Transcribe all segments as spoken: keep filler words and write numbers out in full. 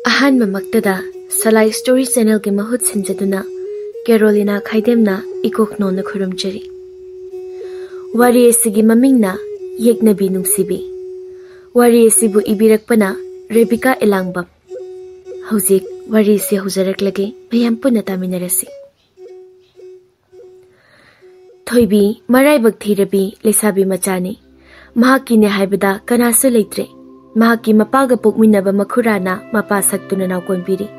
ꯑꯍꯥꯟꯕꯃꯛꯇꯗ ꯁꯂꯥꯏ story ꯆꯦꯅꯦꯜꯒꯤ ꯃꯍꯨꯠ ꯁꯤꯟꯖꯗꯨꯅ ꯀꯦꯔꯣꯂꯤꯅꯥ ꯈꯥꯏꯗꯦꯝꯅ ꯏꯀꯣꯛꯅꯣꯅ ꯈꯨꯔꯨꯝꯖꯔꯤ꯫ ꯋꯥꯔꯤ ꯑꯁꯤꯒꯤ ꯃꯃꯤꯡꯅ ꯌꯦꯛꯅꯕꯤ ꯅꯨꯡꯁꯤꯕꯤ꯫ ꯋꯥꯔꯤ ꯑꯁꯤꯕꯨ ꯏꯕꯤꯔꯛꯄꯅ ꯔꯦꯕꯤꯀꯥ ꯏꯂꯥꯡꯕꯝ꯫ ꯍꯧꯖꯤꯛ ꯋꯥꯔꯤ ꯑꯁꯤ ꯍꯧꯖꯔꯛꯂꯒꯦ, ꯃꯌꯥꯝ ꯄꯨꯟꯅ ꯇꯥꯃꯤꯟꯅꯔꯁꯤ꯫ ꯊꯣꯏꯕꯤ ꯃꯔꯥꯏꯕꯛ ꯊꯤꯔꯕꯤ ꯂꯩꯁꯥꯕꯤ ꯃꯆꯥꯅꯤ꯫ ꯃꯍꯥꯛꯀꯤꯅꯦ ꯍꯥꯏꯕꯗ ꯀꯅꯥꯁꯨ ꯂꯩꯇ꯭ꯔꯦ꯫ ꯃꯍꯥꯛꯀꯤ ꯃꯄꯥꯒ ꯄꯣꯛꯃꯤꯟꯅꯕ ꯃꯈꯨꯔꯥꯅ ꯃꯄꯥ ꯁꯛꯇꯨꯅ ꯅꯥꯎꯀꯣꯟꯕꯤꯔꯤ꯫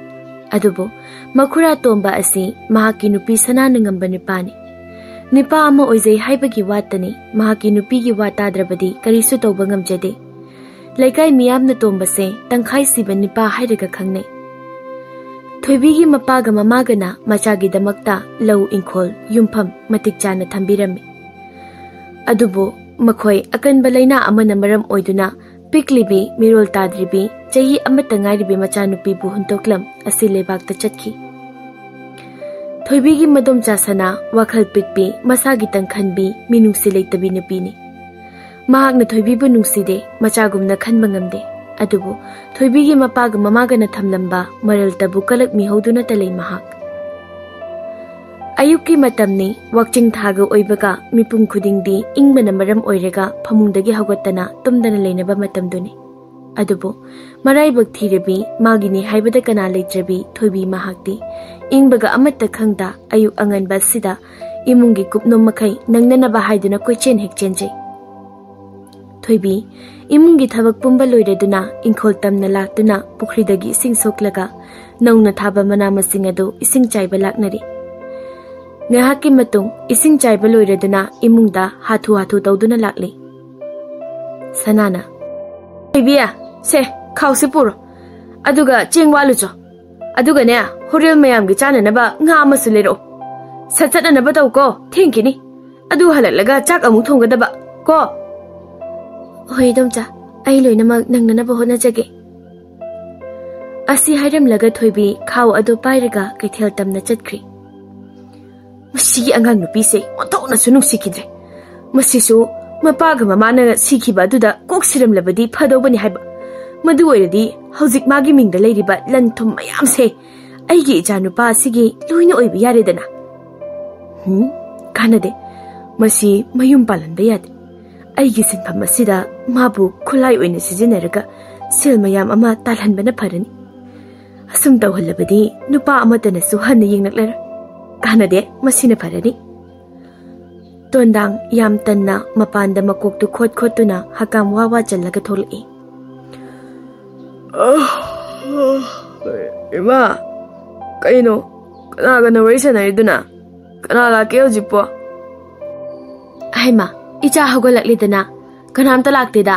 ꯑꯗꯨꯕꯨ ꯃꯈꯨꯔꯥ ꯇꯣꯝꯕ ꯑꯁꯤ ꯃꯍꯥꯛꯀꯤ ꯅꯨꯄꯤ ꯁꯅꯥꯅ ꯉꯝꯕ ꯅꯨꯄꯥꯅꯤ꯫ ꯅꯨꯄꯥ ꯑꯃ ꯑꯣꯏꯖꯩ ꯍꯥꯏꯕꯒꯤ ꯋꯥꯇꯅꯤ, ꯃꯍꯥꯛꯀꯤ ꯅꯨꯄꯤꯒꯤ ꯋꯥ ꯇꯥꯗ꯭ꯔꯕꯗꯤ ꯀꯔꯤꯁꯨ ꯇꯧꯕ ꯉꯝꯖꯗꯦ꯫ ꯂꯩꯀꯥꯏ ꯃꯤꯌꯥꯝꯅ ꯇꯣꯝꯕꯁꯦ ꯇꯪꯈꯥꯏ ꯁꯤꯕ ꯅꯨꯄꯥ ꯍꯥꯏꯔꯒ ꯈꯪꯅꯩ꯫ ꯊꯣꯏꯕꯤꯒꯤ ꯃꯄꯥꯒ ꯃꯃꯥꯒꯅ ꯃꯆꯥꯒꯤꯗꯃꯛꯇ ꯂꯧ, ꯏꯪꯈꯣꯜ, ꯌꯨꯝꯐꯝ ꯃꯇꯤꯛ ꯆꯥꯅ ꯊꯝꯕꯤꯔꯝꯃꯤ꯫ ꯑꯗꯨꯕꯨ ꯃꯈꯣꯏ ꯑꯀꯟꯕ ꯂꯥꯏꯅꯥ ꯑꯃꯅ ꯃꯔꯝ ꯑꯣꯏꯗꯨꯅ ꯄꯤꯛꯂꯤꯕꯤ, ꯃꯤꯔꯣꯜ ꯇꯥꯗ꯭ꯔꯤꯕꯤ, ꯆꯍꯤ ꯑꯃꯠꯇ ꯉꯥꯏꯔꯤꯕꯤ ꯃꯆꯥꯅꯨꯄꯤꯕꯨ ꯍꯨꯟꯗꯣꯛꯂꯝ ꯑꯁꯤ ꯂꯩꯕꯥꯛꯇ ꯆꯠꯈꯤ꯫ ꯊꯣꯏꯕꯤꯒꯤ ꯃꯗꯣꯝꯆꯥ ꯁꯅꯥ ꯋꯥꯈꯜ ꯄꯤꯛꯄꯤ, ꯃꯁꯥꯒꯤꯇꯪ ꯈꯟꯕꯤ, ꯃꯤꯅꯨꯡꯁꯤ ꯂꯩꯇꯕꯤ ꯅꯨꯄꯤꯅꯤ꯫ ꯃꯍꯥꯛꯅ ꯊꯣꯏꯕꯤꯕꯨ ꯅꯨꯡꯁꯤꯗꯦ, ꯃꯆꯥꯒꯨꯝꯅ ꯈꯟꯕ ꯉꯝꯗꯦ꯫ ꯑꯗꯨꯕꯨ ꯊꯣꯏꯕꯤꯒꯤ ꯃꯄꯥꯒ ꯃꯃꯥꯒꯅ ꯊꯝꯂꯝꯕ ꯃꯔꯜꯇꯕꯨ ꯀꯂꯛ ꯃꯤꯍꯧꯗꯨꯅꯇ ꯂꯩ ꯃꯍꯥꯛ꯫ ꯑꯌꯨꯛꯀꯤ ꯃꯇꯝꯅꯤ, ꯋꯥꯛꯆꯤꯡ ꯊꯥꯒ ꯑꯣꯏꯕꯒ ꯃꯤꯄꯨꯝ ꯈꯨꯗꯤꯡꯗꯤ ꯏꯪꯕꯅ ꯃꯔꯝ ꯑꯣꯏꯔꯒ ꯐꯃꯨꯡꯗꯒꯤ ꯍꯧꯒꯠꯇꯅ ꯇꯨꯝꯗꯅ ꯂꯩꯅꯕ ꯃꯇꯝꯗꯨꯅꯤ꯫ ꯑꯗꯨꯕꯨ ꯃꯔꯥꯏꯕꯛ ꯊꯤꯔꯕꯤ ꯃꯥꯒꯤꯅꯤ ꯍꯥꯏꯕꯗ ꯀꯅꯥ ꯂꯩꯇ꯭ꯔꯕꯤ ꯊꯣꯏꯕꯤ ꯃꯍꯥꯛꯇꯤ ꯏꯪꯕꯒ ꯑꯃꯠꯇ ꯈꯪꯗ ꯑꯌꯨꯛ ꯑꯉꯟꯕ ꯑꯁꯤꯗ ꯏꯃꯨꯡꯒꯤ ꯀꯨꯞꯅꯣꯝ ꯃꯈꯩ ꯅꯪꯅꯅꯕ ꯍꯥꯏꯗꯨꯅ ꯀꯣꯏꯆꯦꯟ ꯍꯦꯛ ꯆꯦꯟꯖꯩ꯫ ꯊꯣꯏꯕꯤ ꯏꯃꯨꯡꯒꯤ ꯊꯕꯛ ꯄꯨꯝꯕ ꯂꯣꯏꯔꯗꯨꯅ ꯏꯪꯈꯣꯜ ꯇꯝꯅ ꯂꯥꯛꯇꯨꯅ ꯄꯨꯈ꯭ꯔꯤꯗꯒꯤ ꯏꯁꯤꯡ ꯁꯣꯛꯂꯒ ꯅꯧꯅ ꯊꯥꯕ ꯃꯅꯥ ꯃꯁꯤꯡ ꯑꯗꯨ ꯏꯁꯤꯡ ꯆꯥꯏꯕ ꯂꯥꯛꯅꯔꯤ꯫ ꯉꯥꯏꯍꯥꯛꯀꯤ ꯃꯇꯨꯡ ꯏꯁꯤꯡ ꯆꯥꯏꯕ ꯂꯣꯏꯔꯗꯨꯅ ꯏꯃꯨꯡꯗ ꯍꯥꯊꯨ ꯍꯥꯊꯨ ꯇꯧꯗꯨꯅ ꯂꯥꯛꯂꯤ꯫ ꯁꯅꯥꯅ, "ꯊꯣꯏꯕꯤ, ꯁꯦ, ꯈꯥꯎꯁꯤ ꯄꯨꯔꯣ꯫ ꯑꯗꯨꯒ ꯆꯦꯡ ꯋꯥꯜꯂꯨꯆꯣ꯫ ꯑꯗꯨꯒꯅꯦ, ꯍꯣꯔꯦꯟ ꯃꯌꯥꯝꯒꯤ ꯆꯥꯅꯅꯕ ꯉꯥ ꯑꯃꯁꯨ ꯂꯩꯔꯛꯑꯣ꯫ ꯁꯠ ꯆꯠꯅꯅꯕ ꯇꯧꯀꯣ, ꯊꯦꯡꯈꯤꯅꯤ꯫ ꯑꯗꯨ ꯍꯜꯂꯛꯂꯒ ꯆꯥꯛ ꯑꯃꯨꯛ ꯊꯣꯡꯒꯗꯕ ꯀꯣ꯫" "ꯍꯣꯏ ꯏꯗꯣꯝꯆꯥ, ꯑꯩ ꯂꯣꯏꯅꯃꯛ ꯅꯪꯅꯅꯕ ꯍꯣꯠꯅꯖꯒꯦ꯫" ꯑꯁꯤ ꯍꯥꯏꯔꯝꯂꯒ ꯊꯣꯏꯕꯤ ꯈꯥꯎ ꯑꯗꯨ ꯄꯥꯏꯔꯒ ꯀꯩꯊꯦꯜ ꯇꯝꯅ ꯆꯠꯈ꯭ꯔꯤ꯫ "ꯃꯁꯤꯒꯤ ꯑꯉꯥꯡ ꯅꯨꯄꯤꯁꯦ ꯑꯣꯟꯊꯣꯛꯅꯁꯨ ꯅꯨꯡꯁꯤꯈꯤꯗ꯭ꯔꯦ꯫ ꯃꯁꯤꯁꯨ ꯃꯄꯥꯒ ꯃꯃꯥꯅ ꯁꯤꯈꯤꯕ ꯑꯗꯨꯗ ꯀꯣꯛ ꯁꯤꯔꯝꯂꯕꯗꯤ ꯐꯗꯧꯕꯅꯤ ꯍꯥꯏꯕ꯫ ꯃꯗꯨ ꯑꯣꯏꯔꯗꯤ ꯍꯧꯖꯤꯛ ꯃꯥꯒꯤ ꯃꯤꯡꯗ ꯂꯩꯔꯤꯕ ꯂꯟ ꯊꯨꯝ ꯃꯌꯥꯝꯁꯦ ꯑꯩꯒꯤ ꯏꯆꯥꯅꯨꯄꯥ ꯑꯁꯤꯒꯤ ꯂꯣꯏꯅ ꯑꯣꯏꯕ ꯌꯥꯔꯦꯗꯅ꯫ ꯍꯨꯝ, ꯀꯥꯟꯅꯗꯦ꯫ ꯃꯁꯤ ꯃꯌꯨꯝ ꯄꯥꯜꯍꯟꯕ ꯌꯥꯗꯦ꯫ ꯑꯩꯒꯤ ꯁꯤꯟꯐꯝ ꯑꯁꯤꯗ ꯃꯥꯕꯨ ꯈꯨꯠꯂꯥꯏ ꯑꯣꯏꯅ ꯁꯤꯖꯤꯟꯅꯔꯒ ꯁꯦꯜ ꯃꯌꯥꯝ ꯑꯃ ꯇꯥꯜꯍꯟꯕꯅ ꯐꯔꯅꯤ꯫ ꯑꯁꯨꯝ ꯇꯧꯍꯜꯂꯕꯗꯤ ꯅꯨꯄꯥ ꯑꯃꯠꯇꯅꯁꯨ ꯍꯟꯅ ꯌꯦꯡꯂꯛꯂꯔꯣꯏ꯫ ꯀꯥꯟꯅꯗꯦ, ꯃꯁꯤꯅ ꯐꯔꯅꯤ꯫ ꯇꯣꯟꯗꯥꯡ ꯌꯥꯝ ꯇꯟꯅ ꯃꯄꯥꯟꯗ ꯃꯀꯣꯛꯇꯨ ꯈꯣꯠ ꯈꯣꯠꯇꯨꯅ ꯍꯀꯥꯝ ꯋꯥ ꯋꯥ ꯆꯜꯂꯒ ꯊꯣꯛꯂꯛꯏ꯫ "ꯏꯃꯥ, ꯀꯩꯅꯣ? ꯀꯅꯥꯒꯅꯣ ꯋꯥꯔꯤ ꯁꯥꯟꯅꯔꯤꯗꯨꯅ? ꯀꯅꯥ ꯂꯥꯛꯀꯦ ꯍꯧꯖꯤꯛꯄꯣ?" "ꯍꯩꯃꯥ, ꯏꯆꯥ ꯍꯧꯒꯠꯂꯛꯂꯦꯗꯅ?" "ꯀꯅꯥꯝꯇ ꯂꯥꯛꯇꯦꯗ꯫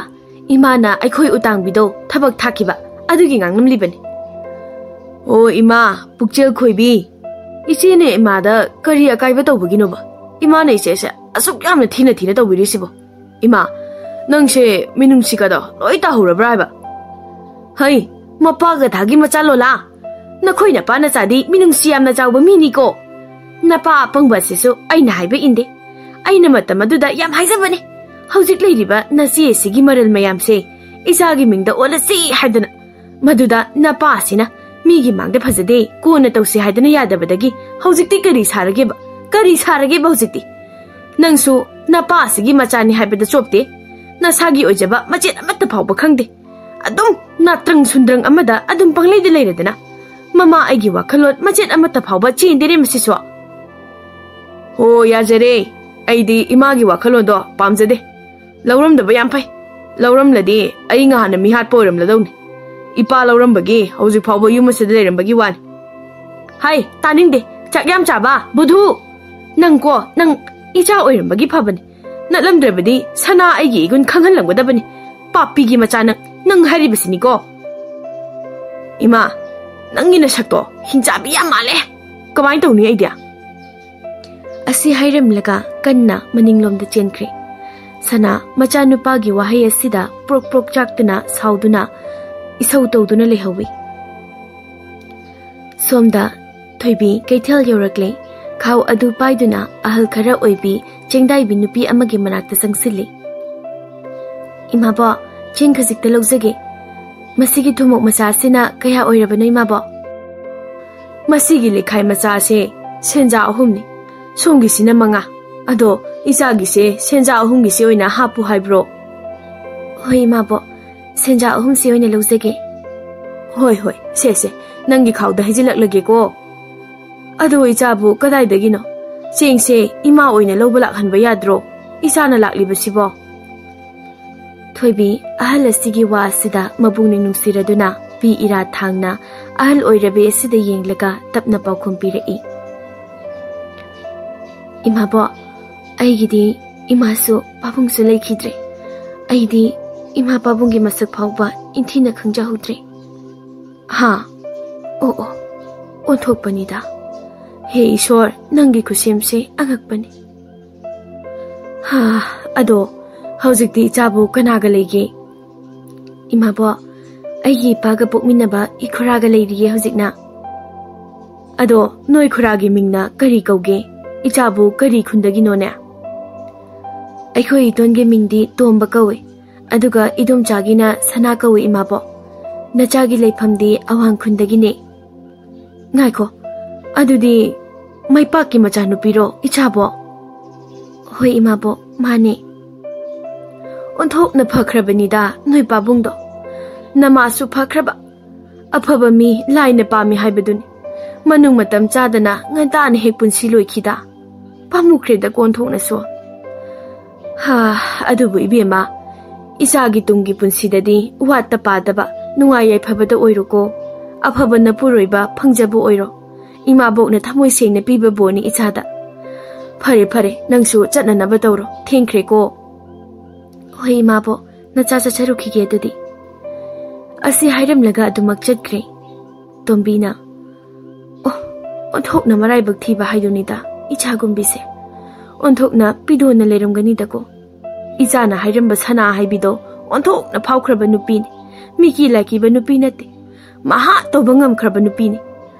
ꯏꯃꯥꯅ ꯑꯩꯈꯣꯏ ꯎꯇꯥꯡꯕꯤꯗꯣ ꯊꯕꯛ ꯊꯥꯈꯤꯕ, ꯑꯗꯨꯒꯤ ꯉꯥꯡꯂꯝꯂꯤꯕꯅꯤ꯫" "ꯑꯣ ꯏꯃꯥ, ꯄꯨꯛꯆꯦꯜ ꯈꯣꯏꯕꯤ, ꯏꯆꯦꯅ ꯏꯃꯥꯗ ꯀꯔꯤ ꯑꯀꯥꯏꯕ ꯇꯧꯕꯒꯤꯅꯣꯕ? ꯏꯃꯥꯅ ꯏꯆꯦꯁꯦ ꯑꯁꯨꯛ ꯌꯥꯝꯅ ꯊꯤꯅ ꯊꯤꯅ ꯇꯧꯕꯤꯔꯤꯁꯤꯕꯣ? ꯏꯃꯥ, ꯅꯪꯁꯦ ꯃꯤꯅꯨꯡꯁꯤꯒꯗꯣ ꯂꯣꯏ ꯇꯥꯍꯧꯔꯕ꯭ꯔꯥ ꯍꯥꯏꯕ? ꯍꯩ, ꯃꯄꯥ ꯒꯙꯥꯒꯤ ꯃꯆꯥ ꯂꯣꯂꯥ, ꯅꯈꯣꯏ ꯅꯄꯥ ꯅꯆꯥꯗꯤ ꯃꯤꯅꯨꯡꯁꯤ ꯌꯥꯝꯅ ꯆꯥꯎꯕ ꯃꯤꯅꯤꯀꯣ꯫ ꯅꯄꯥ ꯑꯄꯪꯕ ꯑꯁꯤꯁꯨ ꯑꯩꯅ ꯍꯥꯏꯕ ꯏꯟꯗꯦ꯫ ꯑꯩꯅ ꯃꯇꯝ ꯑꯗꯨꯗ ꯌꯥꯝ ꯍꯥꯏꯖꯕꯅꯤ, ꯍꯧꯖꯤꯛ ꯂꯩꯔꯤꯕ ꯅꯆꯦ ꯑꯁꯤꯒꯤ ꯃꯔꯜ ꯃꯌꯥꯝꯁꯦ ꯏꯆꯥꯒꯤ ꯃꯤꯡꯗ ꯑꯣꯜꯂꯁꯤ ꯍꯥꯏꯗꯅ꯫ ꯃꯗꯨꯗ ꯅꯄꯥ ꯑꯁꯤꯅ ꯃꯤꯒꯤ ꯃꯥꯡꯗ ꯐꯖꯗꯦ, ꯀꯣꯟꯅ ꯇꯧꯁꯤ ꯍꯥꯏꯗꯅ ꯌꯥꯗꯕꯗꯒꯤ ꯍꯧꯖꯤꯛꯇꯤ ꯀꯔꯤ ꯁꯥꯔꯒꯦꯕ? ꯀꯔꯤ ꯁꯥꯔꯒꯦꯕ ꯍꯧꯖꯤꯛꯇꯤ? ꯅꯪꯁꯨ ꯅꯄꯥ ꯑꯁꯤꯒꯤ ꯃꯆꯥꯅꯤ ꯍꯥꯏꯕꯗ ꯆꯣꯞꯇꯦ꯫ ꯅꯁꯥꯒꯤ ꯑꯣꯏꯖꯕ ꯃꯆꯦꯠ ꯑꯃꯠꯇ ꯐꯥꯎꯕ ꯈꯪꯗꯦ꯫ ꯑꯗꯨꯝ ꯅꯥꯇ꯭ꯔꯪ ꯁꯨꯟꯗ꯭ꯔꯪ ꯑꯃꯗ ꯑꯗꯨꯝ ꯄꯪꯂꯩꯗ ꯂꯩꯔꯗꯅ꯫ ꯃꯃꯥ ꯑꯩꯒꯤ ꯋꯥꯈꯜꯂꯣꯟ ꯃꯆꯦꯠ ꯑꯃꯠꯇ ꯐꯥꯎꯕ ꯆꯦꯟꯗꯦꯅꯦ ꯃꯁꯤꯁꯨ꯫ ꯍꯣ, ꯌꯥꯖꯔꯦ꯫ ꯑꯩꯗꯤ ꯏꯃꯥꯒꯤ ꯋꯥꯈꯜꯂꯣꯟꯗꯣ ꯄꯥꯝꯖꯗꯦ꯫ ꯂꯧꯔꯝꯗꯕ ꯌꯥꯝ ꯐꯩ꯫ ꯂꯧꯔꯝꯂꯗꯤ ꯑꯩ ꯉꯍꯥꯟꯅ ꯃꯤꯍꯥꯠꯄ ꯑꯣꯏꯔꯝꯂꯗꯧꯅꯤ꯫ ꯏꯄꯥ ꯂꯧꯔꯝꯕꯒꯤ ꯍꯧꯖꯤꯛ ꯐꯥꯎꯕ ꯌꯨꯝ ꯑꯁꯤꯗ ꯂꯩꯔꯝꯕꯒꯤ ꯋꯥꯅꯤ꯫ ꯍꯥꯏ, ꯇꯥꯅꯤꯡꯗꯦ꯫ ꯆꯥꯛ ꯌꯥꯝ ꯆꯥꯕ, ꯕꯨꯙꯨ꯫ ꯅꯪꯀꯣ, ꯅꯪ ꯏꯆꯥ ꯑꯣꯏꯔꯝꯕꯒꯤ ꯐꯕꯅꯤ꯫ ꯅꯠꯂꯝꯗ꯭ꯔꯕꯗꯤ ꯁꯅꯥ ꯑꯩꯒꯤ ꯏꯒꯨꯟ ꯈꯪꯍꯜꯂꯝꯒꯗꯕꯅꯤ꯫ ꯄꯥꯞꯄꯤꯒꯤ ꯃꯆꯥ ꯅꯪ, ꯅꯪ ꯍꯥꯏꯔꯤꯕꯁꯤꯅꯤꯀꯣ꯫ ꯏꯃꯥ, ꯅꯪꯒꯤ ꯅꯁꯛꯇꯣ ꯍꯤꯡꯆꯥꯕꯤ ꯌꯥꯝ ꯃꯥꯜꯂꯦ꯫ ꯀꯃꯥꯏꯅ ꯇꯧꯅꯤ ꯑꯩꯗꯤ? ꯑꯁꯤ ꯍꯥꯏꯔꯝꯂꯒ ꯀꯟꯅ ꯃꯅꯤꯡꯂꯣꯝꯗ ꯆꯦꯟꯈ꯭ꯔꯦ꯫ ꯁꯅꯥ ꯃꯆꯥꯅꯨꯄꯥꯒꯤ ꯋꯥꯍꯩ ꯑꯁꯤꯗ ꯄ꯭ꯔꯣꯛ ꯄ꯭ꯔꯣꯛ ꯆꯥꯛꯇꯨꯅ ꯁꯥꯎꯗꯨꯅ ꯏꯁꯧ ꯇꯧꯗꯨꯅ ꯂꯩꯍꯧꯋꯤ꯫ ꯁꯣꯝꯗ ꯊꯣꯏꯕꯤ ꯀꯩꯊꯦꯜ ꯌꯧꯔꯛꯂꯦ꯫ ꯈꯥꯎ ꯑꯗꯨ ꯄꯥꯏꯗꯨꯅ ꯑꯍꯜ ꯈꯔ ꯑꯣꯏꯕꯤ ꯆꯦꯡꯗꯥꯏꯕꯤ ꯅꯨꯄꯤ ꯑꯃꯒꯤ ꯃꯅꯥꯛꯇ ꯆꯪꯁꯤꯜꯂꯤ꯫ "ꯏꯃꯥꯕꯣ, ꯆꯦꯡ ꯈꯖꯤꯛꯇ ꯂꯧꯖꯒꯦ꯫" ꯃꯁꯤꯒꯤ ꯊꯨꯝꯃꯣꯛ ꯃꯆꯥꯁꯤꯅ ꯀꯌꯥ ꯑꯣꯏꯔꯕꯅꯣ, ꯏꯃꯥꯕꯣꯛ? ꯃꯁꯤꯒꯤ ꯂꯤꯈꯥꯏ ꯃꯆꯥꯁꯦ ꯁꯦꯟꯖꯥ ꯑꯍꯨꯝꯅꯤ, ꯁꯣꯝꯒꯤꯁꯤꯅ ꯃꯉꯥ꯫ ꯑꯗꯣ ꯏꯆꯥꯒꯤꯁꯦ ꯁꯦꯟꯖꯥ ꯑꯍꯨꯝꯒꯤꯁꯦ ꯑꯣꯏꯅ ꯍꯥꯞꯄꯨ ꯍꯥꯏꯕ꯭ꯔꯣ? ꯍꯣꯏ, ꯏꯃꯥꯕꯣꯛ, ꯁꯦꯟꯖꯥ ꯑꯍꯨꯝꯁꯦ ꯑꯣꯏꯅ ꯂꯧꯖꯒꯦ꯫ ꯍꯣꯏ, ꯍꯣꯏ, ꯁꯦ, ꯁꯦ, ꯅꯪꯒꯤ ꯈꯥꯎꯗ ꯍꯩꯖꯤꯜꯂꯛꯂꯒꯦꯀꯣ꯫ ꯑꯗꯣ ꯏꯆꯥꯕꯨ ꯀꯗꯥꯏꯗꯒꯤꯅꯣ? ꯆꯦꯡꯁꯦ ꯏꯃꯥ ꯑꯣꯏꯅ ꯂꯧꯕ ꯂꯥꯛꯍꯟꯕ ꯌꯥꯗ꯭ꯔꯣ? ꯏꯆꯥꯅ ꯂꯥꯛꯂꯤꯕꯁꯤꯕꯣ? ꯊꯣꯏꯕꯤ, ꯑꯍꯜ ꯑꯁꯤꯒꯤ ꯋꯥ ꯑꯁꯤꯗ ꯃꯄꯨꯛꯅꯤꯡ ꯅꯨꯡꯁꯤꯔꯗꯨꯅ ꯄꯤ ꯏꯔꯥ ꯊꯥꯡꯅ ꯑꯍꯜ ꯑꯣꯏꯔꯕꯤ ꯑꯁꯤꯗ ꯌꯦꯡꯂꯒ ꯇꯞꯅ ꯄꯥꯎꯈꯨꯝ ꯄꯤꯔꯛꯏ꯫ ꯏꯃꯥꯕꯣꯛ, ꯑꯩꯒꯤꯗꯤ ꯏꯃꯥꯁꯨ ꯄꯥꯕꯨꯡꯁꯨ ꯂꯩꯈꯤꯗ꯭ꯔꯦ꯫ ꯑꯩꯗꯤ ꯏꯃꯥ ꯄꯥꯕꯨꯡꯒꯤ ꯃꯁꯛ ꯐꯥꯎꯕ ꯏꯟꯊꯤꯅ ꯈꯪꯖꯍꯧꯗ꯭ꯔꯦ꯫ ꯍꯥ? ꯑꯣ, ꯑꯣ, ꯑꯣꯟꯊꯣꯛꯄꯅꯤꯗ꯫ ꯍꯦ ꯏꯁꯣꯔ, ꯅꯪꯒꯤ ꯈꯨꯁꯦꯝꯁꯦ ꯑꯉꯛꯄꯅꯤ꯫ ꯍꯥ, ꯑꯗꯣ ꯍꯧꯖꯤꯛꯇꯤ ꯏꯆꯥꯕꯨ ꯀꯅꯥꯒ ꯂꯩꯒꯦ? ꯏꯃꯥꯕꯣꯛ, ꯑꯩꯒꯤ ꯏꯄꯥꯒ ꯄꯣꯛꯃꯤꯟꯅꯕ ꯏꯈꯨꯔꯥꯒ ꯂꯩꯔꯤꯌꯦ ꯍꯧꯖꯤꯛꯅ꯫ ꯑꯗꯣ ꯅꯣꯏ ꯈꯨꯔꯥꯒꯤ ꯃꯤꯡꯅ ꯀꯔꯤ ꯀꯧꯒꯦ? ꯏꯆꯥꯕꯨ ꯀꯔꯤ ꯈꯨꯟꯗꯒꯤꯅꯣꯅꯦ? ꯑꯩꯈꯣꯏ ꯏꯇꯣꯟꯒꯤ ꯃꯤꯡꯗꯤ ꯇꯣꯝꯕ ꯀꯧꯏ, ꯑꯗꯨꯒ ꯏꯗꯣꯝꯆꯥꯒꯤꯅ ꯁꯅꯥ ꯀꯧꯏ, ꯏꯃꯥꯕꯣꯛ꯫ ꯅꯆꯥꯒꯤ ꯂꯩꯐꯝꯗꯤ ꯑꯋꯥꯡ ꯈꯨꯟꯗꯒꯤꯅꯦ꯫ ꯉꯥꯏꯈꯣ, ꯑꯗꯨꯗꯤ ꯃꯩꯄꯥꯛꯀꯤ ꯃꯆꯥꯅꯨꯄꯤꯔꯣ, ꯏꯆꯥꯕꯣꯛ? ꯍꯣꯏ, ꯏꯃꯥꯕꯣꯛ, ꯃꯥꯅꯦ꯫ ꯑꯣꯟꯊꯣꯛꯅ ꯐꯈ꯭ꯔꯕꯅꯤꯗ ꯅꯣꯏ ꯄꯥꯕꯨꯡꯗꯣ꯫ ꯅꯃꯥꯁꯨ ꯐꯈ꯭ꯔꯕ꯫ ꯑꯐꯕ ꯃꯤ ꯂꯥꯏꯅ ꯄꯥꯝꯃꯤ ꯍꯥꯏꯕꯗꯨꯅꯤ꯫ ꯃꯅꯨꯡ ꯃꯇꯝ ꯆꯥꯗꯅ ꯉꯟꯇꯥꯅ ꯍꯦꯛ ꯄꯨꯟꯁꯤ ꯂꯣꯏꯈꯤꯗ꯫ ꯄꯥꯝꯃꯨꯈ꯭ꯔꯦꯗ ꯀꯣꯟꯊꯣꯛꯅꯁꯨ꯫ ꯍꯥ, ꯑꯗꯨꯕꯨ ꯏꯕꯦꯝꯃ, ꯏꯆꯥꯒꯤ ꯇꯨꯡꯒꯤ ꯄꯨꯟꯁꯤꯗꯗꯤ ꯋꯥꯠꯇ ꯄꯥꯗꯕ, ꯅꯨꯡꯉꯥꯏ ꯌꯥꯏꯐꯕꯗ ꯑꯣꯏꯔꯣꯀꯣ꯫ ꯑꯐꯕ ꯅꯄꯨꯔꯣꯏꯕ ꯐꯪꯖꯕ ꯑꯣꯏꯔꯣ꯫ ꯏꯃꯥꯕꯣꯛꯅ ꯊꯃꯣꯏ ꯁꯦꯡꯅ ꯄꯤꯕ ꯕꯣꯔꯅꯤ ꯏꯆꯥꯗ꯫ ꯐꯔꯦ, ꯐꯔꯦ, ꯅꯪꯁꯨ ꯆꯠꯅꯅꯕ ꯇꯧꯔꯣ, ꯊꯦꯡꯈ꯭ꯔꯦꯀꯣ꯫ ꯍꯣꯏ, ꯏꯃꯥꯕꯣꯛ, ꯅꯆꯥ ꯆꯠꯆꯔꯨꯈꯤꯒꯦ ꯑꯗꯨꯗꯤ꯫ ꯑꯁꯤ ꯍꯥꯏꯔꯝꯂꯒ ꯑꯗꯨꯃꯛ ꯆꯠꯈ꯭ꯔꯦ꯫ ꯇꯣꯝꯕꯤꯅ, ꯑꯣ, ꯑꯣꯟꯊꯣꯛꯅ ꯃꯔꯥꯏꯕꯛ ꯊꯤꯕ ꯍꯥꯏꯗꯨꯅꯤꯗ, ꯏꯆꯥꯒꯨꯝꯕꯤꯁꯦ꯫ ꯑꯣꯟꯊꯣꯛꯅ ꯄꯤꯗꯣꯟꯅ ꯂꯩꯔꯝꯒꯅꯤꯗꯀꯣ꯫ ꯏꯆꯥꯅ ꯍꯥꯏꯔꯝꯕ ꯁꯅꯥ ꯍꯥꯏꯕꯤꯗꯣ ꯑꯣꯟꯊꯣꯛꯅ ꯐꯥꯎꯈ꯭ꯔꯕ ꯅꯨꯄꯤꯅꯤ꯫ ꯃꯤꯀꯤ ꯂꯥꯏꯀꯤꯕ ꯅꯨꯄꯤ ꯅꯠꯇꯦ꯫ ꯃꯍꯥ ꯇꯧꯕ ꯉꯝꯈ꯭ꯔꯕ ꯅꯨꯄꯤꯅꯤ꯫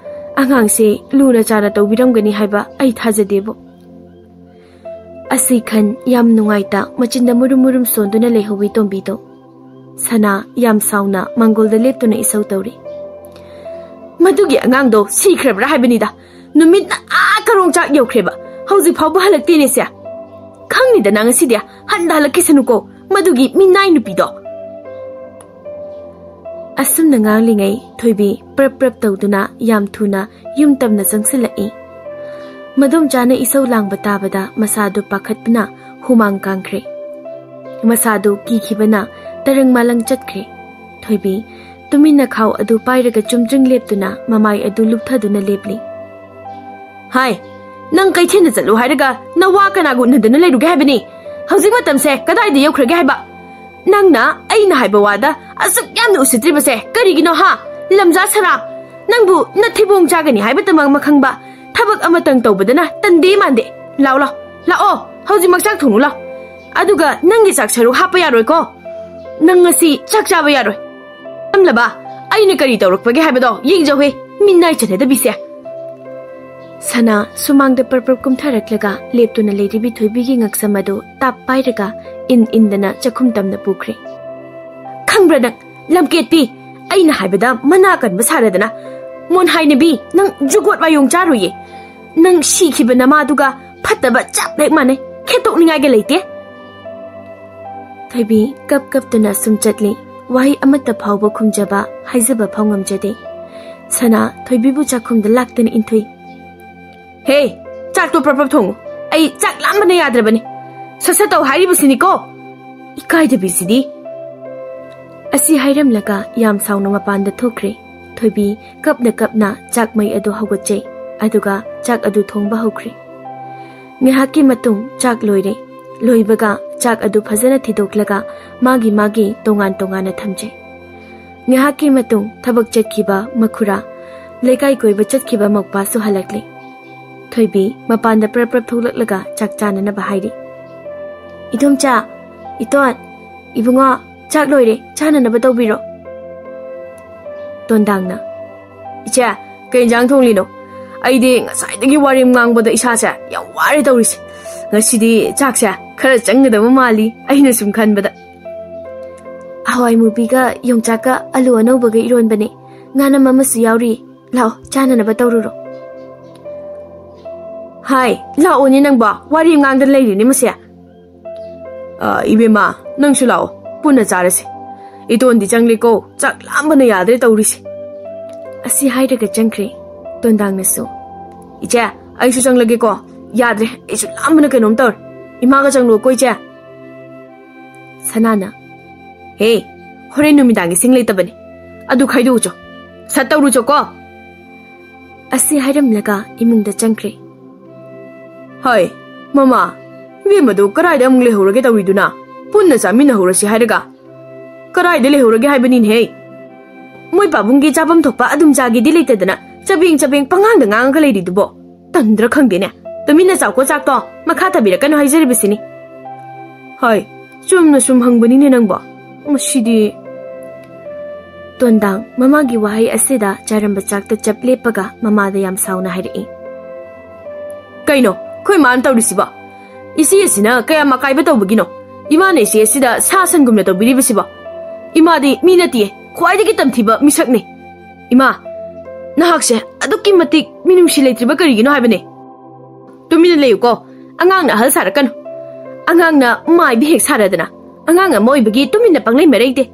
ꯑꯉꯥꯡꯁꯦ ꯂꯨꯅ ꯆꯥꯅ ꯇꯧꯕꯤꯔꯝꯒꯅꯤ ꯍꯥꯏꯕ ꯑꯩ ꯊꯥꯖꯗꯦꯕꯣ꯫ ꯑꯁꯤ ꯈꯟ ꯌꯥꯝ ꯅꯨꯡꯉꯥꯏꯇ ꯃꯆꯤꯟꯗ ꯃꯨꯔꯨꯝ ꯃꯨꯔꯨꯝ ꯁꯣꯟꯗꯨꯅ ꯂꯩꯍꯧꯋꯤ ꯇꯣꯝꯕꯤꯗꯣ꯫ ꯁꯅꯥ ꯌꯥꯝ ꯁꯥꯎꯅ ꯃꯥꯡꯒꯣꯜꯗ ꯂꯦꯞꯇꯨꯅ ꯏꯁꯧ ꯇꯧꯔꯤ꯫ "ꯃꯗꯨꯒꯤ ꯑꯉꯥꯡꯗꯣ ꯁꯤꯈ꯭ꯔꯕ꯭ꯔꯥ ꯍꯥꯏꯕꯅꯤꯗ꯫ ꯅꯨꯃꯤꯠꯅ ꯑꯥ ꯀꯔꯣꯡ ꯆꯥꯛ ꯌꯧꯈ꯭ꯔꯦꯕ, ꯍꯧꯖꯤꯛ ꯐꯥꯎꯕ ꯍꯜꯂꯛꯇꯦꯅꯦ ꯁꯦ꯫ ꯈꯪꯅꯤꯗꯅ ꯉꯁꯤꯗꯤ, ꯍꯟꯗ ꯍꯜꯂꯛꯈꯤꯁꯅꯨꯀꯣ ꯃꯗꯨꯒꯤ ꯃꯤꯅꯥꯏ ꯅꯨꯄꯤꯗꯣ"꯫ ꯑꯁꯨꯝꯅ ꯉꯥꯡꯂꯤꯉꯩ ꯊꯣꯏꯕꯤ ꯄ꯭ꯔꯞ ꯄ꯭ꯔꯞ ꯇꯧꯗꯨꯅ ꯌꯥꯝ ꯊꯨꯅ ꯌꯨꯝ ꯇꯝꯅ ꯆꯪꯁꯤꯜꯂꯛꯏ꯫ ꯃꯗꯣꯝꯆꯥꯅ ꯏꯁꯧ ꯂꯥꯡꯕ ꯇꯥꯕꯗ ꯃꯁꯥꯗꯨ ꯄꯥꯈꯠꯄꯅ ꯍꯨꯃꯥꯡ ꯀꯥꯡꯈ꯭ꯔꯦ꯫ ꯃꯁꯥꯗꯨ ꯀꯤꯈꯤꯕꯅ ꯇꯔꯪ ꯃꯥꯂꯪ ꯆꯠꯈ꯭ꯔꯦ꯫ ꯊꯣꯏꯕꯤ ꯇꯨꯃꯤꯟꯅ ꯈꯥꯎ ꯑꯗꯨ ꯄꯥꯏꯔꯒ ꯆꯨꯝꯗ꯭ꯔꯤꯡ ꯂꯦꯞꯇꯨꯅ ꯃꯃꯥꯏ ꯑꯗꯨ ꯂꯨꯞꯊꯗꯨꯅ ꯂꯦꯞꯂꯤ꯫ "ꯍꯥꯏ, ꯅꯪ ꯀꯩꯊꯦꯜꯗ ꯆꯠꯂꯨ ꯍꯥꯏꯔꯒ ꯅꯋꯥ ꯀꯅꯥꯒ ꯎꯅꯗꯅ ꯂꯩꯔꯨꯒꯦ ꯍꯥꯏꯕꯅꯤ? ꯍꯧꯖꯤꯛ ꯃꯇꯝꯁꯦ ꯀꯗꯥꯏꯗ ꯌꯧꯈ꯭ꯔꯒꯦ ꯍꯥꯏꯕ? ꯅꯪꯅ ꯑꯩꯅ ꯍꯥꯏꯕ ꯋꯥꯗ ꯑꯁꯨꯛ ꯌꯥꯝꯅ ꯎꯁꯤꯠꯇ꯭ꯔꯤꯕꯁꯦ ꯀꯔꯤꯒꯤꯅꯣ ꯍꯥ? ꯂꯝꯖꯥ ꯁꯔꯥ, ꯅꯪꯕꯨ ꯅꯊꯤꯕꯣꯡ ꯆꯥꯒꯅꯤ ꯍꯥꯏꯕꯇꯃꯛ ꯃꯈꯪꯕ, ꯊꯕꯛ ꯑꯃꯇꯪ ꯇꯧꯕꯗꯅ ꯇꯟꯗꯦ ꯃꯥꯟꯗꯦ꯫ ꯂꯥꯎ ꯂꯥꯎ, ꯂꯥꯛꯑꯣ, ꯍꯧꯖꯤꯛꯃꯛ ꯆꯥꯛ ꯊꯣꯡꯉꯨ ꯂꯥꯎ꯫ ꯑꯗꯨꯒ ꯅꯪꯒꯤ ꯆꯥꯛ ꯁꯔꯨꯛ ꯍꯥꯞꯄ ꯌꯥꯔꯣꯏꯀꯣ꯫ ꯅꯪ ꯉꯁꯤ ꯆꯥꯛ ꯆꯥꯕ ꯌꯥꯔꯣꯏ꯫ ꯌꯥꯝꯂꯕ, ꯑꯩꯅ ꯀꯔꯤ ꯇꯧꯔꯛꯄꯒꯦ ꯍꯥꯏꯕꯗꯣ ꯌꯦꯡꯖꯧꯍꯦ, ꯃꯤꯅꯥꯏ ꯆꯠꯅꯗꯕꯤꯁꯦ"꯫ ꯁꯅꯥ ꯁꯨꯃꯥꯡꯗ ꯄ꯭ꯔꯞ ꯄ꯭ꯔꯞ ꯀꯨꯝꯊꯔꯛꯂꯒ ꯂꯦꯞꯇꯨꯅ ꯂꯩꯔꯤꯕꯤ ꯊꯣꯏꯕꯤꯒꯤ ꯉꯛꯁꯝ ꯑꯗꯨ ꯇꯥꯞ ꯄꯥꯏꯔꯒ ꯏꯟ ꯏꯟꯗꯅ ꯆꯥꯛꯈꯨꯝ ꯇꯝꯅ ꯄꯨꯈ꯭ꯔꯦ꯫ "ꯈꯪꯕ꯭ꯔꯥ ꯅꯪ, ꯂꯝꯀꯦꯠꯄꯤ, ꯑꯩꯅ ꯍꯥꯏꯕꯗ ꯃꯅꯥ ꯀꯟꯕ ꯁꯥꯔꯗꯅ꯫ ꯃꯣꯟꯍꯥꯏꯅꯕꯤ, ꯅꯪ ꯖꯨꯒꯣꯠ ꯋꯥꯌꯣꯡ ꯆꯥꯔꯣꯏꯌꯦ꯫ ꯅꯪ ꯁꯤꯈꯤꯕ ꯅꯃꯥꯗꯨꯒ ꯐꯠꯇꯕ ꯆꯞ ꯍꯦꯛ ꯃꯥꯟꯅꯩ, ꯈꯦꯠꯇꯣꯛꯅꯤꯡꯉꯥꯏꯒ ꯂꯩꯇꯦ"꯫ ꯊꯣꯏꯕꯤ ꯀꯞ ꯀꯞꯇꯨꯅ ꯁꯨꯝ ꯆꯠꯂꯤ꯫ ꯋꯥꯍꯩ ꯑꯃꯠꯇ ꯐꯥꯎꯕ ꯈꯨꯝꯖꯕ, ꯍꯥꯏꯖꯕ ꯐꯥꯎ ꯉꯝꯖꯗꯦ꯫ ꯁꯅꯥ ꯊꯣꯏꯕꯤꯕꯨ ꯆꯥꯛꯈꯨꯝꯗ ꯂꯥꯛꯇꯅ ꯏꯟꯊꯨꯏ꯫ "ꯍꯦ, ꯆꯥꯛꯇꯣ ꯄ꯭ꯔꯞ ꯄ꯭ꯔꯞ ꯊꯣꯡꯉꯨ꯫ ꯑꯩ ꯆꯥꯛ ꯂꯥꯝꯕꯅ ꯌꯥꯗ꯭ꯔꯕꯅꯤ꯫ ꯁꯠ ꯁꯠ ꯇꯧ ꯍꯥꯏꯔꯤꯕꯁꯤꯅꯤꯀꯣ꯫ ꯏꯀꯥꯏꯗꯕꯤꯁꯤꯗꯤ"꯫ ꯑꯁꯤ ꯍꯥꯏꯔꯝꯂꯒ ꯌꯥꯝ ꯁꯥꯎꯅ ꯃꯄꯥꯟꯗ ꯊꯣꯛꯈ꯭ꯔꯦ꯫ ꯊꯣꯏꯕꯤ ꯀꯞꯅ ꯀꯞꯅ ꯆꯥꯛ ꯃꯩ ꯑꯗꯨ ꯍꯧꯒꯠꯆꯩ, ꯑꯗꯨꯒ ꯆꯥꯛ ꯑꯗꯨ ꯊꯣꯡꯕ ꯍꯧꯈ꯭ꯔꯦ꯫ ꯉꯥꯏꯍꯥꯛꯀꯤ ꯃꯇꯨꯡ ꯆꯥꯛ ꯂꯣꯏꯔꯦ꯫ ꯂꯣꯏꯕꯒ ꯆꯥꯛ ꯑꯗꯨ ꯐꯖꯅ ꯊꯤꯗꯣꯛꯂꯒ ꯃꯥꯒꯤ ꯃꯥꯒꯤ ꯇꯣꯉꯥꯟ ꯇꯣꯉꯥꯟꯅ ꯊꯝꯖꯩ꯫ ꯉꯥꯏꯍꯥꯛꯀꯤ ꯃꯇꯨꯡ ꯊꯕꯛ ꯆꯠꯈꯤꯕ ꯃꯈꯨꯔꯥ, ꯂꯩꯀꯥꯏ ꯀꯣꯏꯕ ꯆꯠꯈꯤꯕ ꯃꯧꯄꯥꯁꯨ ꯍꯜꯂꯛꯂꯦ꯫ ꯊꯣꯏꯕꯤ ꯃꯄꯥꯟꯗ ꯄ꯭ꯔꯞ ꯄ꯭ꯔꯞ ꯊꯣꯛꯂꯛꯂꯒ ꯆꯥꯛ ꯆꯥꯅꯅꯕ ꯍꯥꯏꯔꯤ꯫ "ꯏꯗꯣꯝꯆꯥ, ꯏꯇꯣꯟ, ꯏꯕꯨꯡꯉꯣ, ꯆꯥꯛ ꯂꯣꯏꯔꯦ, ꯆꯥꯅꯅꯕ ꯇꯧꯕꯤꯔꯣ"꯫ ꯇꯣꯟꯗꯥꯡꯅ, "ꯏꯆꯦ, ꯀꯩ ꯏꯟꯖꯥꯡ ꯊꯣꯡꯂꯤꯅꯣ? ꯑꯩꯗꯤ ꯉꯁꯥꯏꯗꯒꯤ ꯋꯥꯔꯦꯝ ꯉꯥꯡꯕꯗ ꯏꯁꯥꯁꯦ ꯌꯥꯝ ꯋꯥꯔꯦ ꯇꯧꯔꯤꯁꯦ꯫ ꯉꯁꯤꯗꯤ ꯆꯥꯛꯁꯦ ꯈꯔ ꯆꯪꯒꯗꯕ ꯃꯥꯜꯂꯤ, ꯑꯩꯅ ꯁꯨꯝ ꯈꯟꯕꯗ"꯫ ꯍꯋꯥꯏ ꯃꯨꯕꯤꯒ ꯌꯣꯡꯆꯥꯛꯀ ꯑꯂꯨ ꯑꯅꯧꯕꯒ ꯏꯔꯣꯟꯕꯅꯦ꯫ ꯉꯥꯅꯝ ꯑꯃꯁꯨ ꯌꯥꯎꯔꯤ꯫ ꯂꯥꯛꯑꯣ, ꯆꯥꯅꯅꯕ ꯇꯧꯔꯨꯔꯣ꯫ ꯍꯥꯏ, ꯂꯥꯛꯑꯣꯅꯦ ꯅꯪꯕꯣ, ꯋꯥꯔꯤ ꯉꯥꯡꯗ ꯂꯩꯔꯤꯅꯦ ꯃꯁꯦ꯫ ꯑ, ꯏꯕꯦꯝꯃ, ꯅꯪꯁꯨ ꯂꯥꯛꯑꯣ, ꯄꯨꯟꯅ ꯆꯥꯔꯁꯤ꯫ ꯏꯇꯣꯟꯗꯤ ꯆꯪꯂꯦꯀꯣ, ꯆꯥꯛ ꯂꯥꯝꯕꯅ ꯌꯥꯗ꯭ꯔꯦ ꯇꯧꯔꯤꯁꯦ꯫ ꯑꯁꯤ ꯍꯥꯏꯔꯒ ꯆꯪꯈ꯭ꯔꯦ꯫ ꯇꯣꯟꯗꯥꯡꯅꯁꯨ, "ꯏꯆꯦ, ꯑꯩꯁꯨ ꯆꯪꯂꯒꯦꯀꯣ꯫ ꯌꯥꯗ꯭ꯔꯦ, ꯑꯩꯁꯨ ꯂꯥꯝꯕꯅ ꯀꯩꯅꯣꯝ ꯇꯧꯔꯦ꯫ ꯏꯃꯥꯒ ꯆꯪꯂꯨꯀꯣ, ꯏꯆꯦ꯫" ꯁꯅꯥꯅ, "ꯍꯦ, ꯍꯣꯔꯦꯟ ꯅꯨꯃꯤꯗꯥꯡꯒꯤ ꯁꯤꯡ ꯂꯩꯇꯕꯅꯦ꯫ ꯑꯗꯨ ꯈꯥꯏꯗꯣꯛꯎꯆꯣ꯫ ꯁꯠ ꯇꯧꯔꯨꯆꯣꯀꯣ꯫" ꯑꯁꯤ ꯍꯥꯏꯔꯝꯂꯒ ꯏꯃꯨꯡꯗ ꯆꯪꯈ꯭ꯔꯦ꯫ ꯍꯣꯏ, ꯃꯃꯥ, ꯏꯕꯦꯝꯃꯗꯨ ꯀꯗꯥꯏꯗ ꯑꯃꯨꯛ ꯂꯩꯍꯧꯔꯒꯦ ꯇꯧꯔꯤꯗꯨꯅ? ꯄꯨꯟꯅ ꯆꯥꯃꯤꯟꯅꯍꯧꯔꯁꯤ ꯍꯥꯏꯔꯒ꯫ ꯀꯗꯥꯏꯗ ꯂꯩꯍꯧꯔꯒꯦ ꯍꯥꯏꯕꯅꯤꯅꯦꯍꯦ? ꯃꯣꯏ ꯄꯥꯕꯨꯡꯒꯤ ꯆꯥꯐꯝ ꯊꯣꯛꯄ ꯑꯗꯨꯝ ꯆꯥꯒꯦꯗꯤ ꯂꯩꯇꯗꯅ ꯆꯕꯦꯡ ꯆꯕꯦꯡ ꯄꯉꯥꯡꯗ ꯉꯥꯡꯉꯒ ꯂꯩꯔꯤꯗꯨꯕꯣ? ꯇꯟꯗ꯭ꯔꯥ ꯈꯪꯗꯦꯅꯦ꯫ ꯇꯨꯃꯤꯟꯅ ꯆꯥꯎꯀꯣ ꯆꯥꯛꯇꯣ, ꯃꯈꯥ ꯇꯥꯕꯤꯔꯛꯀꯅꯨ ꯍꯥꯏꯖꯔꯤꯕꯁꯤꯅꯤ꯫ ꯍꯣꯏ, ꯆꯨꯝꯅ ꯁꯨꯝ ꯍꯪꯕꯅꯤꯅꯦ ꯅꯪꯕꯣ꯫ ꯃꯁꯤꯗꯤ꯫ ꯇꯣꯟꯗꯥꯡ ꯃꯃꯥꯒꯤ ꯋꯥꯍꯩ ꯑꯁꯤꯗ ꯆꯥꯔꯝꯕ ꯆꯥꯛꯇ ꯆꯞ ꯂꯦꯞꯄꯒ ꯃꯃꯥꯗ ꯌꯥꯝ ꯁꯥꯎꯅ ꯍꯥꯏꯔꯛꯏ꯫ ꯀꯩꯅꯣ ꯑꯩꯈꯣꯏ ꯃꯥꯅ ꯇꯧꯔꯤꯁꯤꯕꯣ? ꯏꯆꯦ ꯑꯁꯤꯅ ꯀꯌꯥꯝ ꯑꯀꯥꯏꯕ ꯇꯧꯕꯒꯤꯅꯣ? ꯏꯃꯥꯅ ꯏꯆꯦ ꯑꯁꯤꯗ ꯁꯥ ꯁꯟꯒꯨꯝꯅ ꯇꯧꯕꯤꯔꯤꯕꯁꯤꯕꯣ? ꯏꯃꯥꯗꯤ ꯃꯤ ꯅꯠꯇꯦ, ꯈ꯭ꯋꯥꯏꯗꯒꯤ ꯇꯝꯊꯤꯕ ꯃꯤꯁꯛꯅꯤ꯫ ꯏꯃꯥ, ꯅꯍꯥꯛꯁꯦ ꯑꯗꯨꯛꯀꯤ ꯃꯇꯤꯛ ꯃꯤꯅꯨꯡꯁꯤ ꯂꯩꯇ꯭ꯔꯤꯕ ꯀꯔꯤꯒꯤꯅꯣ ꯍꯥꯏꯕꯅꯦ? ꯇꯨꯃꯤꯟꯅ ꯂꯩꯌꯨꯀꯣ, ꯑꯉꯥꯡꯅ ꯑꯍꯜ ꯁꯥꯔꯛꯀꯅꯨ꯫ ꯑꯉꯥꯡꯅ ꯃꯥꯏꯕꯤ ꯍꯦꯛ ꯁꯥꯔꯗꯅ꯫ ꯑꯉꯥꯡ ꯑꯃ ꯑꯣꯏꯕꯒꯤ ꯇꯨꯃꯤꯟꯅ ꯄꯪꯂꯩ ꯃꯔꯩꯗꯦ꯫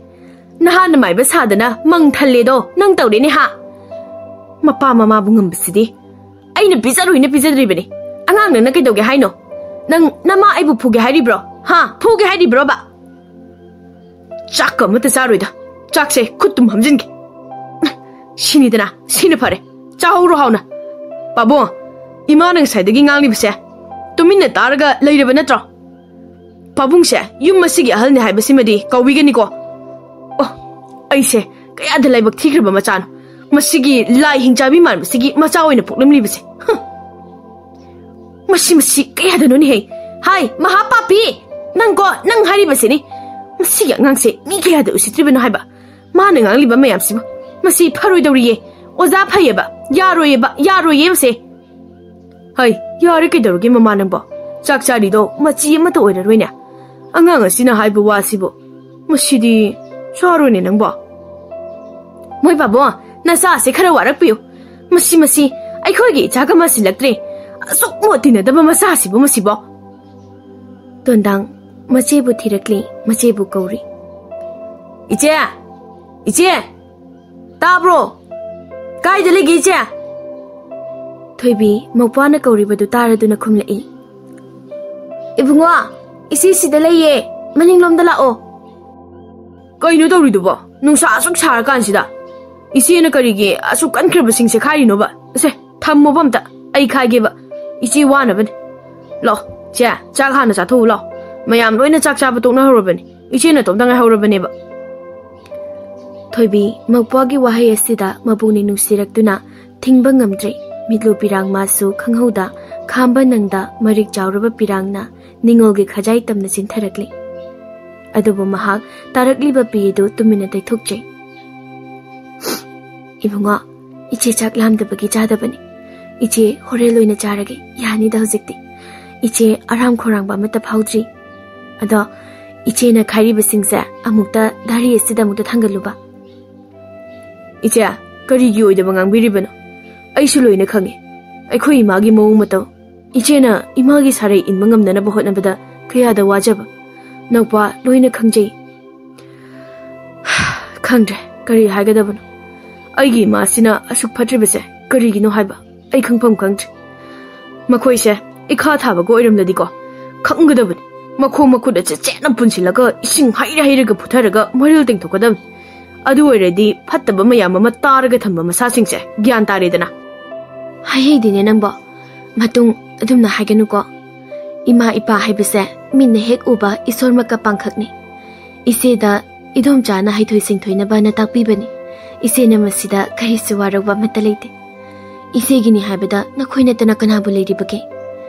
ꯅꯍꯥꯟ ꯃꯥꯏꯕ ꯁꯥꯗꯅ ꯃꯪ ꯊꯜꯂꯦꯗꯣ ꯅꯪ ꯇꯧꯔꯦꯅꯦ ꯍꯥ? ꯃꯄꯥ ꯃꯃꯥꯕꯨ ꯉꯝꯕꯁꯤꯗꯤ꯫ ꯑꯩꯅ ꯄꯤꯖꯔꯣꯏꯅ ꯄꯤꯖꯗ꯭ꯔꯤꯕꯅꯤ꯫ ꯑꯉꯥꯡ ꯅꯪꯅ ꯀꯩꯗꯧꯒꯦ ꯍꯥꯏꯅꯣ? ꯅꯪ ꯅꯃꯥ ꯑꯩꯕꯨ ꯐꯨꯒꯦ ꯍꯥꯏꯔꯤꯕ꯭ꯔꯣ? ꯍꯥ? ꯐꯨꯒꯦ ꯍꯥꯏꯔꯤꯕ꯭ꯔꯣꯕ? ꯆꯥꯛꯀ ꯑꯃꯠꯇ ꯆꯥꯔꯣꯏꯗ꯫ ꯆꯥꯛꯁꯦ ꯈꯨꯠꯇꯨꯝ ꯍꯥꯝꯖꯤꯟꯒꯦ꯫ ꯁꯤꯅꯤꯗꯅ, ꯁꯤꯅ ꯐꯔꯦ꯫ ꯆꯥꯍꯧꯔꯣ ꯍꯥꯎꯅ꯫ ꯄꯥꯕꯨꯡ, ꯏꯃꯥꯅ ꯉꯁꯥꯏꯗꯒꯤ ꯉꯥꯡꯂꯤꯕꯁꯦ ꯇꯨꯃꯤꯟꯅ ꯇꯥꯔꯒ ꯂꯩꯔꯕ ꯅꯠꯇ꯭ꯔꯣ? ꯄꯥꯕꯨꯡꯁꯦ ꯌꯨꯝ ꯑꯁꯤꯒꯤ ꯑꯍꯜꯅꯤ ꯍꯥꯏꯕꯁꯤꯃꯗꯤ ꯀꯧꯕꯤꯒꯅꯤꯀꯣ꯫ ꯑꯣ, ꯑꯩꯁꯦ ꯀꯌꯥꯗ ꯂꯥꯏꯕꯛ ꯊꯤꯈ꯭ꯔꯕ ꯃꯆꯥꯅꯣ꯫ ꯃꯁꯤꯒꯤ ꯂꯥꯏ ꯍꯤꯡꯆꯥꯕꯤ ꯃꯥꯟꯕꯁꯤꯒꯤ ꯃꯆꯥ ꯑꯣꯏꯅ ꯄꯣꯛꯂꯝꯂꯤꯕꯁꯦ꯫ ꯍꯨꯝ꯫ ꯃꯁꯤ, ꯃꯁꯤ ꯀꯌꯥꯗꯅꯣꯅꯦꯍꯦ? ꯍꯥꯏ, ꯃꯍꯥꯄꯥꯄꯤ! ꯅꯪꯀꯣ, ꯅꯪ ꯍꯥꯏꯔꯤꯕꯁꯤꯅꯤ꯫ ꯃꯁꯤꯒꯤ ꯑꯉꯥꯡꯁꯦ ꯃꯤ ꯀꯌꯥꯗ ꯎꯁꯤꯠꯇ꯭ꯔꯤꯕꯅꯣ ꯍꯥꯏꯕ? ꯃꯥꯅ ꯉꯥꯡꯂꯤꯕ ꯃꯌꯥꯝꯁꯤꯕꯨ꯫ ꯃꯁꯤ ꯐꯔꯣꯏꯗꯧꯔꯤꯌꯦ꯫ ꯑꯣꯖꯥ ꯐꯩꯌꯦꯕ, ꯌꯥꯔꯣꯏꯌꯦꯕ, ꯌꯥꯔꯣꯏꯌꯦ ꯃꯁꯦ꯫ ꯍꯩ, ꯌꯥꯔꯦ ꯀꯩꯗꯧꯔꯒꯦ ꯃꯃꯥ ꯅꯪꯕꯣ? ꯆꯥꯛ ꯆꯥꯔꯤꯗꯣ ꯃꯆꯤ ꯑꯃꯠꯇ ꯑꯣꯏꯔꯔꯣꯏꯅꯦ꯫ ꯑꯉꯥꯡ ꯑꯁꯤꯅ ꯍꯥꯏꯕ ꯋꯥꯁꯤꯕꯨ꯫ ꯃꯁꯤꯗꯤ꯫ ꯁꯥꯔꯣꯅꯦ ꯅꯪꯕꯣ꯫ ꯃꯣꯏ ꯄꯥꯕꯨꯡ, ꯅꯆꯥꯁꯦ ꯈꯔ ꯋꯥꯔꯛꯄꯤꯌꯨ꯫ ꯃꯁꯤ, ꯃꯁꯤ, ꯑꯩꯈꯣꯏꯒꯤ ꯏꯆꯥꯒ ꯃꯥꯟꯁꯤꯜꯂꯛꯇ꯭ꯔꯦ꯫ ꯑꯁꯨꯛ ꯃꯣꯠ ꯇꯤꯟꯅꯗꯕ ꯃꯆꯥꯁꯤꯕꯨ, ꯃꯁꯤꯕꯣ꯫ ꯇꯣꯟꯗꯥꯡ ꯃꯆꯦꯕꯨ ꯊꯤꯔꯛꯂꯤ, ꯃꯆꯦꯕꯨ ꯀꯧꯔꯤ꯫ "ꯏꯆꯦ! ꯏꯆꯦ! ꯇꯥꯕ꯭ꯔꯣ? ꯀꯥꯏꯗ ꯂꯩꯒꯦ ꯏꯆꯦ?" ꯊꯣꯏꯕꯤ ꯃꯧꯄ꯭ꯋꯥꯅ ꯀꯧꯔꯤꯕꯗꯨ ꯇꯥꯔꯗꯨꯅ ꯈꯨꯝꯂꯛꯏ꯫ "ꯏꯕꯨꯡꯉꯣ, ꯏꯆꯦ ꯁꯤꯗ ꯂꯩꯌꯦ, ꯃꯅꯤꯡꯂꯣꯝꯗ ꯂꯥꯛꯑꯣ꯫" "ꯀꯩꯅꯣ ꯇꯧꯔꯤꯗꯨꯕꯣ? ꯅꯨꯡꯁꯥ ꯑꯁꯨꯛ ꯁꯥꯔꯀꯥꯟꯁꯤꯗ ꯏꯆꯦꯅ ꯀꯔꯤꯒꯤ ꯑꯁꯨꯛ ꯀꯟꯈ꯭ꯔꯕꯁꯤꯡꯁꯦ ꯈꯥꯏꯔꯤꯅꯣꯕ? ꯑꯁꯦ, ꯊꯝꯃꯣꯕ ꯑꯝꯇ, ꯑꯩ ꯈꯥꯏꯒꯦꯕ꯫ ꯏꯆꯦ ꯋꯥꯅꯕꯅꯦ꯫ ꯂꯥꯛꯑꯣ, ꯆꯦ, ꯆꯥꯛ ꯍꯥꯟꯅ ꯆꯥꯊꯣꯛꯎ ꯂꯥꯛꯑꯣ꯫ ꯃꯌꯥꯝ ꯂꯣꯏꯅ ꯆꯥꯛ ꯆꯥꯕ ꯇꯣꯛꯅꯍꯧꯔꯕꯅꯤ, ꯏꯆꯦ ꯅꯇꯣꯝꯇ ꯉꯥꯏꯍꯧꯔꯕꯅꯦꯕ꯫" ꯊꯣꯏꯕꯤ ꯃꯧꯄ꯭ꯋꯥꯒꯤ ꯋꯥꯍꯩ ꯑꯁꯤꯗ ꯃꯄꯨꯛꯅꯤꯡ ꯅꯨꯡꯁꯤꯔꯛꯇꯨꯅ ꯊꯤꯡꯕ ꯉꯝꯗ꯭ꯔꯦ꯫ ꯃꯤꯠꯂꯨ ꯄꯤꯔꯥꯡ ꯃꯥꯁꯨ ꯈꯪꯍꯧꯗ ꯈꯥꯝꯕ ꯅꯪꯗ ꯃꯔꯤꯛ ꯆꯥꯎꯔꯕ ꯄꯤꯔꯥꯡꯅ ꯅꯤꯡꯉꯣꯜꯒꯤ ꯈꯖꯥꯏ ꯇꯝꯅ ꯆꯤꯟꯊꯔꯛꯂꯤ꯫ ꯑꯗꯨꯕꯨ ꯃꯍꯥꯛ ꯇꯥꯔꯛꯂꯤꯕ ꯄꯤ ꯑꯗꯨ ꯇꯨꯃꯤꯟꯅ ꯇꯩꯊꯣꯛꯆꯩ꯫ "ꯏꯕꯨꯡꯉꯣ, ꯏꯆꯦ ꯆꯥꯛ ꯂꯥꯝꯗꯕꯒꯤ ꯆꯥꯗꯕꯅꯤ꯫ ꯏꯆꯦ ꯍꯣꯔꯦꯟ ꯑꯣꯏꯅ ꯆꯥꯔꯒꯦ, ꯌꯥꯅꯤꯗ ꯍꯧꯖꯤꯛꯇꯤ꯫ ꯏꯆꯦ ꯑꯔꯥꯝ ꯈꯧꯔꯥꯡꯕ ꯑꯃꯠꯇ ꯐꯥꯎꯗ꯭ꯔꯤ꯫ ꯑꯗꯣ ꯏꯆꯦꯅ ꯈꯥꯏꯔꯤꯕꯁꯤꯡꯁꯦ ꯑꯃꯨꯛꯇ ꯙꯥꯔꯤ ꯑꯁꯤꯗ ꯑꯃꯨꯛꯇ ꯊꯥꯡꯒꯠꯂꯨꯕ꯫" "ꯏꯆꯦ, ꯀꯔꯤꯒꯤ ꯑꯣꯏꯗꯕ ꯉꯥꯡꯕꯤꯔꯤꯕꯅꯣ? ꯑꯩꯁꯨ ꯂꯣꯏꯅ ꯈꯪꯉꯤ꯫ ꯑꯩꯈꯣꯏ ꯏꯃꯥꯒꯤ ꯃꯑꯣꯡ ꯃꯇꯧ, ꯏꯆꯦꯅ ꯏꯃꯥꯒꯤ ꯁꯥꯔꯩ ꯏꯟꯕ ꯉꯝꯅꯅꯕ ꯍꯣꯠꯅꯕꯗ ꯀꯌꯥꯗ ꯋꯥꯖꯕ, ꯅꯧꯄꯥ, ꯂꯣꯏꯅ ꯈꯪꯖꯩ꯫" "ꯈꯪꯗ꯭ꯔꯦ, ꯀꯔꯤ ꯍꯥꯏꯒꯗꯕꯅꯣ꯫ ꯑꯩꯒꯤ ꯏꯃꯥꯁꯤꯅ ꯑꯁꯨꯛ ꯐꯠꯇ꯭ꯔꯤꯕꯁꯦ ꯀꯔꯤꯒꯤꯅꯣ ꯍꯥꯏꯕ ꯑꯩ ꯈꯪꯐꯝ ꯈꯪꯗ꯭ꯔꯦ꯫ ꯃꯈꯣꯏꯁꯦ ꯏꯈꯥ ꯊꯥꯕꯒ ꯑꯣꯏꯔꯝꯂꯗꯤꯀꯣ, ꯈꯪꯒꯗꯕꯅꯤ꯫ ꯃꯈꯣꯡ ꯃꯈꯨꯠ ꯑꯁꯦ ꯆꯦꯠꯅ ꯄꯨꯟꯁꯤꯜꯂꯒ ꯏꯁꯤꯡ ꯍꯩꯔ ꯍꯩꯔꯒ ꯄꯨꯊꯔꯒ ꯃꯔꯤꯜ ꯇꯦꯡꯊꯣꯛꯀꯗꯕꯅꯤ꯫ ꯑꯗꯨ ꯑꯣꯏꯔꯗꯤ ꯐꯠꯇꯕ ꯃꯌꯥꯝ ꯑꯃ ꯇꯥꯔꯒ ꯊꯝꯕ ꯃꯁꯥꯁꯤꯡꯁꯦ ꯒ꯭ꯌꯥꯟ ꯇꯥꯔꯦꯗꯅ꯫" "ꯍꯥꯏꯍꯩꯗꯦꯅꯦ ꯅꯪꯕꯣ꯫ ꯃꯇꯨꯡ ꯑꯗꯨꯝꯅ ꯍꯥꯏꯒꯅꯨꯀꯣ꯫ ꯏꯃꯥ ꯏꯄꯥ ꯍꯥꯏꯕꯁꯦ ꯃꯤꯠꯅ ꯍꯦꯛ ꯎꯕ ꯏꯁꯣꯔꯃꯛꯀ ꯄꯥꯡꯈꯛꯅꯤ꯫ ꯏꯆꯦꯗ ꯏꯗꯣꯝꯆꯥꯅ ꯍꯩꯊꯣꯏ ꯁꯤꯡꯊꯣꯏꯅꯕꯅ ꯇꯥꯛꯄꯤꯕꯅꯤ꯫ ꯏꯆꯦꯅ ꯃꯁꯤꯗ ꯀꯔꯤꯁꯨ ꯋꯥꯔꯧꯕ ꯑꯃꯠꯇ ꯂꯩꯇꯦ꯫ ꯏꯆꯦꯒꯤꯅꯤ ꯍꯥꯏꯕꯗ ꯅꯈꯣꯏ ꯅꯠꯇꯅ ꯀꯅꯥꯕꯨ ꯂꯩꯔꯤꯕꯒꯦ?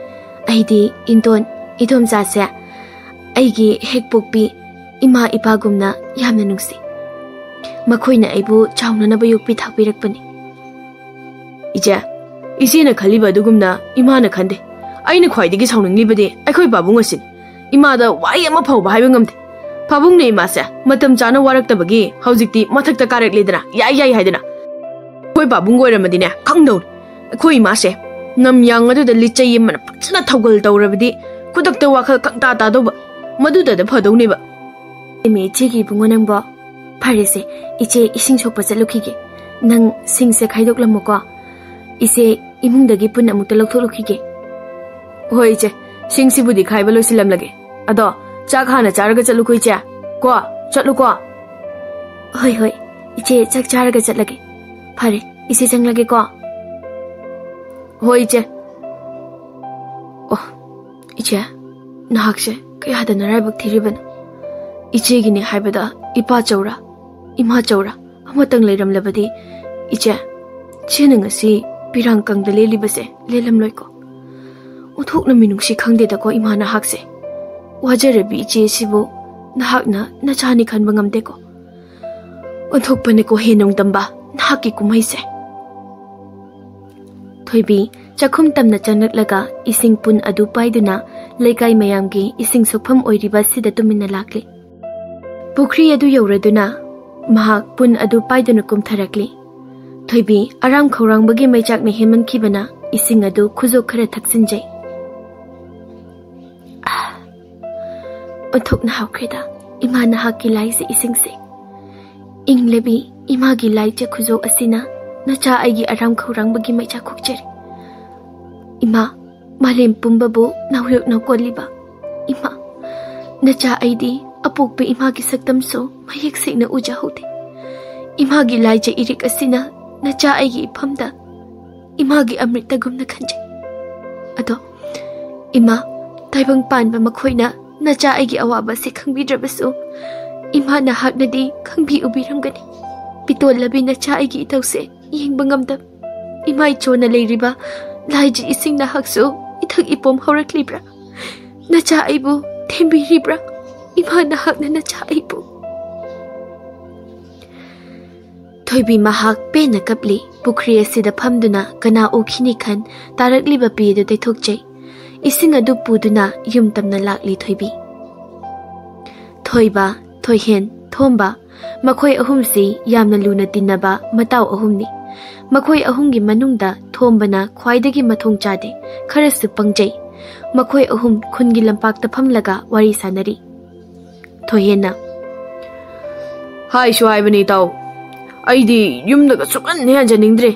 ꯑꯩꯗꯤ ꯏꯟꯗꯣꯟ ꯏꯗꯣꯝꯆꯥꯁꯦ ꯑꯩꯒꯤ ꯍꯦꯛ ꯄꯣꯛꯄꯤ ꯏꯃꯥ ꯏꯄꯥꯒꯨꯝꯅ ꯌꯥꯝꯅ ꯅꯨꯡꯁꯤ꯫ ꯃꯈꯣꯏꯅ ꯑꯩꯕꯨ ꯆꯥꯎꯅꯅꯕ ꯌꯣꯛꯄꯤ ꯊꯥꯛꯄꯤꯔꯛꯄꯅꯤ꯫" "ꯏꯆꯦ, ꯏꯆꯦꯅ ꯈꯜꯂꯤꯕ ꯑꯗꯨꯒꯨꯝꯅ ꯏꯃꯥꯅ ꯈꯟꯗꯦ꯫ ꯑꯩꯅ ꯈ꯭ꯋꯥꯏꯗꯒꯤ ꯁꯥꯎꯅꯤꯡꯂꯤꯕꯗꯤ ꯑꯩꯈꯣꯏ ꯄꯥꯕꯨꯡ ꯑꯁꯤꯅꯤ꯫ ꯏꯃꯥꯗ ꯋꯥꯍꯩ ꯑꯃ ꯐꯥꯎꯕ ꯍꯥꯏꯕ ꯉꯝꯗꯦ꯫ ꯄꯥꯕꯨꯡꯅꯦ ꯏꯃꯥꯁꯦ ꯃꯇꯝ ꯆꯥꯅ ꯋꯥꯔꯛꯇꯕꯒꯤ ꯍꯧꯖꯤꯛꯇꯤ ꯃꯊꯛꯇ ꯀꯥꯔꯛꯂꯦꯗꯅ, ꯌꯥꯏ ꯌꯥꯏ ꯍꯥꯏꯗꯅ꯫ ꯑꯩꯈꯣꯏ ꯄꯥꯕꯨꯡꯒ ꯑꯣꯏꯔꯝꯃꯗꯤꯅꯦ ꯈꯪꯗꯧꯅꯤ꯫ ꯑꯩꯈꯣꯏ ꯏꯃꯥꯁꯦ ꯉꯝꯌꯥꯡ ꯑꯗꯨꯗ ꯂꯤꯆꯩ ꯑꯃꯅ ꯐꯖꯅ ꯊꯧꯒꯜ ꯇꯧꯔꯕꯗꯤ ꯈꯨꯗꯛꯇ ꯋꯥꯈꯜ ꯈꯪꯇꯥ ꯇꯥꯗꯧꯕ, ꯃꯗꯨꯗꯗ ꯐꯗꯧꯅꯦꯕ꯫ ꯏꯃꯦ, ꯏꯆꯦꯒꯤ ꯏꯕꯨꯡꯉꯣ ꯅꯪꯕꯣ? ꯐꯔꯦꯁꯦ, ꯏꯆꯦ ꯏꯁꯤꯡ ꯁꯣꯛꯄ ꯆꯠꯂꯨꯈꯤꯒꯦ꯫ ꯅꯪ ꯁꯤꯡꯁꯦ ꯈꯥꯏꯗꯣꯛꯂꯝꯃꯨꯀꯣ꯫ ꯏꯆꯦ ꯏꯃꯨꯡꯗꯒꯤ ꯄꯨꯟ ꯑꯃꯨꯛꯇ ꯂꯧꯊꯣꯛꯂꯨꯈꯤꯒꯦ꯫ ꯍꯣꯏ ꯏꯆꯦ, ꯁꯤꯡꯁꯤꯕꯨꯗꯤ ꯈꯥꯏꯕ ꯂꯣꯏꯁꯤꯜꯂꯝꯂꯒꯦ꯫ ꯑꯗꯣ ꯆꯥꯛ ꯍꯥꯟꯅ ꯆꯥꯔꯒ ꯆꯠꯂꯨꯀꯣ ꯏꯆꯦ꯫ ꯀꯣ, ꯆꯠꯂꯨꯀꯣ꯫ ꯍꯣꯏ ꯍꯣꯏ, ꯏꯆꯦ ꯆꯥꯛ ꯆꯥꯔꯒ ꯆꯠꯂꯒꯦ꯫ ꯐꯔꯦ, ꯏꯆꯦ ꯆꯪꯂꯒꯦꯀꯣ꯫ ꯍꯣꯏ ꯏꯆꯦ꯫ ꯑꯣ, ꯏꯆꯦ, ꯅꯍꯥꯛꯁꯦ ꯀꯌꯥꯗ ꯅꯔꯥꯏꯕꯛ ꯊꯤꯔꯤꯕꯅꯣ? ꯏꯆꯦꯒꯤꯅꯦ ꯍꯥꯏꯕꯗ ꯏꯄꯥ ꯆꯧꯔ, ꯏꯃꯥ ꯆꯧꯔ ꯑꯃꯇꯪ ꯂꯩꯔꯝꯂꯕꯗꯤ ꯏꯆꯦ, ꯏꯆꯦꯅ ꯉꯁꯤ ꯄꯤꯔꯥꯡ ꯀꯪꯗ ꯂꯦꯜꯂꯤꯕꯁꯦ ꯂꯦꯜꯂꯝꯂꯣꯏꯀꯣ꯫ ꯑꯣꯟꯊꯣꯛꯅ ꯃꯤꯅꯨꯡꯁꯤ ꯈꯪꯗꯦꯗꯀꯣ ꯏꯃꯥ ꯅꯍꯥꯛꯁꯦ꯫ ꯋꯥꯖꯔꯕꯤ ꯏꯆꯦ ꯑꯁꯤꯕꯨ ꯅꯍꯥꯛꯅ ꯅꯆꯥꯅꯤ ꯈꯟꯕ ꯉꯝꯗꯦꯀꯣ꯫ ꯑꯣꯟꯊꯣꯛꯄꯅꯦꯀꯣ ꯍꯦ ꯅꯣꯡꯗꯝꯕ, ꯅꯍꯥꯛꯀꯤ ꯀꯨꯝꯍꯩꯁꯦ꯫ ꯊꯣꯏꯕꯤ ꯆꯥꯛꯈꯨꯝ ꯇꯝꯅ ꯆꯪꯂꯛꯂꯒ ꯏꯁꯤꯡ ꯄꯨꯟ ꯑꯗꯨ ꯄꯥꯏꯗꯨꯅ ꯂꯩꯀꯥꯏ ꯃꯌꯥꯝꯒꯤ ꯏꯁꯤꯡ ꯁꯣꯛꯐꯝ ꯑꯣꯏꯔꯤꯕ ꯑꯁꯤꯗ ꯇꯨꯃꯤꯟꯅ ꯂꯥꯛꯂꯤ꯫ ꯄꯨꯈ꯭ꯔꯤ ꯑꯗꯨ ꯌꯧꯔꯗꯨꯅ ꯃꯍꯥꯛ ꯄꯨꯟ ꯑꯗꯨ ꯄꯥꯏꯗꯨꯅ ꯀꯨꯝꯊꯔꯛꯂꯤ꯫ ꯊꯣꯏꯕꯤ ꯑꯔꯥꯝ ꯈꯧꯔꯥꯡꯕꯒꯤ ꯃꯩꯆꯥꯛꯅ ꯍꯦꯟꯃꯟꯈꯤꯕꯅ ꯏꯁꯤꯡ ꯑꯗꯨ ꯈꯨꯖꯣꯛ ꯈꯔ ꯊꯛꯆꯤꯟꯖꯩ꯫ ꯑꯥ, ꯑꯣꯟꯊꯣꯛꯅ ꯍꯥꯎꯈ꯭ꯔꯦꯗ ꯏꯃꯥ ꯅꯍꯥꯛꯀꯤ ꯂꯥꯏꯁꯦ ꯏꯁꯤꯡꯁꯦ꯫ ꯏꯪꯂꯕꯤ ꯏꯃꯥꯒꯤ ꯂꯥꯏꯆ ꯈꯨꯖꯣꯛ ꯑꯁꯤꯅ ꯅꯆꯥ ꯑꯩꯒꯤ ꯑꯔꯥꯝ ꯈꯧꯔꯥꯡꯕꯒꯤ ꯃꯩꯆꯥꯛ ꯈꯣꯛꯆꯔꯤ꯫ ꯏꯃꯥ, ꯃꯥꯂꯦꯝ ꯄꯨꯝꯕꯕꯨ ꯅꯥꯎꯌꯣꯛꯅ ꯀꯣꯜꯂꯤꯕ ꯏꯃꯥ, ꯅꯆꯥ ꯑꯩꯗꯤ ꯑꯄꯣꯛꯄ ꯏꯃꯥꯒꯤ ꯁꯛꯇꯝꯁꯨ ꯃꯌꯦꯛ ꯁꯦꯡꯅ ꯎꯖꯍꯧꯗꯦ꯫ ꯏꯃꯥꯒꯤ ꯂꯥꯏꯆ ꯏꯔꯤꯛ ꯑꯁꯤꯅ ꯅꯆꯥ ꯑꯩꯒꯤ ꯏꯐꯝꯗ ꯏꯃꯥꯒꯤ ꯑꯃ꯭ꯔꯤꯇꯒꯨꯝꯅ ꯈꯟꯖꯩ꯫ ꯑꯗꯣ ꯏꯃꯥ, ꯇꯥꯏꯕꯪ ꯄꯥꯟꯕ ꯃꯈꯣꯏꯅ ꯅꯆꯥ ꯑꯩꯒꯤ ꯑꯋꯥꯕ ꯑꯁꯤ ꯈꯪꯕꯤꯗ꯭ꯔꯕꯁꯨ, ꯏꯃꯥ ꯅꯍꯥꯛꯅꯗꯤ ꯈꯪꯕꯤ ꯎꯕꯤꯔꯝꯒꯅꯤ꯫ ꯄꯤꯇꯣꯜꯂꯕꯤ ꯅꯆꯥ ꯑꯩꯒꯤ ꯏꯇꯧꯁꯦ ꯌꯦꯡꯕ ꯉꯝꯗꯕ ꯏꯃꯥ ꯏꯆꯣꯟꯅ ꯂꯩꯔꯤꯕ ꯂꯥꯏꯖ ꯏꯁꯤꯡ ꯅꯍꯥꯛꯁꯨ ꯏꯊꯛ ꯏꯄꯣꯝ ꯍꯧꯔꯛꯂꯤꯕ꯭ꯔꯥ? ꯅꯆꯥ ꯑꯩꯕꯨ ꯊꯦꯝꯕꯤꯔꯤꯕ꯭ꯔꯥ? ꯏꯃꯥ ꯅꯍꯥꯛꯅ ꯅꯆꯥ ꯑꯩꯕꯨ꯫ ꯊꯣꯏꯕꯤ ꯃꯍꯥꯛ ꯄꯦꯟꯅ ꯀꯞꯂꯤ꯫ ꯄꯨꯈ꯭ꯔꯤ ꯑꯁꯤꯗ ꯐꯝꯗꯨꯅ ꯀꯅꯥ ꯎꯈꯤꯅꯤ ꯈꯟ ꯇꯥꯔꯛꯂꯤꯕ ꯄꯤ ꯑꯗꯨ ꯇꯩꯊꯣꯛꯆꯩ꯫ ꯏꯁꯤꯡ ꯑꯗꯨ ꯄꯨꯗꯨꯅ ꯌꯨꯝ ꯇꯝꯅ ꯂꯥꯛꯂꯤ ꯊꯣꯏꯕꯤ꯫ ꯊꯣꯏꯕ, ꯊꯣꯏꯍꯦꯟ, ꯊꯣꯝꯕ, ꯃꯈꯣꯏ ꯑꯍꯨꯝꯁꯤ ꯌꯥꯝꯅ ꯂꯨꯅ ꯇꯤꯟꯅꯕ ꯃꯇꯥꯎ ꯑꯍꯨꯝꯅꯤ꯫ ꯃꯈꯣꯏ ꯑꯍꯨꯝꯒꯤ ꯃꯅꯨꯡꯗ ꯊꯣꯝꯕꯅ ꯈ꯭ꯋꯥꯏꯗꯒꯤ ꯃꯊꯣꯡ ꯆꯥꯗꯦ, ꯈꯔꯁꯨ ꯄꯪꯖꯩ꯫ ꯃꯈꯣꯏ ꯑꯍꯨꯝ ꯈꯨꯟꯒꯤ ꯂꯝꯄꯥꯛꯇ ꯐꯝꯂꯒ ꯋꯥꯔꯤ ꯁꯥꯟꯅꯔꯤ꯫ ꯊꯣꯏꯍꯦꯟꯅ, "ꯍꯥꯏꯁꯨ ꯍꯥꯏꯕꯅꯤ ꯏꯇꯥꯎ, ꯑꯩꯗꯤ ꯌꯨꯝꯗꯒ ꯁꯨꯛꯍꯟ ꯍꯟꯖꯅꯤꯡꯗ꯭ꯔꯦ꯫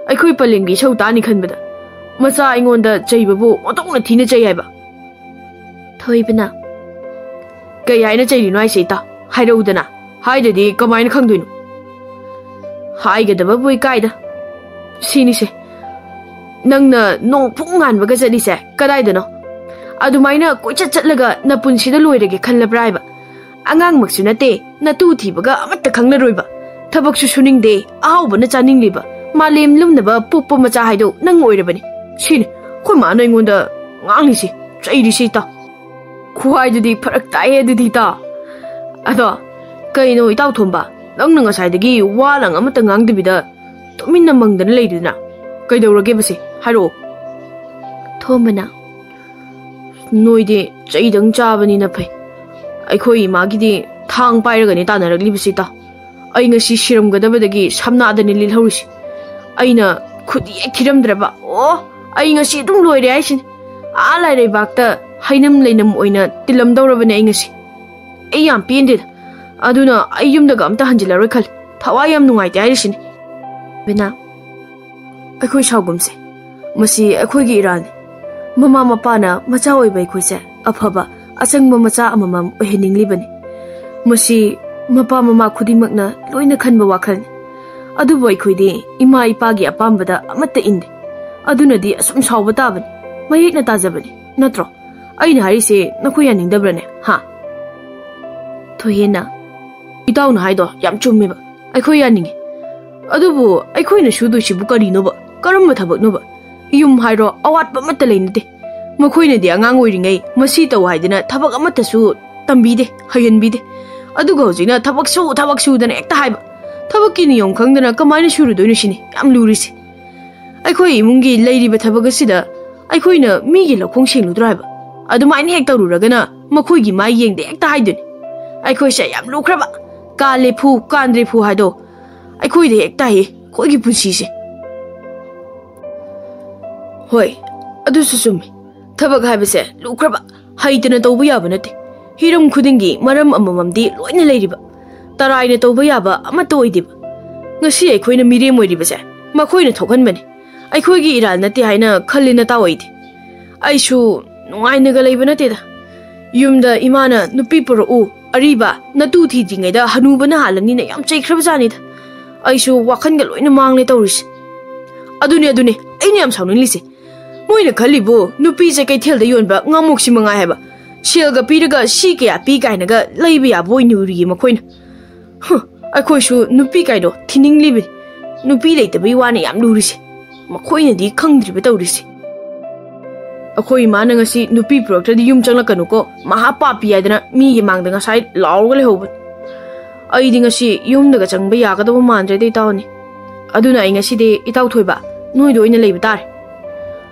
ꯑꯩꯈꯣꯏ ꯄꯂꯦꯝꯒꯤ ꯏꯁꯧ ꯇꯥꯅꯤ ꯈꯟꯕꯗ ꯃꯆꯥ ꯑꯩꯉꯣꯟꯗ ꯆꯩꯕꯕꯨ ꯑꯣꯟꯊꯣꯛꯅ ꯊꯤꯅ ꯆꯩ ꯍꯥꯏꯕ꯫" ꯊꯣꯏꯕꯅ, "ꯀꯩ ꯍꯥꯏꯅ ꯆꯩꯔꯤꯅꯣ ꯍꯥꯏꯁꯦ ꯏꯇꯥ? ꯍꯥꯏꯔꯛꯎꯗꯅ, ꯍꯥꯏꯗ꯭ꯔꯗꯤ ꯀꯃꯥꯏꯅ ꯈꯪꯗꯣꯏꯅꯣ?" "ꯍꯥꯏꯒꯗꯕꯕꯨ ꯏꯀꯥꯏꯗ꯫ ꯁꯤꯅꯤꯁꯦ, ꯅꯪꯅ ꯅꯣꯡ ꯐꯨꯡ ꯉꯥꯟꯕꯒ ꯆꯠꯂꯤꯁꯦ ꯀꯗꯥꯏꯗꯅꯣ? ꯑꯗꯨꯃꯥꯏꯅ ꯀꯣꯏꯆꯠ ꯆꯠꯂꯒ ꯅꯄꯨꯟꯁꯤꯗ ꯂꯣꯏꯔꯒꯦ ꯈꯜꯂꯕ꯭ꯔꯥ ꯍꯥꯏꯕ? ꯑꯉꯥꯡꯃꯛꯁꯨ ꯅꯠꯇꯦ, ꯅꯇꯨ ꯊꯤꯕꯒ ꯑꯃꯠꯇ ꯈꯪꯂꯔꯣꯏꯕ, ꯊꯕꯛꯁꯨ ꯁꯨꯅꯤꯡꯗꯦ, ꯑꯍꯥꯎꯕꯅ ꯆꯥꯅꯤꯡꯂꯤꯕ, ꯃꯥꯂꯦꯝ ꯂꯨꯝꯅꯕ ꯄꯣꯛꯄ ꯃꯆꯥ ꯍꯥꯏꯗꯣ ꯅꯪ ꯑꯣꯏꯔꯕꯅꯤ꯫ ꯁꯤꯅꯤ ꯑꯩꯈꯣꯏ ꯃꯥꯅ ꯑꯩꯉꯣꯟꯗ ꯉꯥꯡꯂꯤꯁꯤ, ꯆꯩꯔꯤꯁꯤ ꯏꯇꯥꯎ꯫ ꯈꯨꯍꯥꯏꯗꯨꯗꯤ ꯐꯔꯛ ꯇꯥꯏꯍꯦ ꯑꯗꯨꯗꯤ ꯏꯇꯥꯎ꯫ ꯑꯗꯣ ꯀꯩꯅꯣ ꯏꯇꯥꯎ ꯊꯣꯝꯕ, ꯅꯪꯅ ꯉꯁꯥꯏꯗꯒꯤ ꯋꯥ ꯂꯥꯡ ꯑꯃꯠꯇ ꯉꯥꯡꯗꯕꯤꯗ ꯇꯨꯃꯤꯟꯅ ꯃꯪꯗꯅ ꯂꯩꯗꯨꯅ? ꯀꯩꯗꯧꯔꯒꯦꯕꯁꯦ? ꯍꯥꯏꯔꯛꯑꯣ꯫" ꯊꯣꯝꯕꯅ, "ꯅꯣꯏꯗꯤ ꯆꯩꯗꯪ ꯆꯥꯕꯅꯤꯅ ꯐꯩ꯫ ꯑꯩꯈꯣꯏ ꯏꯃꯥꯒꯤꯗꯤ ꯊꯥꯡ ꯄꯥꯏꯔꯒꯅꯤ ꯇꯥꯟꯅꯔꯛꯂꯤꯕꯁꯤ ꯏꯇꯥꯎ꯫ ꯑꯩ ꯉꯁꯤ ꯁꯤꯔꯝꯒꯗꯕꯗꯒꯤ ꯁꯝꯅꯥꯗꯅꯤ ꯂꯤꯜꯍꯧꯔꯤꯁꯤ꯫ ꯑꯩꯅ ꯈꯨꯗꯤ ꯍꯦꯛ ꯊꯤꯔꯝꯗ꯭ꯔꯕ, ꯑꯣ, ꯑꯩ ꯉꯁꯤ ꯑꯗꯨꯝ ꯂꯣꯏꯔꯦ ꯍꯥꯏꯁꯤꯅꯤ꯫ ꯑꯥ ꯂꯥꯏꯔꯩꯕꯥꯛꯇ ꯍꯩꯅꯝ ꯂꯩꯅꯝ ꯑꯣꯏꯅ ꯇꯤꯜꯂꯝꯗꯧꯔꯕꯅꯦ ꯑꯩ ꯉꯁꯤ꯫ ꯑꯩ ꯌꯥꯝ ꯄꯦꯟꯗꯦꯗ꯫ ꯑꯗꯨꯅ ꯑꯩ ꯌꯨꯝꯗꯒ ꯑꯝꯇ ꯍꯟꯖꯤꯜꯂꯔꯣꯏ ꯈꯜꯂꯤ꯫ ꯊꯋꯥꯏ ꯌꯥꯝ ꯅꯨꯡꯉꯥꯏꯇꯦ ꯍꯥꯏꯔꯤꯁꯤꯅꯤ꯫" ꯕꯤꯅꯥ, "ꯑꯩꯈꯣꯏ ꯁꯥꯎꯒꯨꯝꯁꯦ꯫ ꯃꯁꯤ ꯑꯩꯈꯣꯏꯒꯤ ꯏꯔꯥꯜꯅꯤ꯫ ꯃꯃꯥ ꯃꯄꯥꯅ ꯃꯆꯥ ꯑꯣꯏꯕ ꯑꯩꯈꯣꯏꯁꯦ ꯑꯐꯕ, ꯑꯆꯪꯕ ꯃꯆꯥ ꯑꯃꯃꯝ ꯑꯣꯏꯍꯟꯅꯤꯡꯂꯤꯕꯅꯤ꯫ ꯃꯁꯤ ꯃꯄꯥ ꯃꯃꯥ ꯈꯨꯗꯤꯡꯃꯛꯅ ꯂꯣꯏꯅ ꯈꯟꯕ ꯋꯥꯈꯜꯅꯤ꯫ ꯑꯗꯨꯕꯨ ꯑꯩꯈꯣꯏꯗꯤ ꯏꯃꯥ ꯏꯄꯥꯒꯤ ꯑꯄꯥꯝꯕꯗ ꯑꯃꯠꯇ ꯏꯟꯗꯦ꯫ ꯑꯗꯨꯅꯗꯤ ꯑꯁꯨꯝ ꯁꯥꯎꯕ ꯇꯥꯕꯅꯤ꯫ ꯃꯌꯦꯛꯅ ꯇꯥꯖꯕꯅꯤ꯫ ꯅꯠꯇ꯭ꯔꯣ? ꯑꯩꯅ ꯍꯥꯏꯔꯤꯁꯦ ꯅꯈꯣꯏ ꯌꯥꯅꯤꯡꯗꯕ꯭ꯔꯅꯦ? ꯍꯥ?" ꯊꯣꯏꯍꯦꯟꯅ, "ꯏꯇꯥꯎꯅ ꯍꯥꯏꯗꯣ ꯌꯥꯝ ꯆꯨꯝꯃꯦꯕ꯫ ꯑꯩꯈꯣꯏ ꯌꯥꯅꯤꯡꯉꯤ꯫ ꯑꯗꯨꯕꯨ ꯑꯩꯈꯣꯏꯅ ꯁꯨꯗꯣꯏꯁꯤꯕꯨ ꯀꯔꯤꯅꯣꯕ? ꯀꯔꯝꯕ ꯊꯕꯛꯅꯣꯕ? ꯌꯨꯝ ꯍꯥꯏꯔꯣ ꯑꯋꯥꯠꯄ ꯑꯃꯠꯇ ꯂꯩꯅꯗꯦ꯫ ꯃꯈꯣꯏꯅꯗꯤ ꯑꯉꯥꯡ ꯑꯣꯏꯔꯤꯉꯩ ꯃꯁꯤ ꯇꯧ ꯍꯥꯏꯗꯅ ꯊꯕꯛ ꯑꯃꯠꯇꯁꯨ ꯇꯝꯕꯤꯗꯦ, ꯍꯩꯍꯟꯕꯤꯗꯦ꯫ ꯑꯗꯨꯒ ꯍꯧꯖꯤꯛꯅ ꯊꯕꯛ ꯁꯨ, ꯊꯕꯛ ꯁꯨꯗꯅ ꯍꯦꯛꯇ ꯍꯥꯏꯕ꯫ ꯊꯕꯛꯀꯤ ꯅꯤꯌꯣꯝ ꯈꯪꯗꯅ ꯀꯃꯥꯏꯅ ꯁꯨꯔꯨꯗꯣꯏꯅꯣ ꯁꯤꯅꯤ ꯌꯥꯝ ꯂꯨꯔꯤꯁꯦ꯫ ꯑꯩꯈꯣꯏ ꯏꯃꯨꯡꯒꯤ ꯂꯩꯔꯤꯕ ꯊꯕꯛ ꯑꯁꯤꯗ ꯑꯩꯈꯣꯏꯅ ꯃꯤꯒꯤ ꯂꯧꯈꯣꯡ ꯁꯦꯡꯂꯨꯗ꯭ꯔꯣ ꯍꯥꯏꯕ? ꯑꯗꯨꯃꯥꯏꯅ ꯍꯦꯛ ꯇꯧꯔꯨꯔꯒꯅ ꯃꯈꯣꯏꯒꯤ ꯃꯥꯏ ꯌꯦꯡꯗꯦ ꯍꯦꯛꯇ ꯍꯥꯏꯗꯣꯏꯅꯤ꯫ ꯑꯩꯈꯣꯏꯁꯦ ꯌꯥꯝ ꯂꯨꯈ꯭ꯔꯕ, ꯀꯥꯂꯦꯐꯨ ꯀꯥꯟꯗ꯭ꯔꯦꯐꯨ ꯍꯥꯏꯗꯣ ꯑꯩꯈꯣꯏꯗ ꯍꯦꯛ ꯇꯥꯏꯌꯦ, ꯑꯩꯈꯣꯏꯒꯤ ꯄꯨꯟꯁꯤꯁꯦ꯫ ꯍꯣꯏ, ꯑꯗꯨꯁꯨ ꯆꯨꯝꯃꯤ꯫ ꯊꯕꯛ ꯍꯥꯏꯕꯁꯦ ꯂꯨꯈ꯭ꯔꯕ, ꯍꯩꯇꯅ ꯇꯧꯕ ꯌꯥꯕ ꯅꯠꯇꯦ꯫ ꯍꯤꯔꯝ ꯈꯨꯗꯤꯡꯒꯤ ꯃꯔꯝ ꯑꯃꯃꯝꯗꯤ ꯂꯣꯏꯅ ꯂꯩꯔꯤꯕ, ꯇꯔꯥꯏꯅ ꯇꯧꯕ ꯌꯥꯕ ꯑꯃꯠꯇ ꯑꯣꯏꯗꯦꯕ꯫ ꯉꯁꯤ ꯑꯩꯈꯣꯏꯅ ꯃꯤꯔꯦꯝ ꯑꯣꯏꯔꯤꯕꯁꯦ ꯃꯈꯣꯏꯅ ꯊꯣꯛꯍꯟꯕꯅꯤ꯫ ꯑꯩꯈꯣꯏꯒꯤ ꯏꯔꯥꯜ ꯅꯠꯇꯦ ꯍꯥꯏꯅ ꯈꯜꯂꯤ ꯅꯇꯥꯎ ꯑꯩꯗꯤ꯫ ꯑꯩꯁꯨ ꯅꯨꯡꯉꯥꯏꯅꯒ ꯂꯩꯕ ꯅꯠꯇꯦꯗ꯫ ꯌꯨꯝꯗ ꯏꯃꯥꯅ "ꯅꯨꯄꯤ ꯄꯨꯔꯛꯎ, ꯑꯔꯤꯕ, ꯅꯇꯨ ꯊꯤꯗ꯭ꯔꯤꯉꯩꯗ ꯍꯅꯨꯕꯅ ꯍꯥꯜꯂꯅꯤꯅ" ꯌꯥꯝ ꯆꯩꯈ꯭ꯔꯕꯖꯥꯠꯅꯤꯗ꯫ ꯑꯩꯁꯨ ꯋꯥꯈꯜꯒ ꯂꯣꯏꯅ ꯃꯥꯡꯂꯦ ꯇꯧꯔꯤꯁꯦ꯫ ꯑꯗꯨꯅꯦ, ꯑꯗꯨꯅꯦ, ꯑꯩꯅ ꯌꯥꯝ ꯁꯥꯎꯅꯤꯡꯂꯤꯁꯦ꯫ ꯃꯣꯏꯅ ꯈꯜꯂꯤꯕꯨ ꯅꯨꯄꯤꯁꯦ ꯀꯩꯊꯦꯜꯗ ꯌꯣꯟꯕ ꯉꯥꯃꯣꯛꯁꯤ ꯃꯉꯥꯏ ꯍꯥꯏꯕ꯫ ꯁꯦꯜꯒ ꯄꯤꯔꯒ ꯁꯤ ꯀꯌꯥ ꯄꯤ ꯀꯥꯏꯅꯒ ꯂꯩꯕ ꯌꯥꯕ ꯑꯣꯏꯅ ꯎꯔꯤꯌꯦ ꯃꯈꯣꯏꯅ꯫ ꯍꯨ, ꯑꯩꯈꯣꯏꯁꯨ ꯅꯨꯄꯤ ꯀꯥꯏꯗꯣ ꯊꯤꯅꯤꯡꯂꯤꯕꯅꯤ꯫ ꯅꯨꯄꯤ ꯂꯩꯇꯕꯩ ꯋꯥꯅ ꯌꯥꯝ ꯂꯨꯔꯤꯁꯦ꯫ ꯃꯈꯣꯏꯅꯗꯤ ꯈꯪꯗ꯭ꯔꯤꯕ ꯇꯧꯔꯤꯁꯦ꯫ ꯑꯩꯈꯣꯏ ꯏꯃꯥꯅ ꯉꯁꯤ ꯅꯨꯄꯤ ꯄꯨꯔꯛꯇ꯭ꯔꯗꯤ ꯌꯨꯝ ꯆꯪꯂꯛꯀꯅꯨꯀꯣ, ꯃꯍꯥ ꯄꯥꯄꯤ ꯍꯥꯏꯗꯅ ꯃꯤꯒꯤ ꯃꯥꯡꯗ ꯉꯁꯥꯏ ꯂꯥꯎꯔꯒ ꯂꯩꯍꯧꯕꯅꯤ꯫ ꯑꯩꯗꯤ ꯉꯁꯤ ꯌꯨꯝꯗꯒ ꯆꯪꯕ ꯌꯥꯒꯗꯕ ꯃꯥꯟꯗ꯭ꯔꯦꯗ ꯏꯇꯥꯎꯅꯤ꯫ ꯑꯗꯨꯅ ꯑꯩ ꯉꯁꯤꯗꯤ ꯏꯇꯥꯎ ꯊꯣꯏꯕ, ꯅꯣꯏꯗ ꯑꯣꯏꯅ ꯂꯩꯕ ꯇꯥꯔꯦ꯫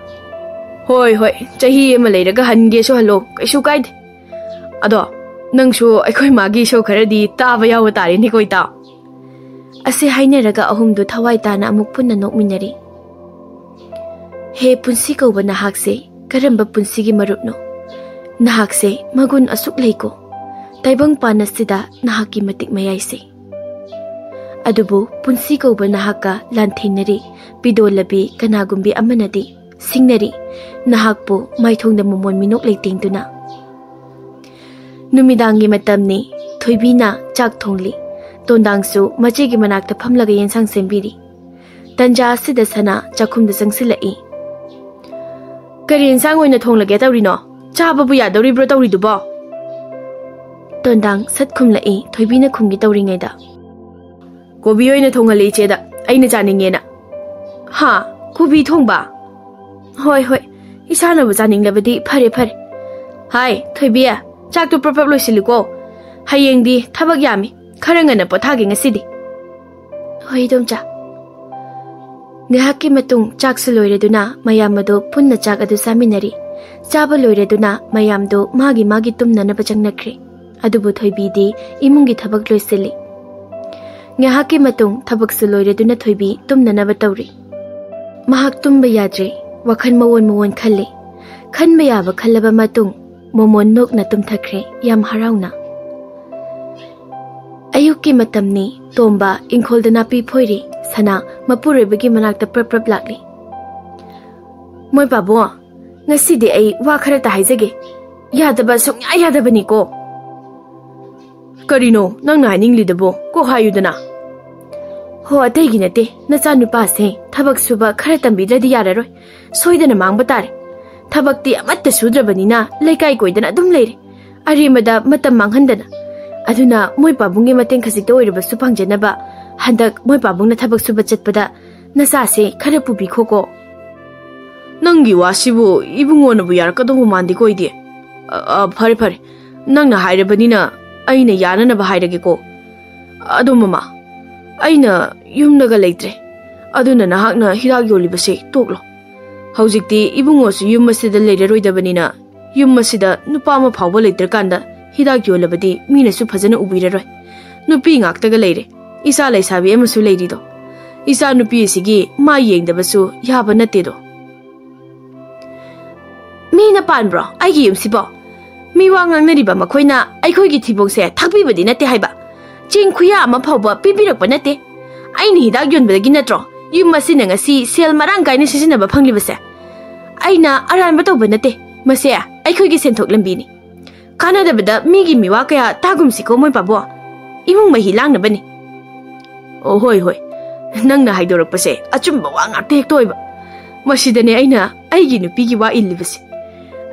ꯍꯣꯏ, ꯍꯣꯏ, ꯆꯍꯤ ꯑꯃ ꯂꯩꯔꯒ ꯍꯟꯒꯦꯁꯨ ꯍꯜꯂꯣ, ꯀꯩꯁꯨ ꯀꯥꯏꯗꯦ꯫ ꯑꯗꯣ ꯅꯪꯁꯨ ꯑꯩꯈꯣꯏ ꯃꯥꯒꯤ ꯏꯁꯧ ꯈꯔꯗꯤ ꯇꯥꯕ ꯌꯥꯎꯕ ꯇꯥꯔꯦꯅꯦꯀꯣ ꯏꯇꯥꯎ꯫ ꯑꯁꯤ ꯍꯥꯏꯅꯔꯒ ꯑꯍꯨꯝꯗꯨ ꯊꯋꯥꯏ ꯇꯥꯅ ꯑꯃꯨꯛ ꯄꯨꯟꯅ ꯅꯣꯛꯃꯤꯟꯅꯔꯤ꯫ ꯍꯦ ꯄꯨꯟꯁꯤ ꯀꯧꯕ ꯅꯍꯥꯛꯁꯦ, ꯀꯔꯝꯕ ꯄꯨꯟꯁꯤꯒꯤ ꯃꯔꯨꯞꯅꯣ? ꯅꯍꯥꯛꯁꯦ ꯃꯒꯨꯟ ꯑꯁꯨꯛ ꯂꯩꯀꯣ꯫ ꯇꯥꯏꯕꯪꯄꯥꯟ ꯑꯁꯤꯗ ꯅꯍꯥꯛꯀꯤ ꯃꯇꯤꯛ ꯃꯌꯥꯏꯁꯦ꯫ ꯑꯗꯨꯕꯨ ꯄꯨꯟꯁꯤ ꯀꯧꯕ ꯅꯍꯥꯛꯀ ꯂꯥꯟꯊꯦꯡꯅꯔꯤ, ꯄꯤꯗꯣꯜꯂꯕꯤ ꯀꯅꯥꯒꯨꯝꯕꯤ ꯑꯃꯅꯗꯤ ꯁꯤꯡꯅꯔꯤ, ꯅꯍꯥꯛꯄꯨ ꯃꯥꯏꯊꯣꯡꯗ ꯃꯃꯣꯟ ꯃꯤꯅꯣꯛ ꯂꯩꯇꯦꯡꯗꯨꯅ꯫ ꯅꯨꯃꯤꯗꯥꯡꯒꯤ ꯃꯇꯝꯅꯤ꯫ ꯊꯣꯏꯕꯤꯅ ꯆꯥꯛ ꯊꯣꯡꯂꯤ꯫ ꯇꯣꯟꯗꯥꯡꯁꯨ ꯃꯆꯦꯒꯤ ꯃꯅꯥꯛꯇ ꯐꯝꯂꯒ ꯌꯦꯟꯁꯥꯡ ꯁꯦꯝꯕꯤꯔꯤ꯫ ꯇꯟꯖꯥ ꯑꯁꯤꯗ ꯁꯅꯥ ꯆꯥꯛꯈꯨꯝꯗ ꯆꯪꯁꯤꯜꯂꯛꯏ꯫ "ꯀꯔꯤ ꯌꯦꯟꯁꯥꯡ ꯑꯣꯏꯅ ꯊꯣꯡꯂꯒꯦ ꯇꯧꯔꯤꯅꯣ? ꯆꯥꯕꯕꯨ ꯌꯥꯗꯧꯔꯤꯕ꯭ꯔꯣ ꯇꯧꯔꯤꯗꯨꯕꯣ?" ꯇꯣꯟꯗꯥꯡ ꯁꯠ ꯈꯨꯝꯂꯛꯏ, ꯊꯣꯏꯕꯤꯅ ꯈꯨꯝꯒꯦ ꯇꯧꯔꯤꯉꯩꯗ꯫ "ꯀꯣꯕꯤ ꯑꯣꯏꯅ ꯊꯣꯡꯍꯜꯂꯤ ꯏꯆꯦꯗ, ꯑꯩꯅ ꯆꯥꯅꯤꯡꯉꯦꯅ꯫" "ꯍꯥ? ꯀꯣꯕꯤ ꯊꯣꯡꯕ?" "ꯍꯣꯏ, ꯍꯣꯏ, ꯏꯁꯥꯅꯕꯨ ꯆꯥꯅꯤꯡꯂꯕꯗꯤ ꯐꯔꯦ, ꯐꯔꯦ꯫ ꯍꯥꯏ, ꯊꯣꯏꯕꯤ, ꯆꯥꯛꯇꯨ ꯄ꯭ꯔꯞ ꯄ꯭ꯔꯞ ꯂꯣꯏꯁꯤꯜꯂꯨꯀꯣ꯫ ꯍꯌꯦꯡꯗꯤ ꯊꯕꯛ ꯌꯥꯝꯃꯤ, ꯈꯔ ꯉꯟꯅ ꯄꯣꯊꯥꯒꯦ ꯉꯁꯤꯗꯤ꯫" "ꯍꯣꯏ, ꯏꯗꯣꯝꯆꯥ꯫" ꯉꯥꯏꯍꯥꯛꯀꯤ ꯃꯇꯨꯡ ꯆꯥꯛꯁꯨ ꯂꯣꯏꯔꯗꯨꯅ ꯃꯌꯥꯝ ꯑꯗꯨ ꯄꯨꯟꯅ ꯆꯥꯛ ꯑꯗꯨ ꯆꯥꯃꯤꯟꯅꯔꯤ꯫ ꯆꯥꯕ ꯂꯣꯏꯔꯗꯨꯅ ꯃꯌꯥꯝꯗꯨ ꯃꯥꯒꯤ ꯃꯥꯒꯤ ꯇꯨꯝꯅꯅꯕ ꯆꯪꯅꯈ꯭ꯔꯦ꯫ ꯑꯗꯨꯕꯨ ꯊꯣꯏꯕꯤꯗꯤ ꯏꯃꯨꯡꯒꯤ ꯊꯕꯛ ꯂꯣꯏꯁꯤꯜꯂꯤ꯫ ꯉꯥꯏꯍꯥꯛꯀꯤ ꯃꯇꯨꯡ ꯊꯕꯛꯁꯨ ꯂꯣꯏꯔꯗꯨꯅ ꯊꯣꯏꯕꯤ ꯇꯨꯝꯅꯅꯕ ꯇꯧꯔꯤ꯫ ꯃꯍꯥꯛ ꯇꯨꯝꯕ ꯌꯥꯗ꯭ꯔꯦ꯫ ꯋꯥꯈꯜ ꯃꯑꯣꯟ ꯃꯑꯣꯟ ꯈꯜꯂꯤ꯫ ꯈꯟꯕ ꯌꯥꯕ ꯈꯜꯂꯕ ꯃꯇꯨꯡ ꯃꯣꯃꯣꯟ ꯅꯣꯛꯅ ꯇꯨꯝꯊꯈ꯭ꯔꯦ, ꯌꯥꯝ ꯍꯔꯥꯎꯅ꯫ ꯑꯌꯨꯛꯀꯤ ꯃꯇꯝꯅꯤ꯫ ꯇꯣꯝꯕ ꯏꯪꯈꯣꯜꯗ ꯅꯥꯄꯤ ꯐꯣꯏꯔꯤ꯫ ꯁꯅꯥ ꯃꯄꯨꯔꯣꯏꯕꯒꯤ ꯃꯅꯥꯛꯇ ꯄ꯭ꯔꯞ ꯄ꯭ꯔꯞ ꯂꯥꯛꯂꯤ꯫ "ꯃꯣꯏ ꯄꯥꯕꯨꯡ, ꯉꯁꯤꯗꯤ ꯑꯩ ꯋꯥ ꯈꯔꯇ ꯍꯥꯏꯖꯒꯦ꯫ ꯌꯥꯗꯕ ꯁꯨꯡꯌꯥ ꯌꯥꯗꯕꯅꯤꯀꯣ꯫" "ꯀꯔꯤꯅꯣ ꯅꯪꯅ ꯍꯥꯏꯅꯤꯡꯂꯤꯗꯨꯕꯣ? ꯀꯣꯛ ꯍꯥꯏꯌꯨꯗꯅ꯫" "ꯍꯣ, ꯑꯇꯩꯒꯤ ꯅꯠꯇꯦ, ꯅꯆꯥꯅꯨꯄꯥꯁꯦ ꯊꯕꯛ ꯁꯨꯕ ꯈꯔ ꯇꯝꯕꯤꯗ꯭ꯔꯗꯤ ꯌꯥꯔꯔꯣꯏ꯫ ꯁꯣꯏꯗꯅ ꯃꯥꯡꯕ ꯇꯥꯔꯦ꯫ ꯊꯕꯛꯇꯤ ꯑꯃꯠꯇ ꯁꯨꯗ꯭ꯔꯕꯅꯤꯅ ꯂꯩꯀꯥꯏ ꯀꯣꯏꯗꯅ ꯑꯗꯨꯝ ꯂꯩꯔꯦ, ꯑꯔꯦꯝꯕꯗ ꯃꯇꯝ ꯃꯥꯡꯍꯟꯗꯅ꯫ ꯑꯗꯨꯅ ꯃꯣꯏ ꯄꯥꯕꯨꯡꯒꯤ ꯃꯇꯦꯡ ꯈꯖꯤꯛꯇ ꯑꯣꯏꯔꯕꯁꯨ ꯄꯥꯡꯖꯅꯕ ꯍꯟꯗꯛ ꯃꯣꯏ ꯄꯥꯕꯨꯡꯅ ꯊꯕꯛ ꯁꯨꯕ ꯆꯠꯄꯗ ꯅꯆꯥꯁꯦ ꯈꯔ ꯄꯨꯕꯤꯈꯣꯀꯣ꯫" "ꯅꯪꯒꯤ ꯋꯥꯁꯤꯕꯨ ꯏꯕꯨꯡꯉꯣꯅꯕꯨ ꯌꯥꯔꯛꯀꯗꯧꯕ ꯃꯥꯟꯗꯦꯀꯣ ꯑꯩꯗꯤ꯫ ꯑ, ꯑ, ꯐꯔꯦ, ꯐꯔꯦ, ꯅꯪꯅ ꯍꯥꯏꯔꯕꯅꯤꯅ ꯑꯩꯅ ꯌꯥꯅꯅꯕ ꯍꯥꯏꯔꯒꯦꯀꯣ꯫ ꯑꯗꯣ ꯃꯃꯥ, ꯑꯩꯅ ꯌꯨꯝꯗꯒ ꯂꯩꯇ꯭ꯔꯦ, ꯑꯗꯨꯅ ꯅꯍꯥꯛꯅ ꯍꯤꯗꯥꯛ ꯌꯣꯜꯂꯤꯕꯁꯦ ꯇꯣꯛꯂꯣ꯫ ꯍꯧꯖꯤꯛꯇꯤ ꯏꯕꯨꯡꯉꯣꯁꯨ ꯌꯨꯝ ꯑꯁꯤꯗ ꯂꯩꯔꯔꯣꯏꯗꯕꯅꯤꯅ, ꯌꯨꯝ ꯑꯁꯤꯗ ꯅꯨꯄꯥ ꯑꯃ ꯐꯥꯎꯕ ꯂꯩꯇ꯭ꯔꯀꯥꯟꯗ ꯍꯤꯗꯥꯛ ꯌꯣꯜꯂꯕꯗꯤ ꯃꯤꯅꯁꯨ ꯐꯖꯅ ꯎꯕꯤꯔꯔꯣꯏ꯫ ꯅꯨꯄꯤ ꯉꯥꯛꯇꯒ ꯂꯩꯔꯦ, ꯏꯆꯥ ꯂꯩꯁꯥꯕꯤ ꯑꯃꯁꯨ ꯂꯩꯔꯤꯗꯣ꯫ ꯏꯆꯥ ꯅꯨꯄꯤ ꯑꯁꯤꯒꯤ ꯃꯥ ꯌꯦꯡꯗꯕꯁꯨ ꯌꯥꯕ ꯅꯠꯇꯦꯗꯣ꯫" "ꯃꯤꯅ ꯄꯥꯟꯕ꯭ꯔꯣ ꯑꯩꯒꯤ ꯌꯨꯝꯁꯤꯕꯣ? ꯃꯤ ꯋꯥ ꯉꯥꯡꯅꯔꯤꯕ ꯃꯈꯣꯏꯅ ꯑꯩꯈꯣꯏꯒꯤ ꯊꯤꯕꯣꯡꯁꯦ ꯊꯥꯛꯄꯤꯕꯗꯤ ꯅꯠꯇꯦ ꯍꯥꯏꯕ꯫ ꯆꯦꯡ ꯈꯨꯌꯥ ꯑꯃ ꯐꯥꯎꯕ ꯄꯤꯕꯤꯔꯛꯄ ꯅꯠꯇꯦ꯫ ꯑꯩꯅ ꯍꯤꯗꯥꯛ ꯌꯣꯟꯕꯗꯒꯤ ꯅꯠꯇ꯭ꯔꯣ ꯌꯨꯝ ꯑꯁꯤꯅ ꯉꯁꯤ ꯁꯦꯜ ꯃꯔꯥꯡ ꯀꯥꯏꯅ ꯁꯤꯖꯤꯟꯅꯕ ꯐꯪꯂꯤꯕꯁꯦ? ꯑꯩꯅ ꯑꯔꯥꯟꯕ ꯇꯧꯕ ꯅꯠꯇꯦ꯫ ꯃꯁꯦ ꯑꯩꯈꯣꯏꯒꯤ ꯁꯦꯟꯊꯣꯛ ꯂꯝꯕꯤꯅꯤ꯫ ꯀꯥꯟꯅꯗꯕꯗ ꯃꯤꯒꯤ ꯃꯤꯋꯥ ꯀꯌꯥ ꯇꯥꯒꯨꯝꯁꯤꯀꯣ, ꯃꯣꯏ ꯄꯥꯕꯨꯡ꯫ ꯏꯃꯨꯡ ꯃꯍꯤ ꯂꯥꯡꯅꯕꯅꯤ꯫" "ꯑꯣ, ꯍꯣꯏ, ꯍꯣꯏ, ꯅꯪꯅ ꯍꯥꯏꯗꯣꯔꯛꯄꯁꯦ ꯑꯆꯨꯝꯕ ꯋꯥ ꯉꯥꯛꯇ ꯍꯦꯛꯇ ꯑꯣꯏꯕ꯫ ꯃꯁꯤꯗꯅꯦ ꯑꯩꯅ ꯑꯩꯒꯤ ꯅꯨꯄꯤꯒꯤ ꯋꯥ ꯏꯜꯂꯤꯕꯁꯦ꯫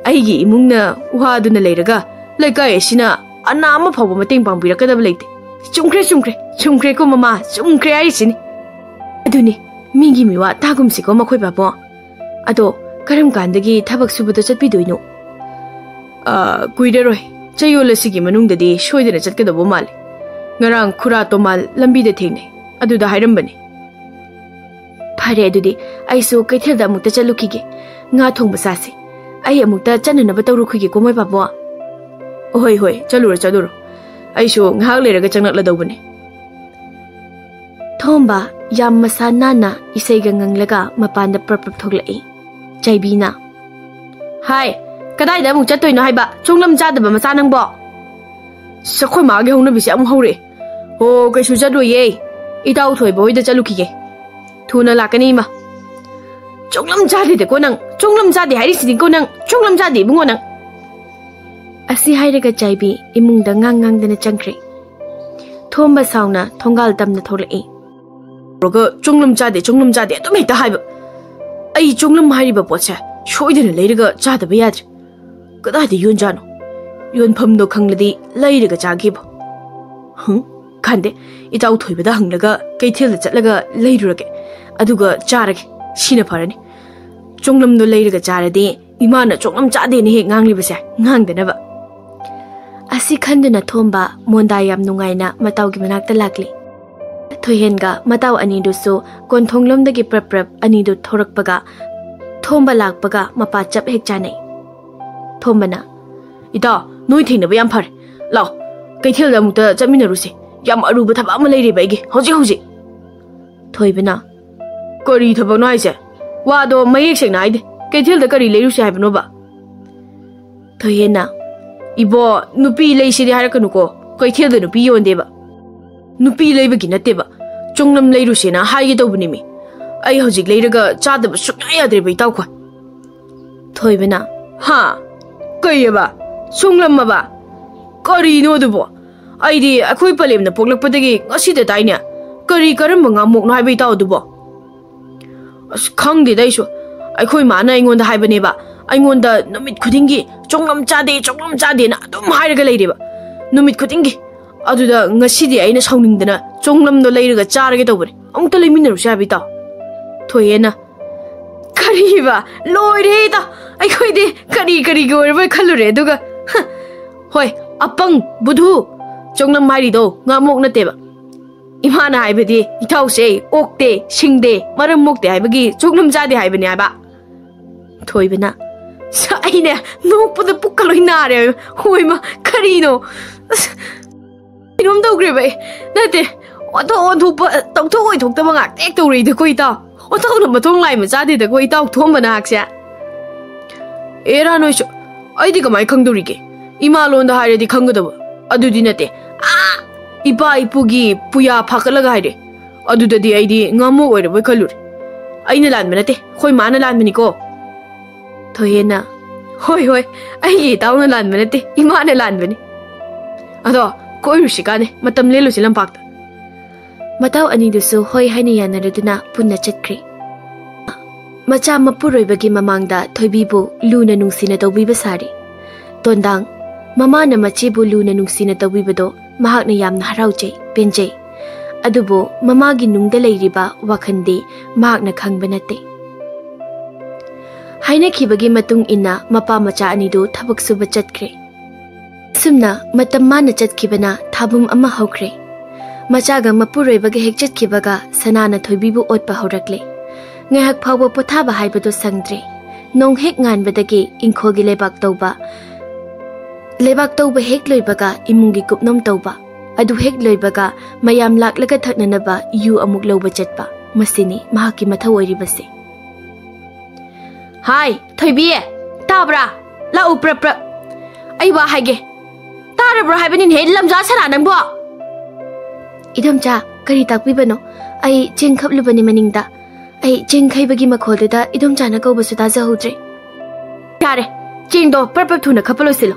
ꯑꯩꯒꯤ ꯏꯃꯨꯡꯅ ꯋꯥꯗꯨꯅ ꯂꯩꯔꯒ ꯂꯩꯀꯥꯏ ꯑꯁꯤꯅ ꯑꯅꯥ ꯑꯃ ꯐꯥꯎꯕ ꯃꯇꯦꯡ ꯄꯥꯡꯕꯤꯔꯛꯀꯗꯕ ꯂꯩꯇꯦ꯫ ꯆꯨꯝꯈ꯭ꯔꯦ, ꯆꯨꯝꯈ꯭ꯔꯦ, ꯆꯨꯝꯈ꯭ꯔꯦꯀꯣ ꯃꯃꯥ, ꯆꯨꯝꯈ꯭ꯔꯦ ꯍꯥꯏꯔꯤꯁꯤꯅꯤ꯫ ꯑꯗꯨꯅꯤ, ꯃꯤꯒꯤ ꯃꯤꯋꯥ ꯇꯥꯒꯨꯝꯁꯤꯀꯣ, ꯃꯈꯣꯏ ꯄꯥꯕꯨꯡ꯫ ꯑꯗꯣ ꯀꯔꯝ ꯀꯥꯟꯗꯒꯤ ꯊꯕꯛ ꯁꯨꯕꯗ ꯆꯠꯄꯤꯗꯣꯏꯅꯣ?" "ꯑ, ꯀꯨꯏꯔꯔꯣꯏ꯫ ꯆꯌꯣꯜ ꯑꯁꯤꯒꯤ ꯃꯅꯨꯡꯗꯗꯤ ꯁꯣꯏꯗꯅ ꯆꯠꯀꯗꯧꯕ ꯃꯥꯜꯂꯤ꯫ ꯉꯔꯥꯡ ꯈꯨꯔꯥ ꯇꯣꯃꯥꯜ ꯂꯝꯕꯤꯗ ꯊꯦꯡꯅꯩ, ꯑꯗꯨꯗ ꯍꯥꯏꯔꯝꯕꯅꯤ꯫" "ꯐꯔꯦ, ꯑꯗꯨꯗꯤ ꯑꯩꯁꯨ ꯀꯩꯊꯦꯜꯗ ꯑꯃꯨꯛꯇ ꯆꯠꯂꯨꯈꯤꯒꯦ꯫ ꯉꯥ ꯊꯣꯡꯕ ꯆꯥꯁꯤ꯫ ꯑꯩ ꯑꯃꯨꯛꯇ ꯆꯠꯅꯅꯕ ꯇꯧꯔꯨꯈꯤꯒꯦꯀꯣ, ꯃꯣꯏ ꯄꯥꯕꯨꯡ꯫" ꯍꯣꯏ, ꯍꯣꯏ, ꯆꯠꯂꯨꯔꯣ, ꯆꯠꯂꯨꯔꯣ꯫ ꯑꯩꯁꯨ ꯉꯥꯏꯍꯥꯛ ꯂꯩꯔꯒ ꯆꯪꯂꯛꯂꯗꯧꯕꯅꯦ꯫ ꯊꯣꯝꯕ ꯌꯥꯝ ꯃꯁꯥ ꯅꯥꯟꯅ ꯏꯁꯩꯒ ꯉꯪꯂꯒ ꯃꯄꯥꯟꯗ ꯄ꯭ꯔꯞ ꯄ꯭ꯔꯞ ꯊꯣꯛꯂꯛꯏ꯫ ꯆꯥꯏꯕꯤꯅ, "ꯍꯥꯏ, ꯀꯗꯥꯏꯗ ꯑꯃꯨꯛ ꯆꯠꯇꯣꯏꯅꯣ ꯍꯥꯏꯕ, ꯆꯣꯡꯂꯝ ꯆꯥꯗꯕ ꯃꯆꯥ ꯅꯪꯕꯣ?" "ꯑꯁ, ꯑꯩꯈꯣꯏ ꯃꯥꯒꯤ ꯍꯧꯅꯕꯤꯁꯦ ꯑꯃꯨꯛ ꯍꯧꯔꯛꯑꯦ꯫ ꯑꯣ, ꯀꯩꯁꯨ ꯆꯠꯂꯣꯏꯌꯦ꯫ ꯏꯇꯥꯎ ꯊꯣꯏꯕ ꯍꯣꯏꯗ ꯆꯠꯂꯨꯈꯤꯒꯦ꯫ ꯊꯨꯅ ꯂꯥꯛꯀꯅꯤ ꯏꯃꯥ꯫ ꯆꯣꯡꯂꯝ ꯆꯥꯗꯦꯗꯀꯣ ꯅꯪ, ꯆꯣꯡꯂꯝ ꯆꯥꯗꯦ ꯍꯥꯏꯔꯤꯁꯤꯗꯤꯀꯣ ꯅꯪ, ꯆꯣꯡꯂꯝ ꯆꯥꯗꯦ ꯏꯕꯨꯡꯉꯣ ꯅꯪ꯫" ꯑꯁꯤ ꯍꯥꯏꯔꯒ ꯆꯥꯏꯕꯤ ꯏꯃꯨꯡꯗ ꯉꯥꯡ ꯉꯥꯡꯗꯅ ꯆꯪꯈ꯭ꯔꯦ꯫ ꯊꯣꯝꯕ ꯁꯥꯎꯅ ꯊꯣꯡꯒꯥꯜ ꯇꯝꯅ ꯊꯣꯛꯂꯛꯏ꯫ ꯇꯧꯔꯒ ꯆꯣꯡꯂꯝ ꯆꯥꯗꯦ, ꯆꯣꯡꯂꯝ ꯆꯥꯗꯦ ꯑꯗꯨꯝ ꯍꯦꯛꯇ ꯍꯥꯏꯕ꯫ ꯑꯩ ꯆꯣꯡꯂꯝ ꯍꯥꯏꯔꯤꯕ ꯄꯣꯠꯁꯦ ꯁꯣꯏꯗꯅ ꯂꯩꯔꯒ ꯆꯥꯗꯕ ꯌꯥꯗ꯭ꯔꯦ꯫ ꯀꯗꯥꯏꯗ ꯌꯣꯟꯖꯥꯠꯅꯣ? ꯌꯣꯟꯐꯝꯗꯣ ꯈꯪꯂꯗꯤ ꯂꯩꯔꯒ ꯆꯥꯒꯦꯕ꯫ ꯍꯪ, ꯈꯟꯗꯦ, ꯏꯇꯥꯎ ꯊꯣꯏꯕꯗ ꯍꯪꯂꯒ ꯀꯩꯊꯦꯜꯗ ꯆꯠꯂꯒ ꯂꯩꯔꯨꯔꯒꯦ, ꯑꯗꯨꯒ ꯆꯥꯔꯒꯦ꯫ ꯁꯤꯅ ꯐꯔꯅꯤ꯫ ꯆꯣꯡꯂꯝꯗꯣ ꯂꯩꯔꯒ ꯆꯥꯔꯗꯤ ꯏꯃꯥꯅ ꯆꯣꯡꯂꯝ ꯆꯥꯗꯦꯅ ꯍꯦꯛ ꯉꯥꯡꯂꯤꯕꯁꯦ ꯉꯥꯡꯗꯅꯕ꯫ ꯑꯁꯤ ꯈꯟꯗꯨꯅ ꯊꯣꯝꯕ ꯃꯣꯟꯗꯥ ꯌꯥꯝ ꯅꯨꯡꯉꯥꯏꯅ ꯃꯇꯥꯎꯒꯤ ꯃꯅꯥꯛꯇ ꯂꯥꯛꯂꯤ꯫ ꯊꯣꯏꯍꯦꯟꯒ ꯃꯇꯥꯎ ꯑꯅꯤꯗꯨꯁꯨ ꯀꯣꯟꯊꯣꯡꯂꯣꯝꯗꯒꯤ ꯄ꯭ꯔꯞ ꯄ꯭ꯔꯞ ꯑꯅꯤꯗꯨ ꯊꯣꯔꯛꯄꯒ ꯊꯣꯝꯕ ꯂꯥꯛꯄꯒ ꯃꯄꯥ ꯆꯞ ꯍꯦꯛ ꯆꯥꯅꯩ꯫ ꯊꯣꯝꯕꯅ, "ꯏꯇꯥꯎ, ꯅꯣꯏ ꯊꯦꯡꯅꯕ ꯌꯥꯝ ꯐꯔꯦ꯫ ꯂꯥꯛꯑꯣ, ꯀꯩꯊꯦꯜꯗ ꯑꯃꯨꯛꯇ ꯆꯠꯃꯤꯟꯅꯔꯨꯁꯦ꯫ ꯌꯥꯝ ꯑꯔꯨꯕ ꯊꯕꯛ ꯑꯃ ꯂꯩꯔꯦꯕ ꯑꯩꯒꯤ ꯍꯧꯖꯤꯛ ꯍꯧꯖꯤꯛ꯫" ꯊꯣꯏꯕꯅ, "ꯀꯔꯤ ꯊꯕꯛꯅꯣ ꯍꯥꯏꯁꯦ? ꯋꯥꯗꯣ ꯃꯌꯦꯛ ꯁꯦꯡꯅ ꯍꯥꯏꯗꯦ꯫ ꯀꯩꯊꯦꯜꯗ ꯀꯔꯤ ꯂꯩꯔꯨꯁꯦ ꯍꯥꯏꯕꯅꯣꯕ?" ꯊꯣꯏꯍꯦꯟꯅ, "ꯏꯕꯣ, ꯅꯨꯄꯤ ꯂꯩꯁꯤꯗꯤ ꯍꯥꯏꯔꯛꯀꯅꯨꯀꯣ꯫ ꯀꯩꯊꯦꯜꯗ ꯅꯨꯄꯤ ꯌꯣꯟꯗꯦꯕ꯫ ꯅꯨꯄꯤ ꯂꯩꯕꯒꯤ ꯅꯠꯇꯦꯕ꯫ ꯆꯣꯡꯂꯝ ꯂꯩꯔꯨꯁꯦꯅ ꯍꯥꯏꯒꯦ ꯇꯧꯕꯅꯤꯃꯤ꯫ ꯑꯩ ꯍꯧꯖꯤꯛ ꯂꯩꯔꯒ ꯆꯥꯗꯕ ꯁꯨꯡꯌꯥ ꯌꯥꯗ꯭ꯔꯦꯕ, ꯏꯇꯥꯎꯈꯣꯏ꯫" ꯊꯣꯏꯕꯅ, "ꯍꯥ? ꯀꯩꯑꯕ? ꯆꯣꯡꯂꯝꯃꯕ? ꯀꯔꯤꯅꯣ ꯑꯗꯨꯕꯣ? ꯑꯩꯗꯤ ꯑꯩꯈꯣꯏ ꯄꯂꯦꯝꯅ ꯄꯣꯛꯂꯛꯄꯗꯒꯤ ꯉꯁꯤꯗ ꯇꯥꯏꯅꯦ꯫ ꯀꯔꯤ ꯀꯔꯝꯕ ꯉꯥꯃꯣꯛꯅꯣ ꯍꯥꯏꯕ, ꯏꯇꯥꯎ, ꯑꯗꯨꯕꯣ?" "ꯑꯁ, ꯈꯪꯗꯦꯗ ꯑꯩꯁꯨ꯫ ꯑꯩꯈꯣꯏ ꯃꯥꯅ ꯑꯩꯉꯣꯟꯗ ꯍꯥꯏꯕꯅꯦꯕ꯫ ꯑꯩꯉꯣꯟꯗ ꯅꯨꯃꯤꯠ ꯈꯨꯗꯤꯡꯒꯤ ꯆꯣꯡꯂꯝ ꯆꯥꯗꯦ, ꯆꯣꯡꯂꯝ ꯆꯥꯗꯦꯅ ꯑꯗꯨꯝ ꯍꯥꯏꯔꯒ ꯂꯩꯔꯦꯕ, ꯅꯨꯃꯤꯠ ꯈꯨꯗꯤꯡꯒꯤ꯫ ꯑꯗꯨꯗ ꯉꯁꯤꯗꯤ ꯑꯩꯅ ꯁꯥꯎꯅꯤꯡꯗꯅ ꯆꯣꯡꯂꯝꯗꯣ ꯂꯩꯔꯒ ꯆꯥꯔꯒꯦ ꯇꯧꯕꯅꯦ꯫ ꯑꯃꯨꯛꯇ ꯂꯩꯃꯤꯟꯅꯔꯨꯁꯦ ꯍꯥꯏꯕ, ꯏꯇꯥꯎ?" ꯊꯣꯏꯍꯦꯟꯅ, "ꯀꯔꯤꯕ? ꯂꯣꯏꯔꯦ, ꯏꯇꯥꯎ꯫ ꯑꯩꯈꯣꯏꯗꯤ ꯀꯔꯤ ꯀꯔꯤꯒꯤ ꯑꯣꯏꯔꯕꯣꯏ ꯈꯜꯂꯨꯔꯦ, ꯑꯗꯨꯒ, ꯍ, ꯍꯣꯏ, ꯑꯄꯪ, ꯕꯨꯙꯨ, ꯆꯣꯡꯂꯝ ꯍꯥꯏꯔꯤꯗꯣ ꯉꯥꯃꯣꯛ ꯅꯠꯇꯦꯕ꯫ ꯏꯃꯥꯅ ꯍꯥꯏꯕꯗꯤ ꯏꯇꯥꯎꯁꯦ ꯑꯣꯛꯇꯦ, ꯁꯤꯡꯗꯦ, ꯃꯔꯝ ꯃꯣꯛꯇꯦ ꯍꯥꯏꯕꯒꯤ ꯆꯣꯡꯂꯝ ꯆꯥꯗꯦ ꯍꯥꯏꯕꯅꯦ ꯍꯥꯏꯕ꯫" ꯊꯣꯏꯕꯅ, ꯑꯩꯅꯦ ꯅꯣꯛꯄꯗ ꯄꯨꯛꯀ ꯂꯣꯏ ꯅꯥꯔꯦ꯫ ꯍꯣꯏꯃ, ꯀꯔꯤꯅꯣ? ꯑꯁ, ꯀꯩꯅꯣꯝ ꯇꯧꯈ꯭ꯔꯦꯕ ꯑꯩ꯫ ꯅꯠꯇꯦ, ꯑꯣꯟꯊꯣꯛ ꯑꯣꯟꯊꯣꯛꯄ, ꯇꯧꯊꯣꯛ ꯑꯣꯏꯊꯣꯛꯇꯕ ꯉꯥꯛꯇ ꯍꯦꯛ ꯇꯧꯔꯛꯏꯗꯀꯣ ꯏꯇꯥꯎ꯫ ꯑꯣꯟꯊꯣꯛꯅ ꯃꯊꯣꯡ ꯂꯥꯏ ꯃꯆꯥꯗꯦꯗꯀꯣ ꯏꯇꯥꯎ ꯊꯣꯝꯕ ꯅꯍꯥꯛꯁꯦ꯫ ꯑꯦꯔꯥ ꯅꯣꯏꯁꯨ, ꯑꯩꯗꯤ ꯀꯃꯥꯏꯅ ꯈꯪꯗꯧꯔꯤꯒꯦ? ꯏꯃꯥ ꯂꯣꯟꯗ ꯍꯥꯏꯔꯗꯤ ꯈꯪꯒꯗꯕ꯫ ꯑꯗꯨꯗꯤ ꯅꯠꯇꯦ, ꯑꯥ, ꯏꯄꯥ ꯏꯄꯨꯒꯤ ꯄꯨꯌꯥ ꯐꯥꯀꯠꯂꯒ ꯍꯥꯏꯔꯦ꯫ ꯑꯗꯨꯗꯗꯤ ꯑꯩꯗꯤ ꯉꯥꯃꯣ ꯑꯣꯏꯔꯕꯣꯏ ꯈꯜꯂꯨꯔꯦ꯫ ꯑꯩꯅ ꯂꯥꯟꯕ ꯅꯠꯇꯦ, ꯑꯩꯈꯣꯏ ꯃꯥꯅ ꯂꯥꯟꯕꯅꯤꯀꯣ꯫ ꯊꯣꯏꯍꯦꯟꯅ, "ꯍꯣꯏ, ꯍꯣꯏ, ꯑꯩꯒꯤ ꯏꯇꯥꯎꯅ ꯂꯥꯟꯕ ꯅꯠꯇꯦ, ꯏꯃꯥꯅ ꯂꯥꯟꯕꯅꯤ꯫ ꯑꯗꯣ ꯀꯣꯏꯔꯨꯁꯤ ꯀꯥꯟꯅꯦ, ꯃꯇꯝ ꯂꯦꯜꯂꯨꯁꯤ ꯂꯝꯄꯥꯛꯇ꯫" ꯃꯇꯥꯎ ꯑꯅꯤꯗꯨꯁꯨ ꯍꯣꯏ ꯍꯥꯏꯅ ꯌꯥꯅꯔꯗꯨꯅ ꯄꯨꯟꯅ ꯆꯠꯈ꯭ꯔꯦ꯫ ꯃꯆꯥ ꯃꯄꯨꯔꯣꯏꯕꯒꯤ ꯃꯃꯥꯡꯗ ꯊꯣꯏꯕꯤꯕꯨ ꯂꯨꯅ ꯅꯨꯡꯁꯤꯅ ꯇꯧꯕꯤꯕ ꯁꯥꯔꯤ꯫ ꯇꯣꯟꯗꯥꯡ, ꯃꯃꯥꯅ ꯃꯆꯦꯕꯨ ꯂꯨꯅ ꯅꯨꯡꯁꯤꯅ ꯇꯧꯕꯤꯕꯗꯣ ꯃꯍꯥꯛꯅ ꯌꯥꯝꯅ ꯍꯔꯥꯎꯖꯩ, ꯄꯦꯟꯖꯩ꯫ ꯑꯗꯨꯕꯨ ꯃꯃꯥꯒꯤ ꯅꯨꯡꯗ ꯂꯩꯔꯤꯕ ꯋꯥꯈꯜꯗꯤ ꯃꯍꯥꯛꯅ ꯈꯪꯕ ꯅꯠꯇꯦ꯫ ꯍꯥꯏꯅꯈꯤꯕꯒꯤ ꯃꯇꯨꯡ ꯏꯟꯅ ꯃꯄꯥ ꯃꯆꯥ ꯑꯅꯤꯗꯨ ꯊꯕꯛ ꯁꯨꯕ ꯆꯠꯈ꯭ꯔꯦ꯫ ꯑꯁꯨꯝꯅ ꯃꯇꯝ ꯃꯥꯅ ꯆꯠꯈꯤꯕꯅ ꯊꯥꯕꯨꯝ ꯑꯃ ꯍꯧꯈ꯭ꯔꯦ꯫ ꯃꯆꯥꯒ ꯃꯄꯨꯔꯣꯏꯕꯒ ꯍꯦꯛ ꯆꯠꯈꯤꯕꯒ ꯁꯅꯥꯅ ꯊꯣꯏꯕꯤꯕꯨ ꯑꯣꯠꯄ ꯍꯧꯔꯛꯂꯦ꯫ ꯉꯥꯏꯍꯥꯛ ꯐꯥꯎꯕ ꯄꯣꯊꯥꯕ ꯍꯥꯏꯕꯗꯨ ꯁꯪꯗ꯭ꯔꯦ꯫ ꯅꯣꯡ ꯍꯦꯛ ꯉꯥꯟꯕꯗꯒꯤ ꯏꯪꯈꯣꯜꯒꯤ ꯂꯩꯕꯥꯛ ꯇꯧꯕ, ꯂꯩꯕꯥꯛ ꯇꯧꯕ ꯍꯦꯛ ꯂꯣꯏꯕꯒ ꯏꯃꯨꯡꯒꯤ ꯀꯨꯞꯅꯣꯝ ꯇꯧꯕ, ꯑꯗꯨ ꯍꯦꯛ ꯂꯣꯏꯕꯒ ꯃꯌꯥꯝ ꯂꯥꯛꯂꯒ ꯊꯛꯅꯅꯕ ꯌꯨ ꯑꯃꯨꯛ ꯂꯧꯕ ꯆꯠꯄ, ꯃꯁꯤꯅꯤ ꯃꯍꯥꯛꯀꯤ ꯃꯊꯧ ꯑꯣꯏꯔꯤꯕꯁꯦ꯫ ꯍꯥꯏ, ꯊꯣꯏꯕꯤ! ꯇꯥꯕ꯭ꯔꯥ? ꯂꯥꯛꯎ, ꯄ꯭ꯔꯞ ꯄ꯭ꯔꯞ꯫ ꯑꯩ ꯋꯥ ꯍꯥꯏꯒꯦ꯫ ꯇꯥꯔꯕ꯭ꯔꯣ ꯍꯥꯏꯕꯅꯤꯅꯦꯍꯦ, ꯂꯝꯖꯥ ꯁꯅꯥ ꯅꯪꯕꯣ? ꯏꯗꯣꯝꯆꯥ, ꯀꯔꯤ ꯇꯥꯛꯄꯤꯕꯅꯣ? ꯑꯩ ꯆꯦꯡ ꯈꯞꯂꯨꯕꯅꯤ ꯃꯅꯤꯡꯗ꯫ ꯑꯩ ꯆꯦꯡ ꯈꯩꯕꯒꯤ ꯃꯈꯣꯜꯗꯨꯗ ꯏꯗꯣꯝꯆꯥꯅ ꯀꯧꯕꯁꯨ ꯇꯥꯖꯍꯧꯗ꯭ꯔꯦ꯫ ꯌꯥꯔꯦ, ꯆꯦꯡꯗꯣ ꯄ꯭ꯔꯞ ꯄ꯭ꯔꯞ ꯊꯨꯅ ꯈꯞꯄ ꯂꯣꯏꯁꯤꯜꯂꯣ꯫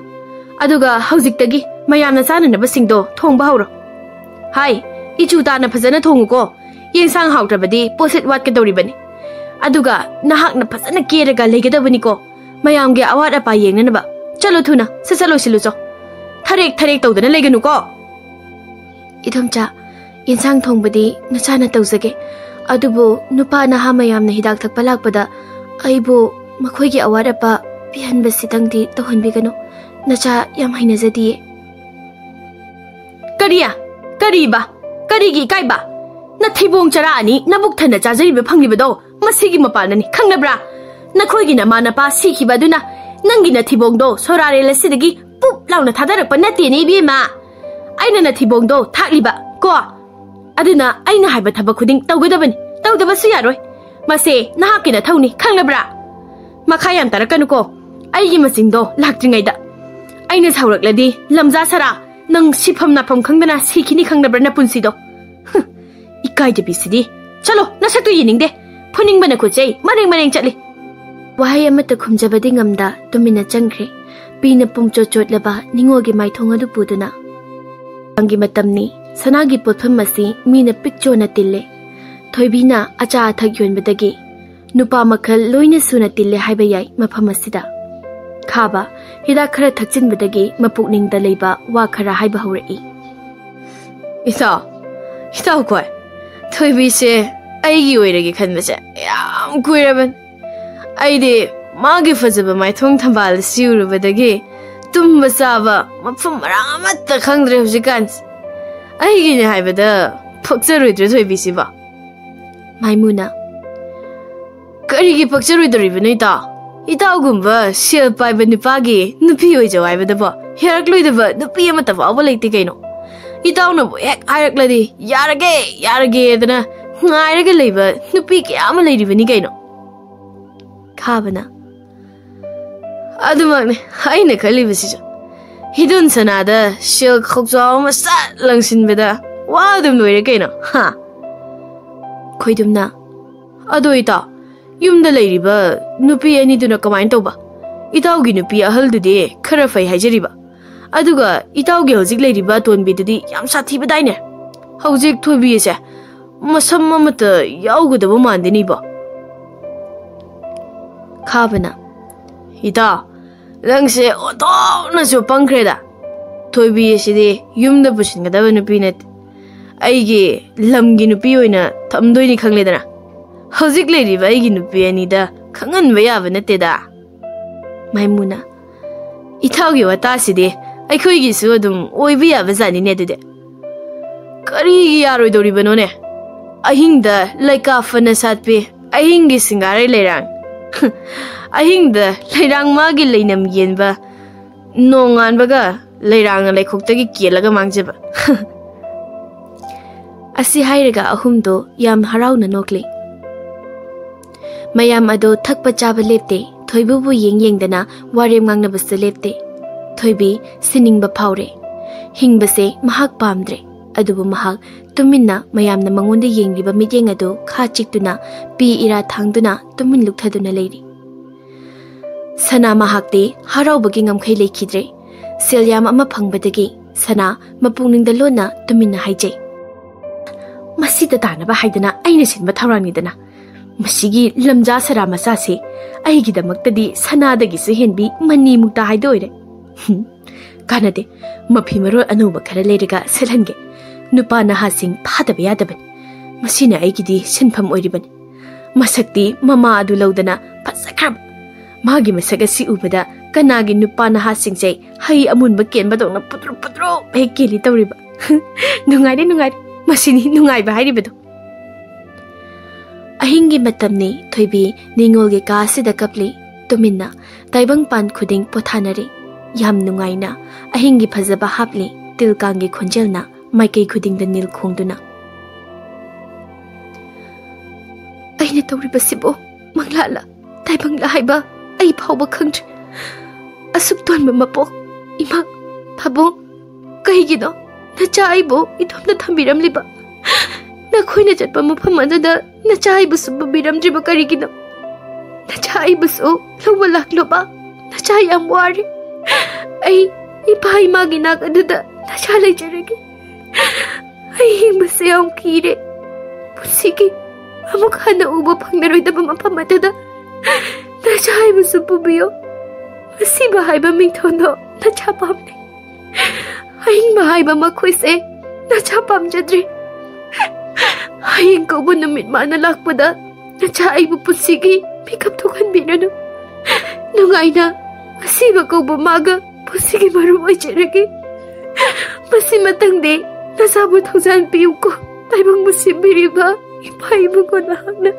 ꯑꯗꯨꯒ ꯍꯧꯖꯤꯛꯇꯒꯤ ꯃꯌꯥꯝꯅ ꯆꯥꯅꯅꯕꯁꯤꯡꯗꯣ ꯊꯣꯡꯕ ꯍꯧꯔꯣ꯫ ꯍꯥꯏ, ꯏꯆꯨ ꯇꯥꯅ ꯐꯖꯅ ꯊꯣꯡꯉꯨꯀꯣ꯫ ꯌꯦꯟꯁꯥꯡ ꯍꯥꯎꯇ꯭ꯔꯕꯗꯤ ꯄꯣꯠꯁꯤꯠ ꯋꯥꯠꯀꯗꯧꯔꯤꯕꯅꯤ꯫ ꯑꯗꯨꯒ ꯅꯍꯥꯛꯅ ꯐꯖꯅ ꯀꯦꯔꯒ ꯂꯩꯒꯗꯕꯅꯤꯀꯣ꯫ ꯃꯌꯥꯝꯒꯤ ꯑꯋꯥꯠ ꯑꯄꯥ ꯌꯦꯡꯅꯅꯕ꯫ ꯆꯠꯂꯣ ꯊꯨꯅ, ꯁꯠ ꯁꯠ ꯂꯣꯏꯁꯤꯜꯂꯨꯆꯣ꯫ ꯊꯔꯦꯛ ꯊꯔꯦꯛ ꯇꯧꯗꯅ ꯂꯩꯒꯅꯨꯀꯣ꯫ ꯏꯗꯣꯝꯆꯥ, ꯌꯦꯟꯁꯥꯡ ꯊꯣꯡꯕꯗꯤ ꯅꯆꯥꯅ ꯇꯧꯖꯒꯦ꯫ ꯑꯗꯨꯕꯨ ꯅꯨꯄꯥ ꯅꯍꯥ ꯃꯌꯥꯝꯅ ꯍꯤꯗꯥꯛ ꯊꯛꯄ ꯂꯥꯛꯄꯗ ꯑꯩꯕꯨ ꯃꯈꯣꯏꯒꯤ ꯑꯋꯥꯠ ꯑꯄꯥ ꯄꯤꯍꯟꯕꯁꯤꯗꯪꯗꯤ ꯇꯧꯍꯟꯕꯤꯒꯅꯨ꯫ ꯅꯆꯥ ꯌꯥꯝ ꯍꯩꯅꯖꯗꯤꯌꯦ꯫ ꯀꯔꯤ? ꯀꯔꯤꯕ? ꯀꯔꯤꯒꯤ ꯏꯀꯥꯏꯕ? ꯅꯊꯩꯕꯣꯡ ꯆꯔꯥ ꯑꯅꯤ ꯅꯕꯨꯛ ꯊꯟꯅ ꯆꯥꯖꯔꯤꯕ ꯐꯪꯂꯤꯕꯗꯣ ꯃꯁꯤꯒꯤ ꯃꯄꯥꯟꯅꯅꯤ, ꯈꯪꯅꯕ꯭ꯔꯥ? ꯅꯈꯣꯏꯒꯤ ꯅꯃꯥ ꯅꯄꯥ ꯁꯤꯈꯤꯕ ꯑꯗꯨꯅ ꯅꯪꯒꯤ ꯅꯊꯤꯕꯣꯡꯗꯣ ꯁꯣꯔꯥꯔꯦꯜ ꯑꯁꯤꯗꯒꯤ ꯄꯨꯞ ꯂꯥꯎꯅ ꯊꯥꯗꯔꯛꯄ ꯅꯠꯇꯦꯅꯦ, ꯏꯕꯦꯝꯃ꯫ ꯑꯩꯅ ꯅꯊꯤꯕꯣꯡꯗꯣ ꯊꯥꯛꯂꯤꯕ ꯀꯣ, ꯑꯗꯨꯅ ꯑꯩꯅ ꯍꯥꯏꯕ ꯊꯕꯛ ꯈꯨꯗꯤꯡ ꯇꯧꯒꯗꯕꯅꯤ, ꯇꯧꯗꯕꯁꯨ ꯌꯥꯔꯣꯏ꯫ ꯃꯁꯦ ꯅꯍꯥꯛꯀꯤ ꯅꯊꯧꯅꯤ, ꯈꯪꯂꯕ꯭ꯔꯥ? ꯃꯈꯥ ꯌꯥꯝ ꯇꯥꯔꯛꯀꯅꯨꯀꯣ, ꯑꯩꯒꯤ ꯃꯆꯤꯟꯗꯣ ꯂꯥꯛꯇ꯭ꯔꯤꯉꯩꯗ꯫ ꯑꯩꯅ ꯁꯥꯎꯔꯛꯂꯗꯤ ꯂꯝꯖꯥ ꯁꯔꯥ, ꯅꯪ ꯁꯤꯐꯝ ꯅꯥꯐꯝ ꯈꯪꯗꯅ ꯁꯤꯈꯤꯅꯤ, ꯈꯪꯂꯕ꯭ꯔꯥ ꯅꯄꯨꯟꯁꯤꯗꯣ? ꯍꯨꯝ, ꯏꯀꯥꯏꯗꯕꯤꯁꯤꯗꯤ꯫ ꯆꯠꯂꯣ, ꯅꯁꯛꯇꯨ ꯌꯦꯡꯅꯤꯡꯗꯦ꯫ ꯐꯨꯅꯤꯡꯕꯅ ꯈꯨꯠꯆꯩ ꯃꯔꯦꯡ ꯃꯔꯦꯡ ꯆꯠꯂꯤ꯫ ꯋꯥꯍꯩ ꯑꯃꯠꯇ ꯈꯨꯝꯖꯕꯗꯤ ꯉꯝꯗ ꯇꯨꯃꯤꯟꯅ ꯆꯪꯈ꯭ꯔꯦ꯫ ꯄꯤꯅ ꯄꯨꯝꯆꯣꯠ ꯆꯣꯠꯂꯕ ꯅꯤꯉꯣꯜꯒꯤ ꯃꯥꯏꯊꯣꯡ ꯑꯗꯨ ꯄꯨꯗꯨꯅ꯫ ꯀꯥꯡꯒꯤ ꯃꯇꯝꯅꯤ꯫ ꯁꯅꯥꯒꯤ ꯄꯣꯠꯐꯝ ꯑꯁꯤ ꯃꯤꯅ ꯄꯤꯛ ꯆꯣꯟꯅ ꯇꯤꯜꯂꯦ꯫ ꯊꯣꯏꯕꯤꯅ ꯑꯆꯥ ꯑꯊꯛ ꯌꯣꯟꯕꯗꯒꯤ ꯅꯨꯄꯥ ꯃꯈꯜ ꯂꯣꯏꯅ ꯁꯨꯅ ꯇꯤꯜꯂꯦ ꯍꯥꯏꯕ ꯌꯥꯏ ꯃꯐꯝ ꯑꯁꯤꯗ꯫ ꯈꯥꯕ ꯍꯤꯗꯥꯛ ꯈꯔ ꯊꯛꯆꯤꯟꯕꯗꯒꯤ ꯃꯄꯨꯛꯅꯤꯡꯗ ꯂꯩꯕ ꯋꯥ ꯈꯔ ꯍꯥꯏꯕ ꯍꯧꯔꯛꯏ꯫ ꯏꯇꯥꯎ, ꯏꯇꯥꯎ ꯀꯣꯏ, ꯊꯣꯏꯕꯤꯁꯦ ꯑꯩꯒꯤ ꯑꯣꯏꯔꯒꯦ ꯈꯟꯕꯁꯦ ꯌꯥꯝ ꯀꯨꯏꯔꯕꯅꯤ꯫ ꯑꯩꯗꯤ ꯃꯥꯒꯤ ꯐꯖꯕ ꯃꯥꯏꯊꯣꯡ ꯊꯝꯕꯥꯜ ꯑꯁꯤ ꯎꯔꯨꯕꯗꯒꯤ ꯇꯨꯝꯕ ꯆꯥꯕ ꯃꯐꯝ ꯃꯔꯥꯡ ꯑꯃꯠꯇ ꯈꯪꯗ꯭ꯔꯦ ꯍꯧꯖꯤꯛꯀꯥꯟꯁꯦ꯫ ꯑꯩꯒꯤꯅꯦ ꯍꯥꯏꯕꯗ ꯐꯛꯆꯔꯣꯏꯗ꯭ꯔꯣ ꯊꯣꯏꯕꯤꯁꯤꯕꯣ? ꯃꯥꯏꯃꯨꯅ, ꯀꯔꯤꯒꯤ ꯐꯛꯆꯔꯣꯏꯗꯣꯔꯤꯕꯅꯣ ꯏꯇꯥꯎ? ꯏꯇꯥꯎꯒꯨꯝꯕ ꯁꯦꯜ ꯄꯥꯏꯕ ꯅꯨꯄꯥꯒꯤ ꯅꯨꯄꯤ ꯑꯣꯏꯖꯧ ꯍꯥꯏꯕꯗꯕꯣ ꯌꯥꯔꯛꯂꯣꯏꯗꯕ ꯅꯨꯄꯤ ꯑꯃꯠꯇ ꯐꯥꯎꯕ ꯂꯩꯇꯦ ꯀꯩꯅꯣ꯫ ꯏꯇꯥꯎꯅꯕꯨ ꯍꯦꯛ ꯍꯥꯏꯔꯛꯂꯗꯤ ꯌꯥꯔꯒꯦ, ꯌꯥꯔꯒꯦꯗꯅ ꯉꯥꯏꯔꯒ ꯂꯩꯕ ꯅꯨꯄꯤ ꯀꯌꯥ ꯑꯃ ꯂꯩꯔꯤꯕꯅꯤ ꯀꯩꯅꯣ꯫ ꯈꯥꯕꯅ, ꯑꯗꯨꯃꯛꯅꯦ ꯑꯩꯅ ꯈꯜꯂꯤꯕꯁꯤꯁꯨ꯫ ꯍꯤꯗꯣꯟ ꯁꯅꯥꯗ ꯁꯦꯜ ꯈꯧꯆꯥꯎ ꯑꯃ ꯁꯠ ꯂꯪꯁꯤꯟꯕꯗ ꯋꯥ ꯑꯗꯨꯝ ꯂꯣꯏꯔꯦ ꯀꯩꯅꯣ꯫ ꯍꯥ? ꯈꯣꯏꯗꯨꯝꯅ, ꯑꯗꯣ ꯏꯇꯥꯎ, ꯌꯨꯝꯗ ꯂꯩꯔꯤꯕ ꯅꯨꯄꯤ ꯑꯅꯤꯗꯨꯅ ꯀꯃꯥꯏꯅ ꯇꯧꯕ? ꯏꯇꯥꯎꯒꯤ ꯅꯨꯄꯤ ꯑꯍꯜꯗꯨꯗꯤ ꯈꯔ ꯐꯩ ꯍꯥꯏꯖꯔꯤꯕ, ꯑꯗꯨꯒ ꯏꯇꯥꯎꯒꯤ ꯍꯧꯖꯤꯛ ꯂꯩꯔꯤꯕ ꯑꯇꯣꯟꯕꯤꯗꯨꯗꯤ ꯌꯥꯝ ꯁꯥꯊꯤꯕꯗꯥꯏꯅꯦ꯫ ꯍꯧꯖꯤꯛ ꯊꯣꯏꯕꯤꯁꯦ ꯃꯁꯝ ꯑꯃꯠꯇ ꯌꯥꯎꯒꯗꯕ ꯃꯥꯟꯗꯦꯅꯤꯕꯣ꯫ ꯈꯥꯕꯅ, ꯏꯇꯥꯎ, ꯅꯪꯁꯦ ꯑꯣꯟꯊꯣꯛꯅꯁꯨ ꯄꯪꯈ꯭ꯔꯦꯗ꯫ ꯊꯣꯏꯕꯤ ꯑꯁꯤꯗꯤ ꯌꯨꯝꯗ ꯄꯨꯁꯤꯟꯒꯗꯕ ꯅꯨꯄꯤ ꯅꯠꯇꯦ꯫ ꯑꯩꯒꯤ ꯂꯝꯒꯤ ꯅꯨꯄꯤ ꯑꯣꯏꯅ ꯊꯝꯗꯣꯏꯅꯤ ꯈꯪꯂꯦꯗꯅ꯫ ꯍꯧꯖꯤꯛ ꯂꯩꯔꯤꯕ ꯑꯩꯒꯤ ꯅꯨꯄꯤ ꯑꯅꯤꯗ ꯈꯪꯍꯟꯕ ꯌꯥꯕ ꯅꯠꯇꯦꯗ꯫ ꯃꯥꯏꯃꯨꯅ, ꯏꯇꯥꯎꯒꯤ ꯋꯥꯇꯥꯁꯤꯗꯤ ꯑꯩꯈꯣꯏꯒꯤꯁꯨ ꯑꯗꯨꯝ ꯑꯣꯏꯕ ꯌꯥꯕ ꯖꯥꯠꯅꯤꯅꯦ ꯑꯗꯨꯗꯤ꯫ ꯀꯔꯤꯒꯤ ꯌꯥꯔꯣꯏꯗꯧꯔꯤꯕꯅꯣꯅꯦ? ꯑꯍꯤꯡꯗ ꯂꯩꯀꯥ ꯐꯅ ꯁꯥꯠꯄꯤ, ꯑꯍꯤꯡꯒꯤ ꯁꯤꯡꯒꯥꯔꯩ ꯂꯩꯔꯥꯡ꯫ ꯑꯍꯤꯡꯗ ꯂꯩꯔꯥꯡ ꯃꯥꯒꯤ ꯂꯩꯅꯝ ꯌꯦꯟꯕ, ꯅꯣꯡꯉꯥꯟꯕꯒ ꯂꯩꯔꯥꯡꯅ ꯂꯩꯈꯣꯛꯇꯒꯤ ꯀꯦꯜꯂꯒ ꯃꯥꯡꯖꯕ꯫ ꯑꯁꯤ ꯍꯥꯏꯔꯒ ꯑꯍꯨꯝꯗꯣ ꯌꯥꯝ ꯍꯔꯥꯎꯅ ꯅꯣꯛꯂꯤ꯫ ꯃꯌꯥꯝ ꯑꯗꯣ ꯊꯛꯄ ꯆꯥꯕ ꯂꯦꯞꯇꯦ, ꯊꯣꯏꯕꯤꯕꯨ ꯌꯦꯡ ꯌꯦꯡꯗꯅ ꯋꯥꯔꯦꯝ ꯉꯥꯡꯅꯕꯁꯨ ꯂꯦꯞꯇꯦ꯫ ꯊꯣꯏꯕꯤ ꯁꯤꯅꯤꯡꯕ ꯐꯥꯎꯔꯦ꯫ ꯍꯤꯡꯕꯁꯦ ꯃꯍꯥꯛ ꯄꯥꯝꯗ꯭ꯔꯦ꯫ ꯑꯗꯨꯕꯨ ꯃꯍꯥꯛ ꯇꯨꯃꯤꯟꯅ ꯃꯌꯥꯝꯅ ꯃꯉꯣꯟꯗ ꯌꯦꯡꯂꯤꯕ ꯃꯤꯠꯌꯦꯡ ꯑꯗꯨ ꯈꯥ ꯆꯤꯛꯇꯨꯅ ꯄꯤ ꯏꯔꯥ ꯊꯥꯡꯗꯨꯅ ꯇꯨꯃꯤꯟ ꯂꯨꯞꯊꯗꯨꯅ ꯂꯩꯔꯤ꯫ ꯁꯅꯥ ꯃꯍꯥꯛꯇꯤ ꯍꯔꯥꯎꯕꯒꯤ ꯉꯝꯈꯩ ꯂꯩꯈꯤꯗ꯭ꯔꯦ꯫ ꯁꯦꯜ ꯌꯥꯝ ꯑꯃ ꯐꯪꯕꯗꯒꯤ ꯁꯅꯥ ꯃꯄꯨꯛꯅꯤꯡꯗ ꯂꯣꯟꯅ ꯇꯨꯃꯤꯟꯅ ꯍꯥꯏꯖꯩ, "ꯃꯁꯤꯗ ꯇꯥꯅꯕ ꯍꯥꯏꯗꯅ ꯑꯩꯅ ꯁꯤꯟꯕ ꯊꯧꯔꯥꯡꯅꯤꯗꯅ꯫ ꯃꯁꯤꯒꯤ ꯂꯝꯖꯥ ꯁꯔꯥ ꯃꯆꯥꯁꯦ ꯑꯩꯒꯤꯗꯃꯛꯇꯗꯤ ꯁꯅꯥꯗꯒꯤꯁꯨ ꯍꯦꯟꯕꯤ ꯃꯅꯤ ꯃꯨꯛꯇ ꯍꯥꯏꯗꯣ ꯑꯣꯏꯔꯦ꯫ ꯍꯨꯝ, ꯀꯥꯟꯅꯗꯦ꯫ ꯃꯐꯤ ꯃꯔꯣꯜ ꯑꯅꯧꯕ ꯈꯔ ꯂꯩꯔꯒ ꯁꯦꯠꯍꯟꯒꯦ꯫ ꯅꯨꯄꯥ ꯅꯍꯥꯁꯤꯡ ꯐꯥꯗꯕ ꯌꯥꯗꯕꯅꯤ꯫ ꯃꯁꯤꯅ ꯑꯩꯒꯤꯗꯤ ꯁꯤꯟꯐꯝ ꯑꯣꯏꯔꯤꯕꯅꯤ꯫" ꯃꯁꯛꯇꯤ ꯃꯃꯥ ꯑꯗꯨ ꯂꯧꯗꯅ ꯐꯖꯈ꯭ꯔꯕ꯫ ꯃꯥꯒꯤ ꯃꯁꯛ ꯑꯁꯤ ꯎꯕꯗ ꯀꯅꯥꯒꯤ ꯅꯨꯄꯥ ꯅꯍꯥꯁꯤꯡꯁꯦ ꯍꯩ ꯑꯃꯨꯟꯕ ꯀꯦꯟꯕꯗꯧꯅ ꯄꯨꯗ꯭ꯔꯨ ꯄꯨꯗ꯭ꯔꯨ ꯍꯦꯛ ꯀꯦꯜꯂꯤ ꯇꯧꯔꯤꯕ꯫ ꯅꯨꯡꯉꯥꯏꯔꯦ, ꯅꯨꯡꯉꯥꯏꯔꯦ꯫ ꯃꯁꯤꯅꯤ ꯅꯨꯡꯉꯥꯏꯕ ꯍꯥꯏꯔꯤꯕꯗꯨ꯫ ꯑꯍꯤꯡꯒꯤ ꯃꯇꯝꯅꯤ꯫ ꯊꯣꯏꯕꯤ ꯅꯤꯉꯣꯜꯒꯤ ꯀꯥ ꯑꯁꯤꯗ ꯀꯞꯂꯤ꯫ ꯇꯨꯃꯤꯟꯅ ꯇꯥꯏꯕꯪ ꯄꯥꯟ ꯈꯨꯗꯤꯡ ꯄꯣꯊꯥꯅꯔꯤ꯫ ꯌꯥꯝ ꯅꯨꯡꯉꯥꯏꯅ ꯑꯍꯤꯡꯒꯤ ꯐꯖꯕ ꯍꯥꯞꯂꯤ꯫ ꯇꯤꯜ ꯀꯥꯡꯒꯤ ꯈꯣꯟꯖꯦꯜꯅ ꯃꯥꯏꯀꯩ ꯈꯨꯗꯤꯡꯗ ꯅꯤꯜ ꯈꯣꯡꯗꯨꯅ꯫ "ꯑꯩꯅ ꯇꯧꯔꯤꯕꯁꯤꯕꯨ ꯃꯪꯂꯥꯂ ꯇꯥꯏꯕꯪꯂ ꯍꯥꯏꯕ ꯑꯩ ꯐꯥꯎꯕ ꯈꯪꯗ꯭ꯔꯦ꯫ ꯑꯁꯨꯛ ꯇꯣꯟꯕ ꯃꯄꯣꯛ, ꯏꯃꯥ, ꯄꯥꯕꯨꯡ, ꯀꯩꯒꯤꯅꯣ ꯅꯆꯥ ꯑꯩꯕꯨ ꯏꯇꯣꯝꯇ ꯊꯝꯕꯤꯔꯝꯂꯤꯕ? ꯅꯈꯣꯏꯅ ꯆꯠꯄ ꯃꯐꯝ ꯑꯗꯨꯗ ꯅꯆꯥ ꯑꯩꯕꯨꯁꯨ ꯄꯨꯕꯤꯔꯝꯗ꯭ꯔꯤꯕ ꯀꯔꯤꯒꯤꯅꯣ? ꯅꯆꯥ ꯑꯩꯕꯨꯁꯨ ꯂꯧꯕ ꯂꯥꯛꯂꯣꯕ꯫ ꯅꯆꯥ ꯌꯥꯝ ꯋꯥꯔꯦ꯫ ꯑꯩ ꯏꯄꯥ ꯏꯃꯥꯒꯤ ꯅꯥꯛ ꯑꯗꯨꯗ ꯅꯆꯥ ꯂꯩꯖꯔꯒꯦ꯫ ꯑꯩ ꯍꯤꯡꯕꯁꯦ ꯌꯥꯝ ꯀꯤꯔꯦ꯫ ꯄꯨꯟꯁꯤꯒꯤ ꯑꯃꯨꯛ ꯍꯟꯅ ꯎꯕ ꯐꯪꯂꯔꯣꯏꯗꯕ ꯃꯐꯝ ꯑꯗꯨꯗ ꯅꯆꯥ ꯑꯩꯕꯨꯁꯨ ꯄꯨꯕꯤꯌꯨ꯫ ꯑꯁꯤꯕ ꯍꯥꯏꯕ ꯃꯤꯡꯊꯣꯟꯗꯣ ꯅꯆꯥ ꯄꯥꯝꯗꯦ꯫ ꯑꯍꯤꯡꯕ ꯍꯥꯏꯕ ꯃꯈꯣꯏꯁꯦ ꯅꯆꯥ ꯄꯥꯝꯖꯗ꯭ꯔꯦ꯫ ꯍꯌꯦꯡ ꯀꯧꯕ ꯅꯨꯃꯤꯠ ꯃꯥꯅ ꯂꯥꯛꯄꯗ ꯅꯆꯥ ꯑꯩꯕꯨ ꯄꯨꯟꯁꯤꯒꯤ ꯃꯤꯀꯞ ꯊꯣꯛꯍꯟꯕꯤꯔꯅꯨ꯫ ꯅꯨꯡꯉꯥꯏꯅ ꯑꯁꯤꯕ ꯀꯧꯕ ꯃꯥꯒ ꯄꯨꯟꯁꯤꯒꯤ ꯃꯔꯨꯞ ꯑꯣꯏꯖꯔꯒꯦ꯫ ꯃꯁꯤꯃꯇꯪꯗꯤ ꯅꯆꯥꯕꯨ ꯊꯧꯖꯥꯟ ꯄꯤꯌꯨꯀꯣ, ꯇꯥꯏꯕꯪꯕꯨ ꯁꯦꯝꯕꯤꯔꯤꯕ ꯏꯄꯥ ꯏꯕꯨꯡꯉꯣ ꯅꯍꯥꯛꯅ꯫"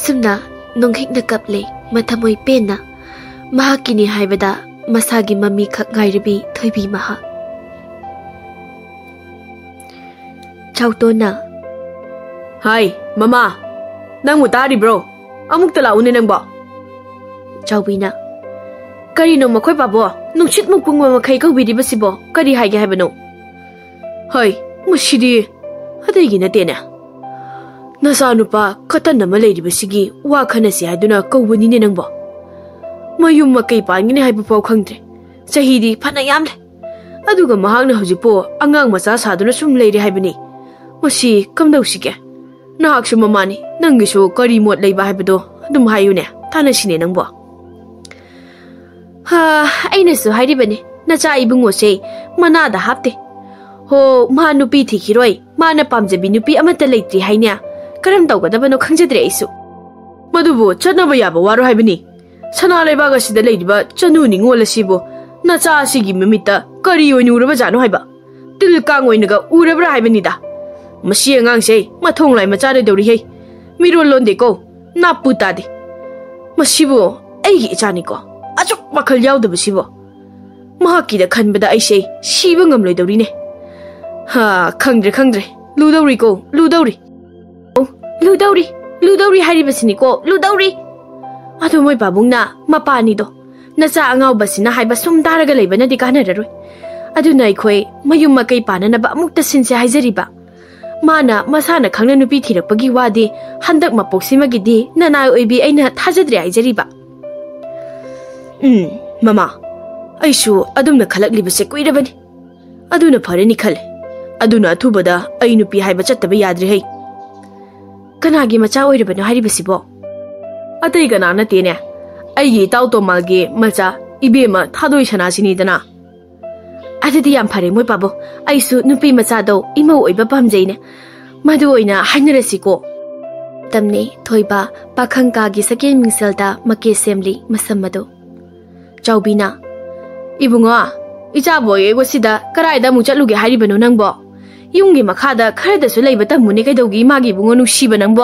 ꯁꯨꯝꯅ ꯅꯣꯡꯍꯤꯛꯅ ꯀꯞꯂꯦ, ꯃꯊꯃꯣꯏ ꯄꯦꯟꯅ꯫ ꯃꯍꯥꯛꯀꯤꯅꯤ ꯍꯥꯏꯕꯗ ꯃꯁꯥꯒꯤ ꯃꯃꯤꯈꯛ ꯉꯥꯏꯔꯕꯤ ꯊꯣꯏꯕꯤ ꯃꯍꯥꯛ꯫ ꯆꯥꯎꯇꯣꯟꯅ, "ꯍꯥꯏ, ꯃꯃꯥ, ꯅꯪꯕꯨ ꯇꯥꯔꯤꯕ꯭ꯔꯣ? ꯑꯃꯨꯛꯇ ꯂꯥꯛꯎꯅꯦ ꯅꯪꯕꯣ꯫" ꯆꯥꯎꯕꯤꯅ, "ꯀꯔꯤꯅꯣ ꯃꯈꯣꯏ ꯄꯥꯕꯣ? ꯅꯨꯡꯁꯤꯠ ꯃꯨꯛ ꯄꯨꯡꯕ ꯃꯈꯩ ꯀꯧꯕꯤꯔꯤꯕꯁꯤꯕꯣ? ꯀꯔꯤ ꯍꯥꯏꯒꯦ ꯍꯥꯏꯕꯅꯣ?" "ꯍꯩ, ꯃꯁꯤꯗꯤ ꯑꯇꯩꯒꯤ ꯅꯠꯇꯦꯅꯦ꯫ ꯅꯆꯥꯅꯨꯄꯥ ꯀꯇꯟ ꯑꯃ ꯂꯩꯔꯤꯕꯁꯤꯒꯤ ꯋꯥ ꯈꯟꯅꯁꯤ ꯍꯥꯏꯗꯨꯅ ꯀꯧꯕꯅꯤꯅꯦ ꯅꯪꯕꯣ꯫ ꯃꯌꯨꯝ ꯃꯀꯩ ꯄꯥꯟꯒꯅꯤ ꯍꯥꯏꯕ ꯐꯥꯎ ꯈꯪꯗ꯭ꯔꯦ꯫ ꯆꯍꯤꯗꯤ ꯐꯅ ꯌꯥꯝꯂꯦ꯫ ꯑꯗꯨꯒ ꯃꯍꯥꯛꯅ ꯍꯧꯖꯤꯛꯄꯨ ꯑꯉꯥꯡ ꯃꯆꯥ ꯁꯥꯗꯨꯅ ꯁꯨꯝ ꯂꯩꯔꯦ ꯍꯥꯏꯕꯅꯤ꯫ ꯃꯁꯤ ꯀꯝꯗꯧꯁꯤꯒꯦ? ꯅꯍꯥꯛꯁꯨ ꯃꯃꯥꯅꯤ, ꯅꯪꯒꯤꯁꯨ ꯀꯔꯤ ꯃꯣꯠ ꯂꯩꯕ ꯍꯥꯏꯕꯗꯣ ꯑꯗꯨꯝ ꯍꯥꯏꯌꯨꯅꯦ, ꯇꯥꯟꯅꯁꯤꯅꯦ ꯅꯪꯕꯣ꯫" "ꯍꯥ, ꯑꯩꯅꯁꯨ ꯍꯥꯏꯔꯤꯕꯅꯤ, ꯅꯆꯥ ꯏꯕꯨꯡꯉꯣꯁꯦ ꯃꯅꯥꯗ ꯍꯥꯞꯇꯦ꯫ ꯍꯣ, ꯃꯥ ꯅꯨꯄꯤ ꯊꯤꯈꯤꯔꯣꯏ, ꯃꯥꯅ ꯄꯥꯝꯖꯕꯤ ꯅꯨꯄꯤ ꯑꯃꯠꯇ ꯂꯩꯇ꯭ꯔꯤ ꯍꯥꯏꯅꯦ꯫ ꯀꯔꯝ ꯇꯧꯒꯗꯕꯅꯣ ꯈꯪꯖꯗ꯭ꯔꯦ ꯑꯩꯁꯨ꯫" "ꯃꯗꯨꯕꯨ ꯆꯠꯅꯕ ꯌꯥꯕ ꯋꯥꯔꯣ ꯍꯥꯏꯕꯅꯤ? ꯁꯅꯥ ꯂꯩꯕꯥꯛ ꯑꯁꯤꯗ ꯂꯩꯔꯤꯕ ꯆꯅꯨ ꯅꯤꯉꯣꯜ ꯑꯁꯤꯕꯨ ꯅꯆꯥ ꯑꯁꯤꯒꯤ ꯃꯃꯤꯠꯇ ꯀꯔꯤ ꯑꯣꯏꯅ ꯎꯔꯕꯖꯥꯠꯅꯣ ꯍꯥꯏꯕ? ꯇꯤꯜ ꯀꯥꯡ ꯑꯣꯏꯅꯒ ꯎꯔꯕ꯭ꯔꯥ ꯍꯥꯏꯕꯅꯤꯗ꯫ ꯃꯁꯤ ꯑꯉꯥꯡꯁꯦ ꯃꯊꯣꯡ ꯂꯥꯏ ꯃꯆꯥꯔꯣꯏꯗꯧꯔꯤꯍꯦ꯫ ꯃꯤꯔꯣꯜ ꯂꯣꯟꯗꯦꯀꯣ, ꯅꯥꯄꯨ ꯇꯥꯗꯦ꯫ ꯃꯁꯤꯕꯨ ꯑꯩꯒꯤ ꯏꯆꯥꯅꯤꯀꯣ, ꯑꯁꯨꯛ ꯋꯥꯈꯜ ꯌꯥꯎꯗꯕꯁꯤꯕꯨ꯫ ꯃꯍꯥꯛꯀꯤꯗ ꯈꯟꯕꯗ ꯑꯩꯁꯦ ꯁꯤꯕ ꯉꯝꯂꯣꯏꯗꯧꯔꯤꯅꯦ꯫ ꯍꯥ, ꯈꯪꯗ꯭ꯔꯦ, ꯈꯪꯗ꯭ꯔꯦ꯫ ꯂꯨꯗꯧꯔꯤꯀꯣ, ꯂꯨꯗꯧꯔꯤ꯫ ꯑꯣ, ꯂꯨꯗꯧꯔꯤ, ꯂꯨꯗꯧꯔꯤ ꯍꯥꯏꯔꯤꯕꯁꯤꯅꯤꯀꯣ, ꯂꯨꯗꯧꯔꯤ꯫" ꯑꯗꯨ ꯃꯣꯏ ꯄꯥꯕꯨꯡꯅ ꯃꯄꯥꯅꯤꯗꯣ, ꯅꯆꯥ ꯑꯉꯥꯎꯕꯁꯤꯅ ꯍꯥꯏꯕ ꯁꯨꯝ ꯇꯥꯔꯒ ꯂꯩꯕꯅꯗꯤ ꯀꯥꯟꯅꯔꯔꯣꯏ꯫ ꯑꯗꯨꯅ ꯑꯩꯈꯣꯏ ꯃꯌꯨꯝ ꯃꯀꯩ ꯄꯥꯟꯅꯅꯕ ꯑꯃꯨꯛꯇ ꯁꯤꯟꯁꯦ ꯍꯥꯏꯖꯔꯤꯕ꯫ ꯃꯥꯅ ꯃꯁꯥꯅ ꯈꯪꯅ ꯅꯨꯄꯤ ꯊꯤꯔꯛꯄꯒꯤ ꯋꯥꯗꯤ ꯍꯟꯗꯛ ꯃꯄꯣꯛꯁꯤꯃꯒꯤꯗꯤ ꯅꯅꯥꯏ ꯑꯣꯏꯕꯤ ꯑꯩꯅ ꯊꯥꯖꯗ꯭ꯔꯦ ꯍꯥꯏꯖꯔꯤꯕ꯫ ꯎꯝ, ꯃꯃꯥ, ꯑꯩꯁꯨ ꯑꯗꯨꯝꯅ ꯈꯜꯂꯛꯂꯤꯕꯁꯦ ꯀꯨꯏꯔꯕꯅꯤ꯫ ꯑꯗꯨꯅ ꯐꯔꯅꯤ ꯈꯜꯂꯦ꯫ ꯑꯗꯨꯅ ꯑꯊꯨꯕꯗ ꯑꯩ ꯅꯨꯄꯤ ꯍꯥꯏꯕ ꯆꯠꯇꯕ ꯌꯥꯗ꯭ꯔꯦ ꯍꯩ꯫ "ꯀꯅꯥꯒꯤ ꯃꯆꯥ ꯑꯣꯏꯔꯕꯅꯣ ꯍꯥꯏꯔꯤꯕꯁꯤꯕꯣ?" "ꯑꯇꯩ ꯀꯅꯥ ꯅꯠꯇꯦꯅꯦ, ꯑꯩꯒꯤ ꯏꯇꯥꯎ ꯇꯣꯃꯥꯜꯒꯤ ꯃꯆꯥ ꯏꯕꯦꯝꯃ ꯊꯥꯗꯣꯏ ꯁꯅꯥꯁꯤꯅꯤꯗꯅ꯫" "ꯑꯗꯨꯗꯤ ꯌꯥꯝ ꯐꯔꯦ ꯃꯣꯏ ꯄꯥꯕꯨꯡ, ꯑꯩꯁꯨ ꯅꯨꯄꯤ ꯃꯆꯥꯗꯣ ꯏꯃꯧ ꯑꯣꯏꯕ ꯄꯥꯝꯖꯩꯅꯦ꯫ ꯃꯗꯨ ꯑꯣꯏꯅ ꯍꯥꯏꯅꯔꯁꯤꯀꯣ꯫" ꯇꯝꯅꯦ ꯊꯣꯏꯕ ꯄꯥꯈꯪ ꯀꯥꯒꯤ ꯁꯀꯦꯟ ꯃꯤꯡꯁꯦꯜꯗ ꯃꯀꯦ ꯁꯦꯝꯂꯤ ꯃꯁꯝ ꯑꯗꯨ꯫ ꯆꯥꯎꯕꯤꯅ, "ꯏꯕꯨꯡꯉꯣ, ꯏꯆꯥꯕꯨ ꯑꯌꯦꯛꯄꯁꯤꯗ ꯀꯗꯥꯏꯗ ꯑꯃꯨꯛ ꯆꯠꯂꯨꯒꯦ ꯍꯥꯏꯔꯤꯕꯅꯣ ꯅꯪꯕꯣ? ꯌꯨꯝꯒꯤ ꯃꯈꯥꯗ ꯈꯔꯗꯁꯨ ꯂꯩꯕ ꯇꯝꯃꯨꯅꯦ, ꯀꯩꯗꯧꯒꯦ ꯏꯃꯥꯒꯤ ꯏꯕꯨꯡꯉꯣ ꯅꯨꯡꯁꯤꯕ ꯅꯪꯕꯣ?"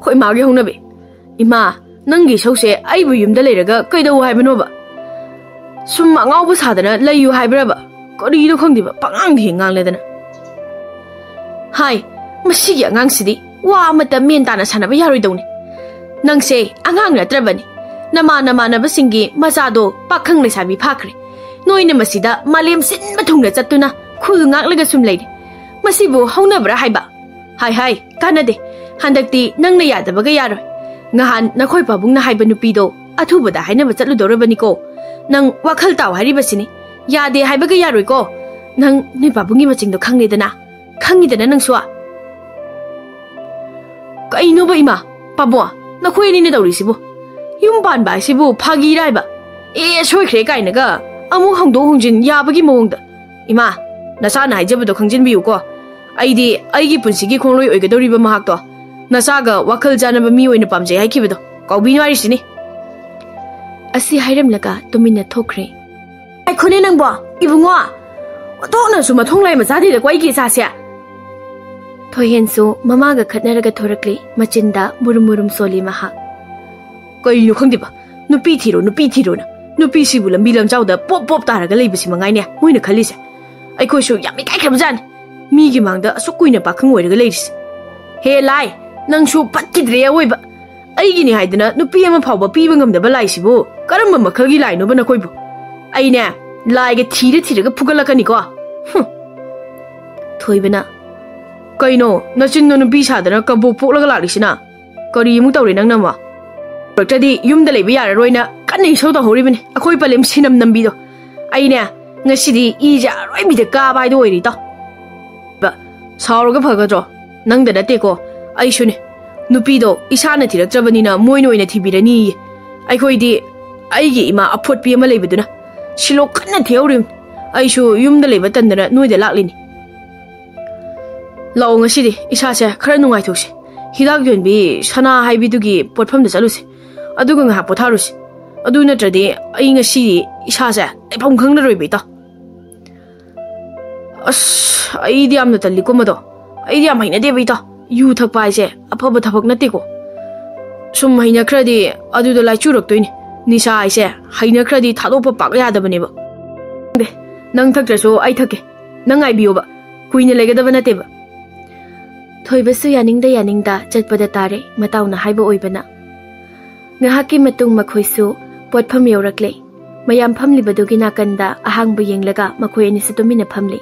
ꯑꯩꯈꯣꯏ ꯏꯃꯥꯒꯤ ꯍꯧꯅꯕꯤ꯫ "ꯏꯃꯥ, ꯅꯪꯒꯤ ꯏꯁꯧꯁꯦ ꯑꯩꯕꯨ ꯌꯨꯝꯗ ꯂꯩꯔꯒ ꯀꯩꯗꯧ ꯍꯥꯏꯕꯅꯣꯕ? ꯁꯨꯝ ꯑꯉꯥꯎꯕ ꯁꯥꯗꯅ ꯂꯩꯌꯨ ꯍꯥꯏꯕ꯭ꯔꯕ? ꯀꯔꯤꯅꯣ ꯈꯪꯗꯦꯕ, ꯄꯉꯥꯡꯗ ꯍꯦꯛ ꯉꯥꯡꯂꯦꯗꯅ꯫" ꯍꯥꯏ, ꯃꯁꯤꯒꯤ ꯑꯉꯥꯡꯁꯤꯗꯤ ꯋꯥ ꯑꯃꯠꯇ ꯃꯦꯟ ꯇꯥꯅ ꯁꯥꯟꯅꯕ ꯌꯥꯔꯣꯏꯗꯧꯅꯤ꯫ "ꯅꯪꯁꯦ ꯑꯉꯥꯡ ꯅꯠꯇ꯭ꯔꯕꯅꯤ꯫ ꯅꯃꯥꯟ ꯅꯃꯥꯟꯅꯕꯁꯤꯡꯒꯤ ꯃꯆꯥꯗꯣ ꯄꯥꯈꯪ ꯂꯩꯁꯥꯕꯤ ꯐꯥꯈ꯭ꯔꯦ꯫ ꯅꯣꯏꯅ ꯃꯁꯤꯗ ꯃꯥꯂꯦꯝ ꯁꯤꯟꯕ ꯊꯨꯡꯅ ꯆꯠꯇꯨꯅ ꯈꯨꯜ ꯉꯥꯛꯂꯒ ꯁꯨꯝ ꯂꯩꯔꯤ꯫ ꯃꯁꯤꯕꯨ ꯍꯧꯅꯕ꯭ꯔꯥ ꯍꯥꯏꯕ?" "ꯍꯥꯏ ꯍꯥꯏ, ꯀꯥꯟꯅꯗꯦ꯫ ꯍꯟꯗꯛꯇꯤ ꯅꯪꯅ ꯌꯥꯗꯕꯒ ꯌꯥꯔꯣꯏ꯫ ꯉꯍꯥꯟ ꯅꯈꯣꯏ ꯄꯥꯕꯨꯡꯅ ꯍꯥꯏꯕ ꯅꯨꯄꯤꯗꯣ ꯑꯊꯨꯕꯗ ꯍꯥꯏꯅꯕ ꯆꯠꯂꯨꯗꯧꯔꯕꯅꯤꯀꯣ꯫ ꯅꯪ ꯋꯥꯈꯜ ꯇꯥꯎ ꯍꯥꯏꯔꯤꯕꯁꯤꯅꯤ꯫ ꯌꯥꯗꯦ ꯍꯥꯏꯕꯒ ꯌꯥꯔꯣꯏꯀꯣ꯫ ꯅꯪ ꯅꯣꯏ ꯄꯥꯕꯨꯡꯒꯤ ꯃꯆꯤꯡꯗꯣ ꯈꯪꯂꯦꯗꯅ꯫ ꯈꯪꯉꯤꯗꯅ ꯅꯪꯁꯨ꯫" "ꯀꯩꯅꯣꯕ ꯏꯃꯥ, ꯄꯥꯕꯨꯡ, ꯅꯈꯣꯏ ꯑꯅꯤꯅ ꯇꯧꯔꯤꯁꯤꯕꯨ? ꯌꯨꯝ ꯄꯥꯟꯕ ꯍꯥꯏꯁꯤꯕꯨ ꯐꯥꯒꯤꯔꯥ ꯍꯥꯏꯕ? ꯑꯦ, ꯁꯣꯏꯈ꯭ꯔꯦ ꯀꯥꯏꯅꯒ ꯑꯃꯨꯛ ꯍꯣꯡꯗꯣꯛ ꯍꯣꯡꯖꯤꯟ ꯌꯥꯕꯒꯤ ꯃꯑꯣꯡꯗ꯫ ꯏꯃꯥ, ꯅꯆꯥꯅ ꯍꯥꯏꯖꯕꯗꯣ ꯈꯪꯖꯤꯟꯕꯤꯌꯨꯀꯣ꯫ ꯑꯩꯗꯤ ꯑꯩꯒꯤ ꯄꯨꯟꯁꯤꯒꯤ ꯈꯣꯡꯂꯣꯏ ꯑꯣꯏꯒꯗꯧꯔꯤꯕ ꯃꯍꯥꯛꯇꯣ ꯅꯆꯥꯒ ꯋꯥꯈꯜ ꯆꯥꯟꯅꯕ ꯃꯤ ꯑꯣꯏꯅ ꯄꯥꯝꯖꯩ ꯍꯥꯏꯈꯤꯕꯗꯣ ꯀꯥꯎꯕꯤꯅꯨ ꯍꯥꯏꯔꯤꯁꯤꯅꯤ꯫" ꯑꯁꯤ ꯍꯥꯏꯔꯝꯂꯒ ꯇꯨꯃꯤꯟꯅ ꯊꯣꯛꯈ꯭ꯔꯦ꯫ "ꯉꯥꯏꯈꯣꯅꯦ ꯅꯪꯕꯣ, ꯏꯕꯨꯡꯉꯣ, ꯑꯣꯟꯊꯣꯛꯅꯁꯨ ꯃꯊꯣꯡ ꯂꯥꯏ ꯃꯆꯥꯗꯦꯗꯀꯣ ꯑꯩꯒꯤ ꯏꯆꯥꯁꯦ!" ꯊꯣꯏꯍꯦꯟꯁꯨ ꯃꯃꯥꯒ ꯈꯠꯅꯔꯒ ꯊꯣꯔꯛꯂꯦ꯫ ꯃꯆꯤꯟꯗ ꯃꯨꯔꯨꯝ ꯃꯨꯔꯨꯝ ꯁꯣꯜꯂꯤ ꯃꯍꯥꯛ꯫ "ꯀꯩꯅꯣ ꯈꯪꯗꯦꯕ, ꯅꯨꯄꯤ ꯊꯤꯔꯣ, ꯅꯨꯄꯤ ꯊꯤꯔꯣꯅ꯫ ꯅꯨꯄꯤꯁꯤꯕꯨ ꯂꯝꯕꯤ ꯂꯝꯖꯥꯎꯗ ꯄꯣꯞ ꯄꯣꯞ ꯇꯥꯔꯒ ꯂꯩꯕꯁꯤ ꯃꯉꯥꯏꯅꯦ ꯃꯣꯏꯅ ꯈꯜꯂꯤꯁꯦ꯫ ꯑꯩꯈꯣꯏꯁꯨ ꯌꯥꯝ ꯏꯀꯥꯏꯈ꯭ꯔꯕꯖꯥꯠꯅꯤ, ꯃꯤꯒꯤ ꯃꯥꯡꯗ ꯑꯁꯨꯛ ꯀꯨꯏꯅ ꯄꯥꯈꯪ ꯑꯣꯏꯔꯒ ꯂꯩꯔꯤꯁꯦ꯫ ꯍꯦ ꯂꯥꯏ, ꯅꯪꯁꯨ ꯐꯠꯈꯤꯗ꯭ꯔꯦ ꯑꯋꯣꯏꯕ꯫ ꯑꯩꯒꯤꯅꯤ ꯍꯥꯏꯗꯅ ꯅꯨꯄꯤ ꯑꯃ ꯐꯥꯎꯕ ꯄꯤꯕ ꯉꯝꯗꯕ ꯂꯥꯏꯁꯤꯕꯨ ꯀꯔꯝꯕ ꯃꯈꯜꯒꯤ ꯂꯥꯏꯅꯣꯕ ꯅꯈꯣꯏꯕꯨ? ꯑꯩꯅꯦ, ꯂꯥꯏꯒ ꯊꯤꯔ ꯊꯤꯔꯒ ꯐꯨꯒꯠꯂꯛꯀꯅꯤꯀꯣ꯫ ꯍꯨꯝ꯫ ꯊꯣꯏꯕꯅ, "ꯀꯩꯅꯣ, ꯅꯆꯤꯟꯗꯣ ꯅꯨꯄꯤ ꯁꯥꯗꯅ ꯀꯕꯣꯛ ꯄꯣꯛꯂꯒ ꯂꯥꯛꯂꯤꯁꯤꯅ? ꯀꯔꯤ ꯑꯃꯨꯛ ꯇꯧꯔꯦ ꯅꯪꯅ ꯑꯃꯨꯛ? ꯇꯧꯔꯛꯇ꯭ꯔꯗꯤ ꯌꯨꯝꯗ ꯂꯩꯕ ꯌꯥꯔꯔꯣꯏꯅ ꯀꯟꯅ ꯏꯁꯧ ꯇꯧꯍꯧꯔꯤꯕꯅꯤ ꯑꯩꯈꯣꯏ ꯄꯂꯦꯝ ꯁꯤꯅꯝ ꯅꯝꯕꯤꯗꯣ꯫ ꯑꯩꯅꯦ, ꯉꯁꯤꯗꯤ ꯏꯁꯦ ꯑꯔꯣꯏꯕꯤꯗ ꯀꯥꯕ ꯍꯥꯏꯗꯣ ꯑꯣꯏꯔꯦ ꯏꯇꯥꯎ꯫ ꯕ, ꯁꯥꯎꯔꯒ ꯐꯒꯗ꯭ꯔꯣ? ꯅꯪꯗ ꯅꯠꯇꯦꯀꯣ, ꯑꯩꯁꯨꯅꯦ꯫ ꯅꯨꯄꯤꯗꯣ ꯏꯁꯥꯅ ꯊꯤꯔꯛꯇ꯭ꯔꯕꯅꯤꯅ ꯃꯣꯏꯅ ꯑꯣꯏꯅ ꯊꯤꯕꯤꯔꯅꯤꯌꯦ꯫ ꯑꯩꯈꯣꯏꯗꯤ ꯑꯩꯒꯤ ꯏꯃꯥ ꯑꯐꯣꯠꯄꯤ ꯑꯃ ꯂꯩꯕꯗꯨꯅ ꯁꯤꯂꯣ ꯀꯟꯅ ꯊꯤꯍꯧꯔꯤꯕꯅꯤ꯫ ꯑꯩꯁꯨ ꯌꯨꯝꯗ ꯂꯩꯕ ꯇꯟꯗꯅ ꯅꯣꯏꯗ ꯂꯥꯛꯂꯤꯅꯤ꯫ ꯂꯥꯛꯑꯣ, ꯉꯁꯤꯗꯤ ꯏꯁꯥꯁꯦ ꯈꯔ ꯅꯨꯡꯉꯥꯏꯊꯣꯛꯁꯤ꯫ ꯍꯤꯗꯥꯛ ꯌꯣꯟꯕꯤ ꯁꯅꯥ ꯍꯥꯏꯕꯤꯗꯨꯒꯤ ꯄꯣꯠꯐꯝꯗ ꯆꯠꯂꯨꯁꯤ꯫ ꯑꯗꯨꯒ ꯉꯥꯏꯍꯥꯛ ꯄꯣꯊꯥꯔꯨꯁꯤ꯫ ꯑꯗꯨ ꯅꯠꯇ꯭ꯔꯗꯤ ꯑꯩ ꯉꯁꯤ ꯏꯁꯥꯁꯦ ꯂꯩꯐꯝ ꯈꯪꯗꯔꯣꯏꯕ ꯏꯇꯥꯎ꯫" "ꯑꯁ, ꯑꯩꯗꯤ ꯌꯥꯝꯅ ꯇꯜꯂꯤꯀꯣ ꯃꯗꯣ꯫ ꯑꯩꯗꯤ ꯌꯥꯝ ꯍꯩꯅꯗꯦꯕ ꯏꯇꯥꯎ꯫ ꯌꯨ ꯊꯛꯄ ꯍꯥꯏꯁꯦ ꯑꯐꯕ ꯊꯕꯛ ꯅꯠꯇꯦꯀꯣ꯫ ꯁꯨꯝ ꯍꯩꯅꯈ꯭ꯔꯗꯤ ꯑꯗꯨꯗ ꯂꯥꯏꯆꯨꯔꯛꯇꯣꯏꯅꯤ꯫ ꯅꯤꯁꯥ ꯍꯥꯏꯁꯦ ꯍꯩꯅꯈ꯭ꯔꯗꯤ ꯊꯥꯗꯣꯛꯄ ꯄꯥꯛ ꯌꯥꯗꯕꯅꯦꯕ꯫ ꯈꯪꯗꯦ, ꯅꯪ ꯊꯛꯇ꯭ꯔꯁꯨ ꯑꯩ ꯊꯛꯀꯦ꯫ ꯅꯪ ꯉꯥꯏꯕꯤꯌꯣꯕ, ꯀꯨꯏꯅ ꯂꯩꯒꯗꯕ ꯅꯠꯇꯦꯕ꯫ ꯊꯣꯏꯕꯁꯨ ꯌꯥꯅꯤꯡꯗ ꯌꯥꯅꯤꯡꯗ ꯆꯠꯄꯗ ꯇꯥꯔꯦ ꯃꯇꯥꯎꯅ ꯍꯥꯏꯕ ꯑꯣꯏꯕꯅ꯫ ꯉꯥꯏꯍꯥꯛꯀꯤ ꯃꯇꯨꯡ ꯃꯈꯣꯏꯁꯨ ꯄꯣꯠꯐꯝ ꯌꯧꯔꯛꯂꯦ꯫ ꯃꯌꯥꯝ ꯐꯝꯂꯤꯕꯗꯨꯒꯤ ꯅꯥꯀꯟꯗ ꯑꯍꯥꯡꯕ ꯌꯦꯡꯂꯒ ꯃꯈꯣꯏ ꯑꯅꯤꯁꯨ ꯇꯨꯃꯤꯟꯅ ꯐꯝꯂꯤ꯫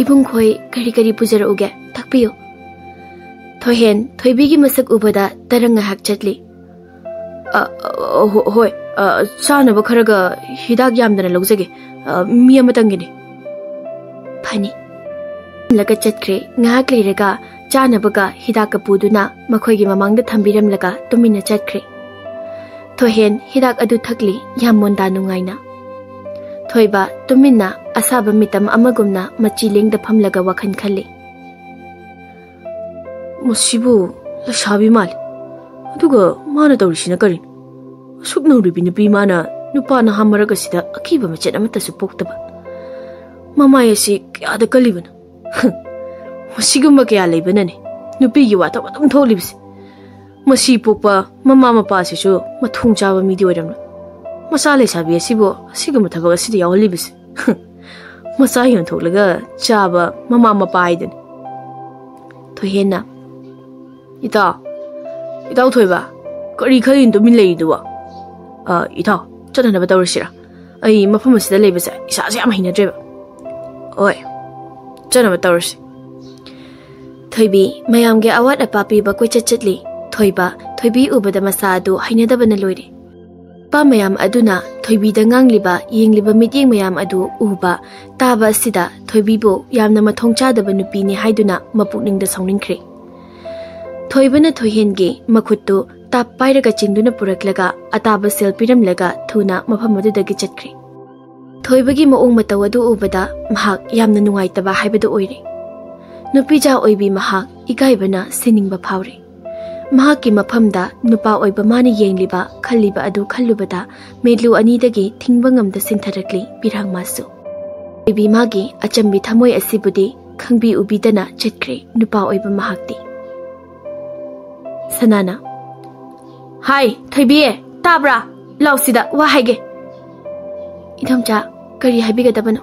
"ꯏꯕꯨꯡꯈꯣꯏ ꯀꯔꯤ ꯀꯔꯤ ꯄꯨꯖꯔꯛꯎꯒꯦ? ꯊꯛꯄꯤꯌꯨ꯫" ꯊꯣꯏꯍꯦꯟ ꯊꯣꯏꯕꯤꯒꯤ ꯃꯁꯛ ꯎꯕꯗ ꯇꯔꯪ ꯉꯥꯏꯍꯥꯛ ꯆꯠꯂꯤ꯫ "ꯑ, ꯑ, ꯍꯣ-, ꯍꯣꯏ, ꯑ, ꯆꯥꯅꯕ ꯈꯔꯒ ꯍꯤꯗꯥꯛ ꯌꯥꯝꯗꯅ ꯂꯧꯖꯒꯦ꯫ ꯑ, ꯃꯤ ꯑꯃꯇꯪꯒꯤꯅꯤ꯫" "ꯐꯅꯤ꯫" ꯂꯒ ꯆꯠꯈ꯭ꯔꯦ꯫ ꯉꯥꯏꯍꯥꯛ ꯂꯩꯔꯒ ꯆꯥꯅꯕꯒ ꯍꯤꯗꯥꯛꯀ ꯄꯨꯗꯨꯅ ꯃꯈꯣꯏꯒꯤ ꯃꯃꯥꯡꯗ ꯊꯝꯕꯤꯔꯝꯂꯒ ꯇꯨꯃꯤꯟꯅ ꯆꯠꯈ꯭ꯔꯦ꯫ ꯊꯣꯏꯍꯦꯟ ꯍꯤꯗꯥꯛ ꯑꯗꯨ ꯊꯛꯂꯤ, ꯌꯥꯝ ꯃꯣꯟꯗꯥ ꯅꯨꯡꯉꯥꯏꯅ꯫ ꯊꯣꯏꯕ ꯇꯨꯃꯤꯟꯅ ꯑꯁꯥꯕ ꯃꯤꯇꯝ ꯑꯃꯒꯨꯝꯅ ꯃꯆꯤ ꯂꯦꯡꯗ ꯐꯝꯂꯒ ꯋꯥꯈꯜ ꯈꯜꯂꯤ꯫ "ꯃꯁꯤꯕꯨ ꯂꯩꯁꯥꯕꯤ ꯃꯥꯜꯂꯤ꯫ ꯑꯗꯨꯒ ꯃꯥꯅ ꯇꯧꯔꯤꯁꯤꯅ ꯀꯔꯤꯅꯣ? ꯑꯁꯨꯛ ꯅꯧꯔꯤꯕꯤ ꯅꯨꯄꯤ ꯃꯥꯅ ꯅꯨꯄꯥ ꯅꯍꯥ ꯃꯔꯛ ꯑꯁꯤꯗ ꯑꯀꯤꯕ ꯃꯆꯦꯠ ꯑꯃꯠꯇꯁꯨ ꯄꯣꯛꯇꯕ꯫ ꯃꯃꯥꯏ ꯑꯁꯤ ꯀꯌꯥꯗ ꯀꯜꯂꯤꯕꯅꯣ? ꯃꯁꯤꯒꯨꯝꯕ ꯀꯌꯥ ꯂꯩꯕꯅꯅꯦ ꯅꯨꯄꯤꯒꯤ ꯋꯥꯊꯣꯛ ꯑꯗꯨꯝ ꯊꯣꯛꯂꯤꯕꯁꯦ꯫ ꯃꯁꯤ ꯄꯣꯛꯄ ꯃꯃꯥ ꯃꯄꯥꯁꯤꯁꯨ ꯃꯊꯣꯡ ꯆꯥꯕ ꯃꯤꯗꯤ ꯑꯣꯏꯔꯝꯂꯣꯏ꯫ ꯃꯆꯥ ꯂꯩꯁꯥꯕꯤ ꯑꯁꯤꯕꯨ ꯑꯁꯤꯒꯨꯝꯕ ꯊꯕꯛ ꯑꯁꯤꯗ ꯌꯥꯎꯍꯜꯂꯤꯕꯁꯦ꯫ ꯃꯆꯥ ꯌꯣꯟꯊꯣꯛꯂꯒ ꯆꯥꯕ ꯃꯃꯥ ꯃꯄꯥ ꯍꯥꯏꯗꯨꯅꯤ꯫" ꯊꯣꯏꯍꯦꯟꯅ, "ꯏꯇꯥꯎ, ꯏꯇꯥꯎ ꯊꯣꯏꯕ, ꯀꯔꯤ ꯈꯜꯂꯤꯅꯣ ꯇꯨꯃꯤꯟ ꯂꯩꯔꯤꯗꯨꯕꯣ? ꯑ, ꯏꯇꯥꯎ, ꯆꯠꯅꯅꯕ ꯇꯧꯔꯁꯤꯔꯥ? ꯑꯩ ꯃꯐꯝ ꯑꯁꯤꯗ ꯂꯩꯕꯁꯦ ꯏꯁꯥꯁꯦ ꯌꯥꯝ ꯍꯩꯅꯗ꯭ꯔꯦꯕ꯫" "ꯍꯣꯏ, ꯆꯠꯅꯕ ꯇꯧꯔꯁꯤ꯫" ꯊꯣꯏꯕꯤ ꯃꯌꯥꯝꯒꯤ ꯑꯋꯥꯠ ꯑꯄꯥ ꯄꯤꯕ ꯀꯣꯏꯆꯠ ꯆꯠꯂꯤ꯫ ꯊꯣꯏꯕ, ꯊꯣꯏꯕꯤ ꯎꯕꯗ ꯃꯁꯥ ꯑꯗꯨ ꯍꯩꯅꯗꯕꯅ ꯂꯣꯏꯔꯦ꯫ ꯅꯨꯄꯥ ꯃꯌꯥꯝ ꯑꯗꯨꯅ ꯊꯣꯏꯕꯤꯗ ꯉꯥꯡꯂꯤꯕ, ꯌꯦꯡꯂꯤꯕ ꯃꯤꯠꯌꯦꯡ ꯃꯌꯥꯝ ꯑꯗꯨ ꯎꯕ, ꯇꯥꯕ ꯑꯁꯤꯗ ꯊꯣꯏꯕꯤꯕꯨ ꯌꯥꯝꯅ ꯃꯊꯣꯡ ꯆꯥꯗꯕ ꯅꯨꯄꯤꯅꯤ ꯍꯥꯏꯗꯨꯅ ꯃꯄꯨꯛꯅꯤꯡꯗ ꯁꯥꯎꯅꯤꯡꯈ꯭ꯔꯦ꯫ ꯊꯣꯏꯕꯅ ꯊꯣꯏꯍꯦꯟꯒꯤ ꯃꯈꯨꯠꯇꯨ ꯇꯥꯞ ꯄꯥꯏꯔꯒ ꯆꯤꯡꯗꯨꯅ ꯄꯨꯔꯛꯂꯒ ꯑꯇꯥꯕ ꯁꯦꯜ ꯄꯤꯔꯝꯂꯒ ꯊꯨꯅ ꯃꯐꯝ ꯑꯗꯨꯗꯒꯤ ꯆꯠꯈ꯭ꯔꯦ꯫ ꯊꯣꯏꯕꯒꯤ ꯃꯑꯣꯡ ꯃꯇꯧ ꯑꯗꯨ ꯎꯕꯗ ꯃꯍꯥꯛ ꯌꯥꯝꯅ ꯅꯨꯡꯉꯥꯏꯇꯕ ꯍꯥꯏꯕꯗꯨ ꯑꯣꯏꯔꯦ꯫ ꯅꯨꯄꯤꯖꯥ ꯑꯣꯏꯕꯤ ꯃꯍꯥꯛ ꯏꯀꯥꯏꯕꯅ ꯁꯤꯅꯤꯡꯕ ꯐꯥꯎꯔꯦ꯫ ꯃꯍꯥꯛꯀꯤ ꯃꯐꯝꯗ ꯅꯨꯄꯥ ꯑꯣꯏꯕ ꯃꯥꯅ ꯌꯦꯡꯂꯤꯕ, ꯈꯜꯂꯤꯕ ꯑꯗꯨ ꯈꯜꯂꯨꯕꯗ ꯃꯤꯠꯂꯨ ꯑꯅꯤꯗꯒꯤ ꯊꯤꯡꯕ ꯉꯝꯗ ꯁꯤꯟꯊꯔꯛꯂꯤ ꯄꯤꯔꯥꯡꯃꯥꯁꯨ꯫ ꯊꯣꯏꯕꯤ ꯃꯥꯒꯤ ꯑꯆꯝꯕꯤ ꯊꯃꯣꯏ ꯑꯁꯤꯕꯨꯗꯤ ꯈꯪꯕꯤ ꯎꯕꯤꯗꯅ ꯆꯠꯈ꯭ꯔꯦ ꯅꯨꯄꯥ ꯑꯣꯏꯕ ꯃꯍꯥꯛꯇꯤ꯫ ꯁꯅꯥꯅ, "ꯍꯥꯏ, ꯊꯣꯏꯕꯤ, ꯇꯥꯕ꯭ꯔꯥ? ꯂꯥꯎꯁꯤꯗ, ꯋꯥ ꯍꯥꯏꯒꯦ꯫" "ꯏꯗꯣꯝꯆꯥ, ꯀꯔꯤ ꯍꯥꯏꯕꯤꯒꯗꯕꯅꯣ?"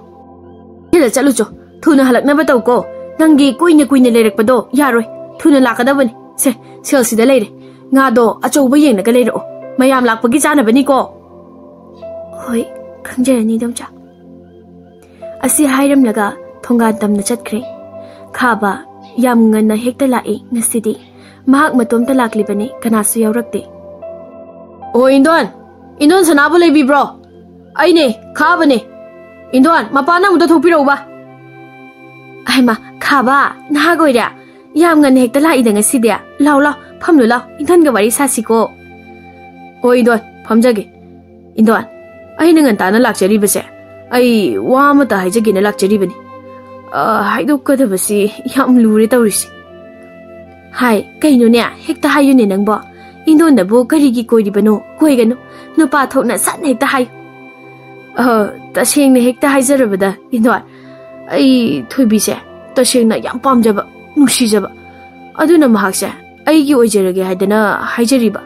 "ꯁꯤꯗ ꯆꯠꯂꯨꯆꯣ, ꯊꯨꯅ ꯍꯜꯂꯛꯅꯕ ꯇꯧꯀꯣ꯫ ꯅꯪꯒꯤ ꯀꯨꯏꯅ ꯀꯨꯏꯅ ꯂꯩꯔꯛꯄꯗꯣ ꯌꯥꯔꯣꯏ, ꯊꯨꯅ ꯂꯥꯛꯀꯗꯕꯅꯤ꯫ ꯁꯦ, ꯁꯦꯜꯁꯤꯗ ꯂꯩꯔꯦ꯫ ꯉꯥꯗꯣ ꯑꯆꯧꯕ ꯌꯦꯡꯂꯒ ꯂꯩꯔꯛꯑꯣ, ꯃꯌꯥꯝ ꯂꯥꯛꯄꯒꯤ ꯆꯥꯅꯕꯅꯤꯀꯣ꯫" "ꯍꯣꯏ, ꯈꯪꯖꯔꯅꯤ, ꯏꯗꯣꯝꯆꯥ꯫" ꯑꯁꯤ ꯍꯥꯏꯔꯝꯂꯒ ꯊꯣꯡꯒꯥꯟ ꯇꯝꯅ ꯆꯠꯈ꯭ꯔꯦ꯫ ꯈꯥꯕ ꯌꯥꯝ ꯉꯟꯅ ꯍꯦꯛꯇ ꯂꯥꯛꯏ ꯉꯁꯤꯗꯤ꯫ ꯃꯍꯥꯛ ꯃꯇꯣꯝꯇ ꯂꯥꯛꯂꯤꯕꯅꯤ, ꯀꯅꯥꯁꯨ ꯌꯥꯎꯔꯛꯇꯦ꯫ "ꯑꯣ, ꯏꯟꯗꯣꯟ, ꯏꯟꯗꯣꯟ ꯁꯅꯥꯕꯨ ꯂꯩꯕꯤꯕ꯭ꯔꯣ? ꯑꯩꯅꯦ, ꯈꯥꯕꯅꯦ꯫ ꯏꯟꯗꯣꯟ, ꯃꯄꯥꯟꯗ ꯑꯃꯨꯛꯇ ꯊꯣꯛꯄꯤꯔꯛꯎꯕ꯫" "ꯍꯩꯃꯥ, ꯈꯥꯕ, ꯅꯍꯥꯛ ꯑꯣꯏꯔꯦ? ꯌꯥꯝ ꯉꯟꯅ ꯍꯦꯛꯇ ꯂꯥꯛꯏꯗ ꯉꯁꯤꯗꯤ꯫ ꯂꯥꯎ, ꯂꯥꯎ, ꯐꯝꯂꯨ, ꯂꯥꯎ, ꯏꯟꯗꯣꯟꯒ ꯋꯥꯔꯤ ꯁꯥꯁꯤꯀꯣ꯫" "ꯍꯣꯏ, ꯏꯟꯗꯣꯟ, ꯐꯝꯖꯒꯦ꯫ ꯏꯟꯗꯣꯟ, ꯑꯩꯅ ꯉꯟꯇꯥꯅ ꯂꯥꯛꯆꯔꯤꯕꯁꯦ, ꯑꯩ ꯋꯥ ꯑꯃꯇ ꯍꯥꯏꯖꯒꯦꯅ ꯂꯥꯛꯆꯔꯤꯕꯅꯤ꯫ ꯑ, ꯍꯥꯏꯗꯣꯛꯀꯗꯕꯁꯤ ꯌꯥꯝ ꯂꯨꯔꯦ ꯇꯧꯔꯤꯁꯦ꯫" "ꯍꯥꯏ, ꯀꯩꯅꯣꯅꯦ, ꯍꯦꯛꯇ ꯍꯥꯏꯌꯨꯅꯦ ꯅꯪꯕꯣ꯫ ꯏꯟꯗꯣꯟꯗꯕꯨ ꯀꯔꯤꯒꯤ ꯀꯣꯏꯔꯤꯕꯅꯣ? ꯀꯣꯏꯒꯅꯨ꯫ ꯅꯨꯄꯥ ꯊꯣꯛꯅ ꯁꯠ ꯍꯦꯛꯇ ꯍꯥꯏꯌꯨ꯫" "ꯑ, ꯇꯁꯦꯡꯅ ꯍꯦꯛꯇ ꯍꯥꯏꯖꯔꯕꯗ, ꯏꯟꯗꯣꯟ, ꯑꯩ ꯊꯣꯏꯕꯤꯁꯦ ꯇꯁꯦꯡꯅ ꯌꯥꯝ ꯄꯥꯝꯖꯕ, ꯅꯨꯡꯁꯤꯖꯕ꯫ ꯑꯗꯨꯅ ꯃꯍꯥꯛꯁꯦ ꯑꯩꯒꯤ ꯑꯣꯏꯖꯔꯒꯦ ꯍꯥꯏꯗꯅ ꯍꯥꯏꯖꯔꯤꯕ꯫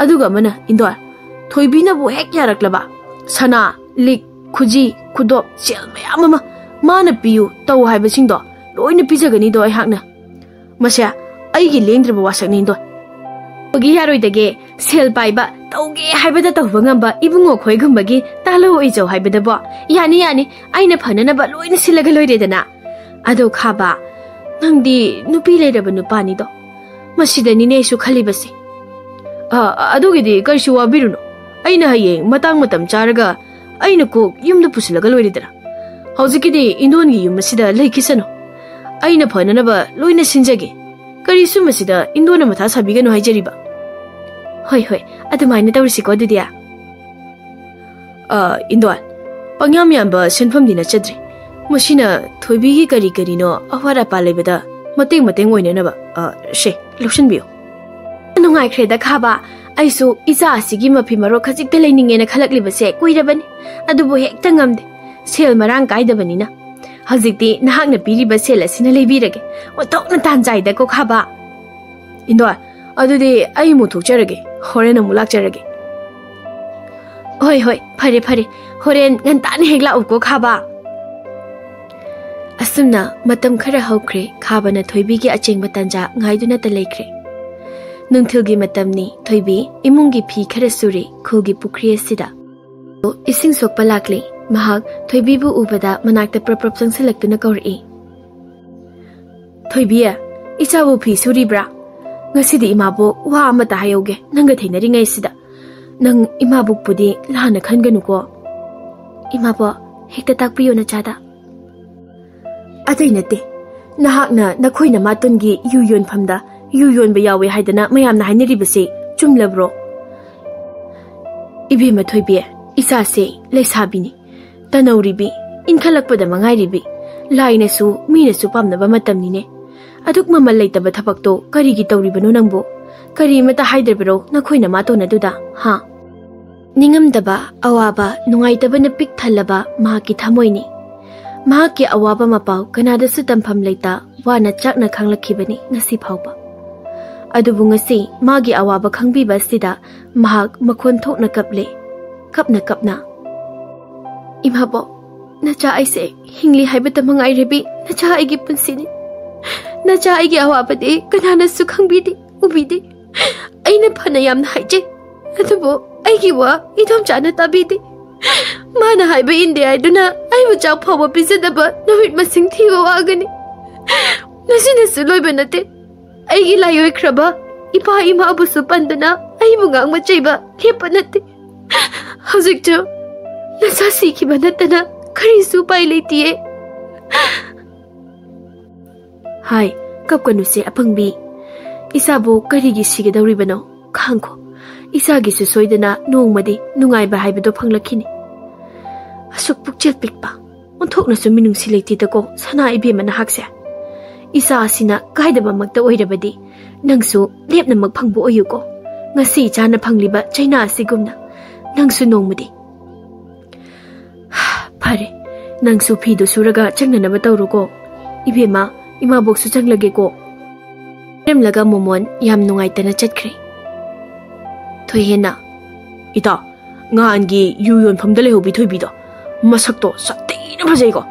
ꯑꯗꯨꯒ ꯑꯃꯅ, ꯏꯟꯗꯣꯟ, ꯊꯣꯏꯕꯤꯅꯕꯨ ꯍꯦꯛ ꯌꯥꯔꯛꯂꯕ, ꯁꯅꯥ, ꯂꯤꯛ, ꯈꯨꯖꯤ, ꯈꯨꯗꯣꯞ, ꯁꯦꯜ ꯃꯌꯥꯝ ꯑꯃ ꯃꯥꯅ ꯄꯤꯌꯨ, ꯇꯧ ꯍꯥꯏꯕꯁꯤꯡꯗꯣ ꯂꯣꯏꯅ ꯄꯤꯖꯒꯅꯤꯗꯣ ꯑꯩꯍꯥꯛꯅ꯫ ꯃꯁꯦ ꯑꯩꯒꯤ ꯂꯦꯡꯗ꯭ꯔꯕ ꯋꯥꯁꯛꯅꯤ, ꯏꯟꯗꯣꯟ꯫" "ꯒꯤ ꯌꯥꯔꯣꯏꯗꯒꯦ, ꯁꯦꯜ ꯄꯥꯏꯕ, ꯇꯧꯒꯦ ꯍꯥꯏꯕꯗ ꯇꯧꯕ ꯉꯝꯕ ꯏꯕꯨꯡꯉꯣ ꯈꯣꯏꯒꯨꯝꯕꯒꯤ ꯇꯥꯜꯂꯧ ꯑꯣꯏꯖꯧ ꯍꯥꯏꯕꯗꯕꯣ? ꯌꯥꯅꯤ, ꯌꯥꯅꯤ, ꯑꯩꯅ ꯐꯅꯅꯕ ꯂꯣꯏꯅ ꯁꯤꯜꯂꯒ ꯂꯣꯏꯔꯦꯗꯅ꯫" "ꯑꯗꯣ ꯈꯥꯕ, ꯅꯪꯗꯤ ꯅꯨꯄꯤ ꯂꯩꯔꯕ ꯅꯨꯄꯥꯅꯤꯗꯣ, ꯃꯁꯤꯗꯅꯤꯅꯦ ꯑꯩꯁꯨ ꯈꯜꯂꯤꯕꯁꯦ꯫" "ꯑ, ꯑꯗꯨꯒꯤꯗꯤ ꯀꯔꯤꯁꯨ ꯋꯥꯕꯤꯔꯨꯅꯨ꯫ ꯑꯩꯅ ꯍꯌꯦꯡ ꯃꯇꯥꯡ ꯃꯇꯝ ꯆꯥꯔꯒ ꯑꯩꯅ ꯀꯣꯛ ꯌꯨꯝꯗ ꯄꯨꯁꯤꯜꯂꯒ ꯂꯣꯏꯔꯦꯗꯅ꯫ ꯍꯧꯖꯤꯛꯀꯤꯗꯤ ꯏꯟꯗꯣꯟꯒꯤ ꯌꯨꯝ ꯑꯁꯤꯗ ꯂꯩꯈꯤꯁꯅꯨ꯫ ꯑꯩꯅ ꯐꯅꯅꯕ ꯂꯣꯏꯅ ꯁꯤꯟꯖꯒꯦ꯫ ꯀꯔꯤꯁꯨ ꯃꯁꯤꯗ ꯏꯟꯗꯣꯟꯅ ꯃꯊꯥ ꯁꯥꯕꯤꯒꯅꯨ ꯍꯥꯏꯖꯔꯤꯕ꯫" "ꯍꯣꯏ, ꯍꯣꯏ, ꯑꯗꯨꯃꯥꯏꯅ ꯇꯧꯔꯁꯤꯀꯣ ꯑꯗꯨꯗꯤ꯫" "ꯑ, ꯏꯟꯗꯣꯟ, ꯄꯪꯌꯥꯝ ꯌꯥꯝꯕ ꯁꯦꯟꯐꯝꯗꯤ ꯅꯠꯆꯗ꯭ꯔꯦ꯫ ꯃꯁꯤꯅ ꯊꯣꯏꯕꯤꯒꯤ ꯀꯔꯤ ꯀꯔꯤꯅꯣ ꯑꯋꯥꯠ ꯑꯄꯥ ꯂꯩꯕꯗ ꯃꯇꯦꯡ ꯃꯇꯦꯡ ꯑꯣꯏꯅꯅꯕ, ꯑ, ꯁꯦ, ꯂꯧꯁꯤꯟꯕꯤꯌꯨ꯫" "ꯅꯨꯡꯉꯥꯏꯈ꯭ꯔꯦꯗ ꯈꯥꯕ, ꯑꯩꯁꯨ ꯏꯆꯥ ꯑꯁꯤꯒꯤ ꯃꯐꯤ ꯃꯔꯣꯛ ꯈꯖꯤꯛꯇ ꯂꯩꯅꯤꯡꯉꯦꯅ ꯈꯜꯂꯛꯂꯤꯕꯁꯦ ꯀꯨꯏꯔꯕꯅꯤ, ꯑꯗꯨꯕꯨ ꯍꯦꯛꯇ ꯉꯝꯗꯦ, ꯁꯦꯜ ꯃꯔꯥꯡ ꯀꯥꯏꯗꯕꯅꯤꯅ꯫ ꯍꯧꯖꯤꯛꯇꯤ ꯅꯍꯥꯛꯅ ꯄꯤꯔꯤꯕ ꯁꯦꯜ ꯑꯁꯤꯅ ꯂꯩꯕꯤꯔꯒꯦ꯫ ꯑꯣꯟꯊꯣꯛꯅ ꯇꯥꯟ ꯆꯥꯏꯗꯀꯣ, ꯈꯥꯕ꯫ ꯏꯟꯗꯣ, ꯑꯗꯨꯗꯤ ꯑꯩ ꯑꯃꯨꯛ ꯊꯣꯛꯆꯔꯒꯦ꯫ ꯍꯣꯔꯦꯟ ꯑꯃꯨꯛ ꯂꯥꯛꯆꯔꯒꯦ꯫ ꯍꯣꯏ, ꯍꯣꯏ, ꯐꯔꯦ, ꯐꯔꯦ꯫ ꯍꯣꯔꯦꯟ ꯉꯟꯇꯥꯅ ꯍꯦꯛ ꯂꯥꯛꯎꯀꯣ, ꯈꯥꯕ꯫ ꯑꯁꯨꯝꯅ ꯃꯇꯝ ꯈꯔ ꯍꯧꯈ꯭ꯔꯦ꯫ ꯈꯥꯕꯅ ꯊꯣꯏꯕꯤꯒꯤ ꯑꯆꯦꯡꯕ ꯇꯥꯟꯖꯥ ꯉꯥꯏꯗꯨꯅꯇ ꯂꯩꯈ꯭ꯔꯦ꯫ ꯅꯨꯡꯊꯤꯜꯒꯤ ꯃꯇꯝꯅꯤ꯫ ꯊꯣꯏꯕꯤ ꯏꯃꯨꯡꯒꯤ ꯐꯤ ꯈꯔ ꯁꯨꯔꯤ ꯈꯨꯜꯒꯤ ꯄꯨꯈ꯭ꯔꯤ ꯑꯁꯤꯗ꯫ ꯏꯁꯤꯡ ꯁꯣꯛꯄ ꯂꯥꯛꯂꯤ꯫ ꯃꯍꯥꯛ ꯊꯣꯏꯕꯤꯕꯨ ꯎꯕꯗ ꯃꯅꯥꯛꯇ ꯄ꯭ꯔꯞ ꯄ꯭ꯔꯞ ꯆꯪꯁꯤꯜꯂꯛꯇꯨꯅ ꯀꯧꯔꯛꯏ꯫ "ꯊꯣꯏꯕꯤ, ꯏꯆꯥꯕꯨ ꯐꯤ ꯁꯨꯔꯤꯕ꯭ꯔꯥ? ꯉꯁꯤꯗꯤ ꯏꯃꯥꯕꯣꯛ ꯋꯥ ꯑꯃꯇ ꯍꯥꯏꯍꯧꯒꯦ, ꯅꯪꯒ ꯊꯦꯡꯅꯔꯤꯉꯩꯁꯤꯗ꯫ ꯅꯪ ꯏꯃꯥꯕꯣꯛꯄꯨꯗꯤ ꯂꯥꯟꯅ ꯈꯟꯒꯅꯨꯀꯣ꯫" "ꯏꯃꯥꯕꯣꯛ, ꯍꯦꯛꯇ ꯇꯥꯛꯄꯤꯌꯨ ꯅꯆꯥꯗ꯫" "ꯑꯇꯩ ꯅꯠꯇꯦ, ꯅꯍꯥꯛꯅ ꯅꯈꯣꯏ ꯅꯃꯥꯇꯣꯟꯒꯤ ꯌꯨ ꯌꯣꯟꯐꯝꯗ ꯌꯨ ꯌꯣꯟꯕ ꯌꯥꯎꯋꯦ ꯍꯥꯏꯗꯅ ꯃꯌꯥꯝꯅ ꯍꯥꯏꯅꯔꯤꯕꯁꯤ ꯆꯨꯝꯂꯕ꯭ꯔꯣ?" "ꯏꯕꯦꯝꯃ ꯊꯣꯏꯕꯤ, ꯏꯆꯥꯁꯦ ꯂꯩꯁꯥꯕꯤꯅꯤ, ꯇꯅꯧꯔꯤꯕꯤ, ꯏꯟꯈꯠꯂꯛꯄꯗ ꯃꯉꯥꯏꯔꯤꯕꯤ꯫ ꯂꯥꯏꯅꯁꯨ ꯃꯤꯅꯁꯨ ꯄꯥꯝꯅꯕ ꯃꯇꯝꯅꯤꯅꯦ꯫ ꯑꯗꯨꯛ ꯃꯃꯜ ꯂꯩꯇꯕ ꯊꯕꯛꯇꯣ ꯀꯔꯤꯒꯤ ꯇꯧꯔꯤꯕꯅꯣ ꯅꯪꯕꯨ? ꯀꯔꯤꯃꯇ ꯍꯥꯏꯗ꯭ꯔꯕꯔꯣ ꯅꯈꯣꯏ ꯅꯃꯥꯇꯣꯟ ꯑꯗꯨꯗ, ꯍꯥ?" ꯅꯤꯡꯉꯝꯗꯕ, ꯑꯋꯥꯕ, ꯅꯨꯡꯉꯥꯏꯇꯕꯅ ꯄꯤꯛ ꯊꯜꯂꯕ ꯃꯍꯥꯛꯀꯤ ꯊꯃꯣꯏꯅꯤ꯫ ꯃꯍꯥꯛꯀꯤ ꯑꯋꯥꯕ ꯃꯄꯥꯎ ꯀꯅꯥꯗꯁꯨ ꯇꯝꯐꯝ ꯂꯩꯇ ꯋꯥꯅ ꯆꯥꯛꯅ ꯈꯥꯡꯂꯛꯈꯤꯕꯅꯤ ꯉꯁꯤ ꯐꯥꯎꯕ꯫ ꯑꯗꯨꯕꯨ ꯉꯁꯤ ꯃꯥꯒꯤ ꯑꯋꯥꯕ ꯈꯪꯕꯤꯕ ꯑꯁꯤꯗ ꯃꯍꯥꯛ ꯃꯈꯣꯟ ꯊꯣꯛꯅ ꯀꯞꯂꯦ, ꯀꯞꯅ ꯀꯞꯅ꯫ "ꯏꯃꯥꯕꯣꯛ, ꯅꯆꯥ ꯑꯩꯁꯦ ꯍꯤꯡꯂꯤ ꯍꯥꯏꯕꯇ ꯃꯉꯥꯏꯔꯕꯤ ꯅꯆꯥ ꯑꯩꯒꯤ ꯄꯨꯟꯁꯤꯅꯤ꯫ ꯅꯆꯥ ꯑꯩꯒꯤ ꯑꯋꯥꯕꯗꯤ ꯀꯅꯥꯅꯁꯨ ꯈꯪꯕꯤꯗꯦ, ꯎꯕꯤꯗꯦ꯫ ꯑꯩꯅ ꯐꯅ ꯌꯥꯝꯅ ꯍꯥꯏꯖꯩ, ꯑꯗꯨꯕꯨ ꯑꯩꯒꯤ ꯋꯥ ꯏꯗꯣꯝꯆꯥꯅ ꯇꯥꯕꯤꯗꯦ꯫ ꯃꯥꯅ ꯍꯥꯏꯕ ꯏꯟꯗꯦ ꯍꯥꯏꯗꯨꯅ ꯑꯩꯕꯨ ꯆꯥꯛ ꯐꯥꯎꯕ ꯄꯤꯖꯗꯕ ꯅꯨꯃꯤꯠ ꯃꯁꯤꯡ ꯊꯤꯕ ꯋꯥꯒꯅꯤ꯫ ꯃꯁꯤꯅꯁꯨ ꯂꯣꯏꯕ ꯅꯠꯇꯦ꯫ ꯑꯩꯒꯤ ꯂꯥꯏ ꯑꯣꯏꯈ꯭ꯔꯕ ꯏꯄꯥ ꯏꯃꯥꯕꯨꯁꯨ ꯄꯟꯗꯨꯅ ꯑꯩꯕꯨ ꯉꯥꯡꯕ ꯆꯩꯕ ꯂꯦꯞꯄ ꯅꯠꯇꯦ꯫ ꯍꯧꯖꯤꯛꯁꯨ ꯅꯆꯥ ꯁꯤꯈꯤꯕ ꯅꯠꯇꯅ ꯀꯔꯤꯁꯨ ꯎꯄꯥꯏ ꯂꯩꯇꯤꯌꯦ꯫" "ꯍꯥꯏ, ꯀꯞꯀꯅꯨꯁꯦ ꯑꯄꯪꯕꯤ꯫ ꯏꯆꯥꯕꯨ ꯀꯔꯤꯒꯤ ꯁꯤꯒꯗꯧꯔꯤꯕꯅꯣ? ꯈꯥꯡꯈꯣ, ꯏꯆꯥꯒꯤꯁꯨ ꯁꯣꯏꯗꯅ ꯅꯣꯡꯃꯗꯤ ꯅꯨꯡꯉꯥꯏꯕ ꯍꯥꯏꯕꯗꯣ ꯐꯪꯂꯛꯈꯤꯅꯤ꯫" "ꯑꯁꯨꯛ ꯄꯨꯛꯆꯦꯜ ꯄꯤꯛꯄ, ꯑꯣꯟꯊꯣꯛꯅꯁꯨ ꯃꯤꯅꯨꯡꯁꯤ ꯂꯩꯇꯦꯗꯀꯣ ꯁꯅꯥ ꯏꯕꯦꯝꯃ ꯅꯍꯥꯛꯁꯦ꯫ ꯏꯆꯥ ꯑꯁꯤꯅ ꯀꯥꯏꯗꯕꯃꯛꯇ ꯑꯣꯏꯔꯕꯗꯤ ꯅꯪꯁꯨ ꯂꯦꯞꯅꯃꯛ ꯐꯪꯕ ꯑꯣꯏꯌꯨꯀꯣ꯫ ꯉꯁꯤ ꯏꯆꯥꯅ ꯐꯪꯂꯤꯕ ꯆꯩꯅꯥ ꯑꯁꯤꯒꯨꯝꯅ ꯅꯪꯁꯨ ꯅꯣꯡꯃꯗꯤ꯫" "ꯐꯔꯦ, ꯅꯪꯁꯨ ꯐꯤꯗꯨ ꯁꯨꯔꯒ ꯆꯪꯅꯅꯕ ꯇꯧꯔꯣꯀꯣ꯫ ꯏꯕꯦꯝꯃ, ꯏꯃꯥꯕꯣꯛꯁꯨ ꯆꯪꯂꯒꯦꯀꯣ꯫ ꯍꯥꯏꯔꯝꯂꯒ ꯃꯣꯃꯣꯟ ꯌꯥꯝ ꯅꯨꯡꯉꯥꯏꯇꯅ ꯆꯠꯈ꯭ꯔꯦ꯫ ꯊꯣꯏꯍꯦꯟꯅ, "ꯏꯇꯥ, ꯉꯍꯥꯟꯒꯤ ꯌꯨ ꯌꯣꯟꯐꯝꯗ ꯂꯩꯍꯧꯕꯤ ꯊꯣꯏꯕꯤꯗꯣ, ꯃꯁꯛꯇꯣ ꯁꯥꯊꯤꯅ ꯐꯖꯩꯀꯣ꯫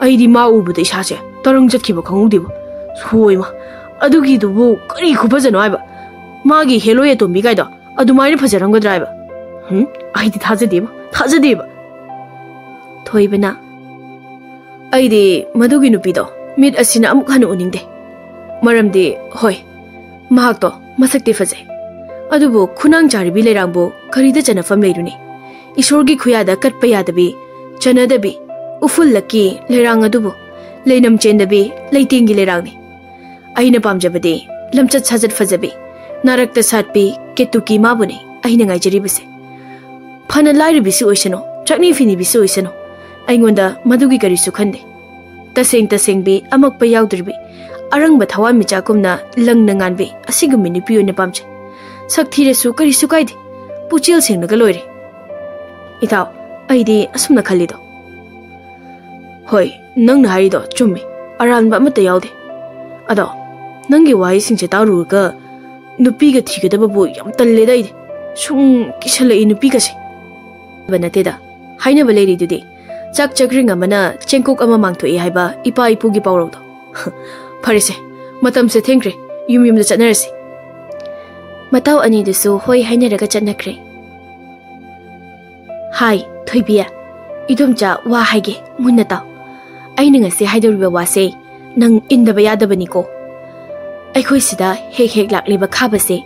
ꯑꯩꯗꯤ ꯃꯥ ꯎꯕꯗ ꯏꯁꯥꯁꯦ ꯇꯔꯪ ꯆꯠꯈꯤꯕ ꯈꯪꯍꯧꯗꯦꯕ꯫ ꯍꯣꯏꯃ, ꯑꯗꯨꯒꯤꯗꯨꯕꯨ ꯀꯔꯤ ꯈꯨꯐꯖꯅꯣ ꯍꯥꯏꯕ? ꯃꯥꯒꯤ ꯍꯦꯂꯣꯏ ꯑꯇꯣꯝꯕꯤ ꯀꯥꯏꯗꯣ ꯑꯗꯨꯃꯥꯏꯅ ꯐꯖꯔꯝꯒꯗ꯭ꯔꯥ ꯍꯥꯏꯕ? ꯍꯨꯝ, ꯑꯩꯗꯤ ꯊꯥꯖꯗꯦꯕ, ꯊꯥꯖꯗꯦꯕ꯫" ꯊꯣꯏꯕꯅ, "ꯑꯩꯗꯤ ꯃꯗꯨꯒꯤ ꯅꯨꯄꯤꯗꯣ ꯃꯤꯠ ꯑꯁꯤꯅ ꯑꯃꯨꯛ ꯍꯟꯅ ꯎꯅꯤꯡꯗꯦ꯫ ꯃꯔꯝꯗꯤ, ꯍꯣꯏ, ꯃꯍꯥꯛꯇꯣ ꯃꯁꯛꯇꯤ ꯐꯖꯩ, ꯑꯗꯨꯕꯨ ꯈꯨꯅꯥꯡ ꯆꯥꯔꯤꯕꯤ ꯂꯩꯔꯥꯡꯕꯨ ꯀꯔꯤꯗ ꯆꯟꯅꯐꯝ ꯂꯩꯔꯨꯅꯤ? ꯏꯁꯣꯔꯒꯤ ꯈꯨꯌꯥꯗ ꯀꯠꯄ ꯌꯥꯗꯕꯤ, ꯆꯟꯅꯗꯕꯤ, ꯎꯐꯨꯜ ꯂꯛꯀꯤ ꯂꯩꯔꯥꯡ ꯑꯗꯨꯕꯨ ꯂꯩꯅꯝ ꯆꯦꯟꯗꯕꯤ ꯂꯩꯇꯦꯡꯒꯤ ꯂꯩꯔꯥꯡꯅꯤ꯫ ꯑꯩꯅ ꯄꯥꯝꯖꯕꯗꯤ ꯂꯝꯆꯠ ꯁꯥꯖꯠ ꯐꯖꯕꯤ, ꯅꯥꯔꯛꯇ ꯁꯥꯠꯄꯤ ꯀꯦꯇꯨꯀꯤ ꯃꯥꯕꯨꯅꯤ ꯑꯩꯅ ꯉꯥꯏꯖꯔꯤꯕꯁꯦ꯫ ꯐꯅ ꯂꯥꯏꯔꯕꯤꯁꯨ ꯑꯣꯏꯁꯅꯨ, ꯆꯥꯛꯅꯤ ꯐꯤꯅꯤꯕꯤꯁꯨ ꯑꯣꯏꯁꯅꯨ, ꯑꯩꯉꯣꯟꯗ ꯃꯗꯨꯒꯤ ꯀꯔꯤꯁꯨ ꯈꯟꯗꯦ꯫ ꯇꯁꯦꯡ ꯇꯁꯦꯡꯕꯤ, ꯑꯃꯛꯄ ꯌꯥꯎꯗ꯭ꯔꯤꯕꯤ, ꯑꯔꯪꯕ ꯊꯋꯥꯟꯃꯤꯆꯥꯛꯀꯨꯝꯅ ꯂꯪꯅ ꯉꯥꯟꯕꯤ ꯑꯁꯤꯒꯨꯝꯕꯤ ꯅꯨꯄꯤ ꯑꯣꯏꯅ ꯄꯥꯝꯖꯩ꯫ ꯁꯛ ꯊꯤꯔꯁꯨ ꯀꯔꯤꯁꯨ ꯀꯥꯏꯗꯦ, ꯄꯨꯛꯆꯦꯜ ꯁꯦꯡꯂꯒ ꯂꯣꯏꯔꯦ꯫ ꯏꯇꯥꯎ, ꯑꯩꯗꯤ ꯑꯁꯨꯝꯅ ꯈꯜꯂꯤꯗꯣ꯫" "ꯍꯣꯏ, ꯅꯪꯅ ꯍꯥꯏꯔꯤꯗꯣ ꯆꯨꯝꯃꯤ, ꯑꯔꯥꯟꯕ ꯑꯃꯠꯇ ꯌꯥꯎꯗꯦ꯫ ꯑꯗꯣ ꯅꯪꯒꯤ ꯋꯥꯍꯩꯁꯤꯡꯁꯦ ꯇꯥꯔꯨꯔꯒ ꯅꯨꯄꯤꯒ ꯊꯤꯒꯗꯕꯕꯨ ꯌꯥꯝ ꯇꯜꯂꯦꯗ ꯑꯩꯗꯤ꯫ ꯁꯨꯝ ꯀꯤꯁꯜꯂꯛꯏ ꯅꯨꯄꯤꯒꯁꯦ꯫" "ꯕ ꯅꯠꯇꯦꯗ, ꯍꯥꯏꯅꯕ ꯂꯩꯔꯤꯗꯨꯗꯤ, ꯆꯥꯛ ꯆꯥꯛꯔꯤꯡ ꯑꯃꯅ ꯆꯦꯡꯀꯨꯛ ꯑꯃ ꯃꯥꯡꯊꯣꯛꯏ ꯍꯥꯏꯕ ꯏꯄꯥ ꯏꯄꯨꯒꯤ ꯄꯥꯎꯔꯧꯗꯣ꯫ ꯐꯔꯦꯁꯦ, ꯃꯇꯝꯁꯦ ꯊꯦꯡꯈ꯭ꯔꯦ, ꯌꯨꯝ ꯌꯨꯝꯗ ꯆꯠꯅꯔꯁꯤ꯫" ꯃꯇꯥꯎ ꯑꯅꯤꯗꯨꯁꯨ ꯍꯣꯏ ꯍꯥꯏꯅꯔꯒ ꯆꯠꯅꯈ꯭ꯔꯦ꯫ "ꯍꯥꯏ, ꯊꯣꯏꯕꯤ, ꯏꯗꯣꯝꯆꯥ ꯋꯥ ꯍꯥꯏꯒꯦ, ꯃꯨꯟꯅ ꯇꯥꯎ꯫ ꯑꯩꯅ ꯉꯁꯤ ꯍꯥꯏꯗꯧꯔꯤꯕ ꯋꯥꯁꯦ ꯅꯪ ꯏꯟꯗꯕ ꯌꯥꯗꯕꯅꯤꯀꯣ꯫ ꯑꯩꯈꯣꯏ ꯁꯤꯗ ꯍꯦꯛ ꯍꯦꯛ ꯂꯥꯛꯂꯤꯕ ꯈꯥꯕꯁꯦ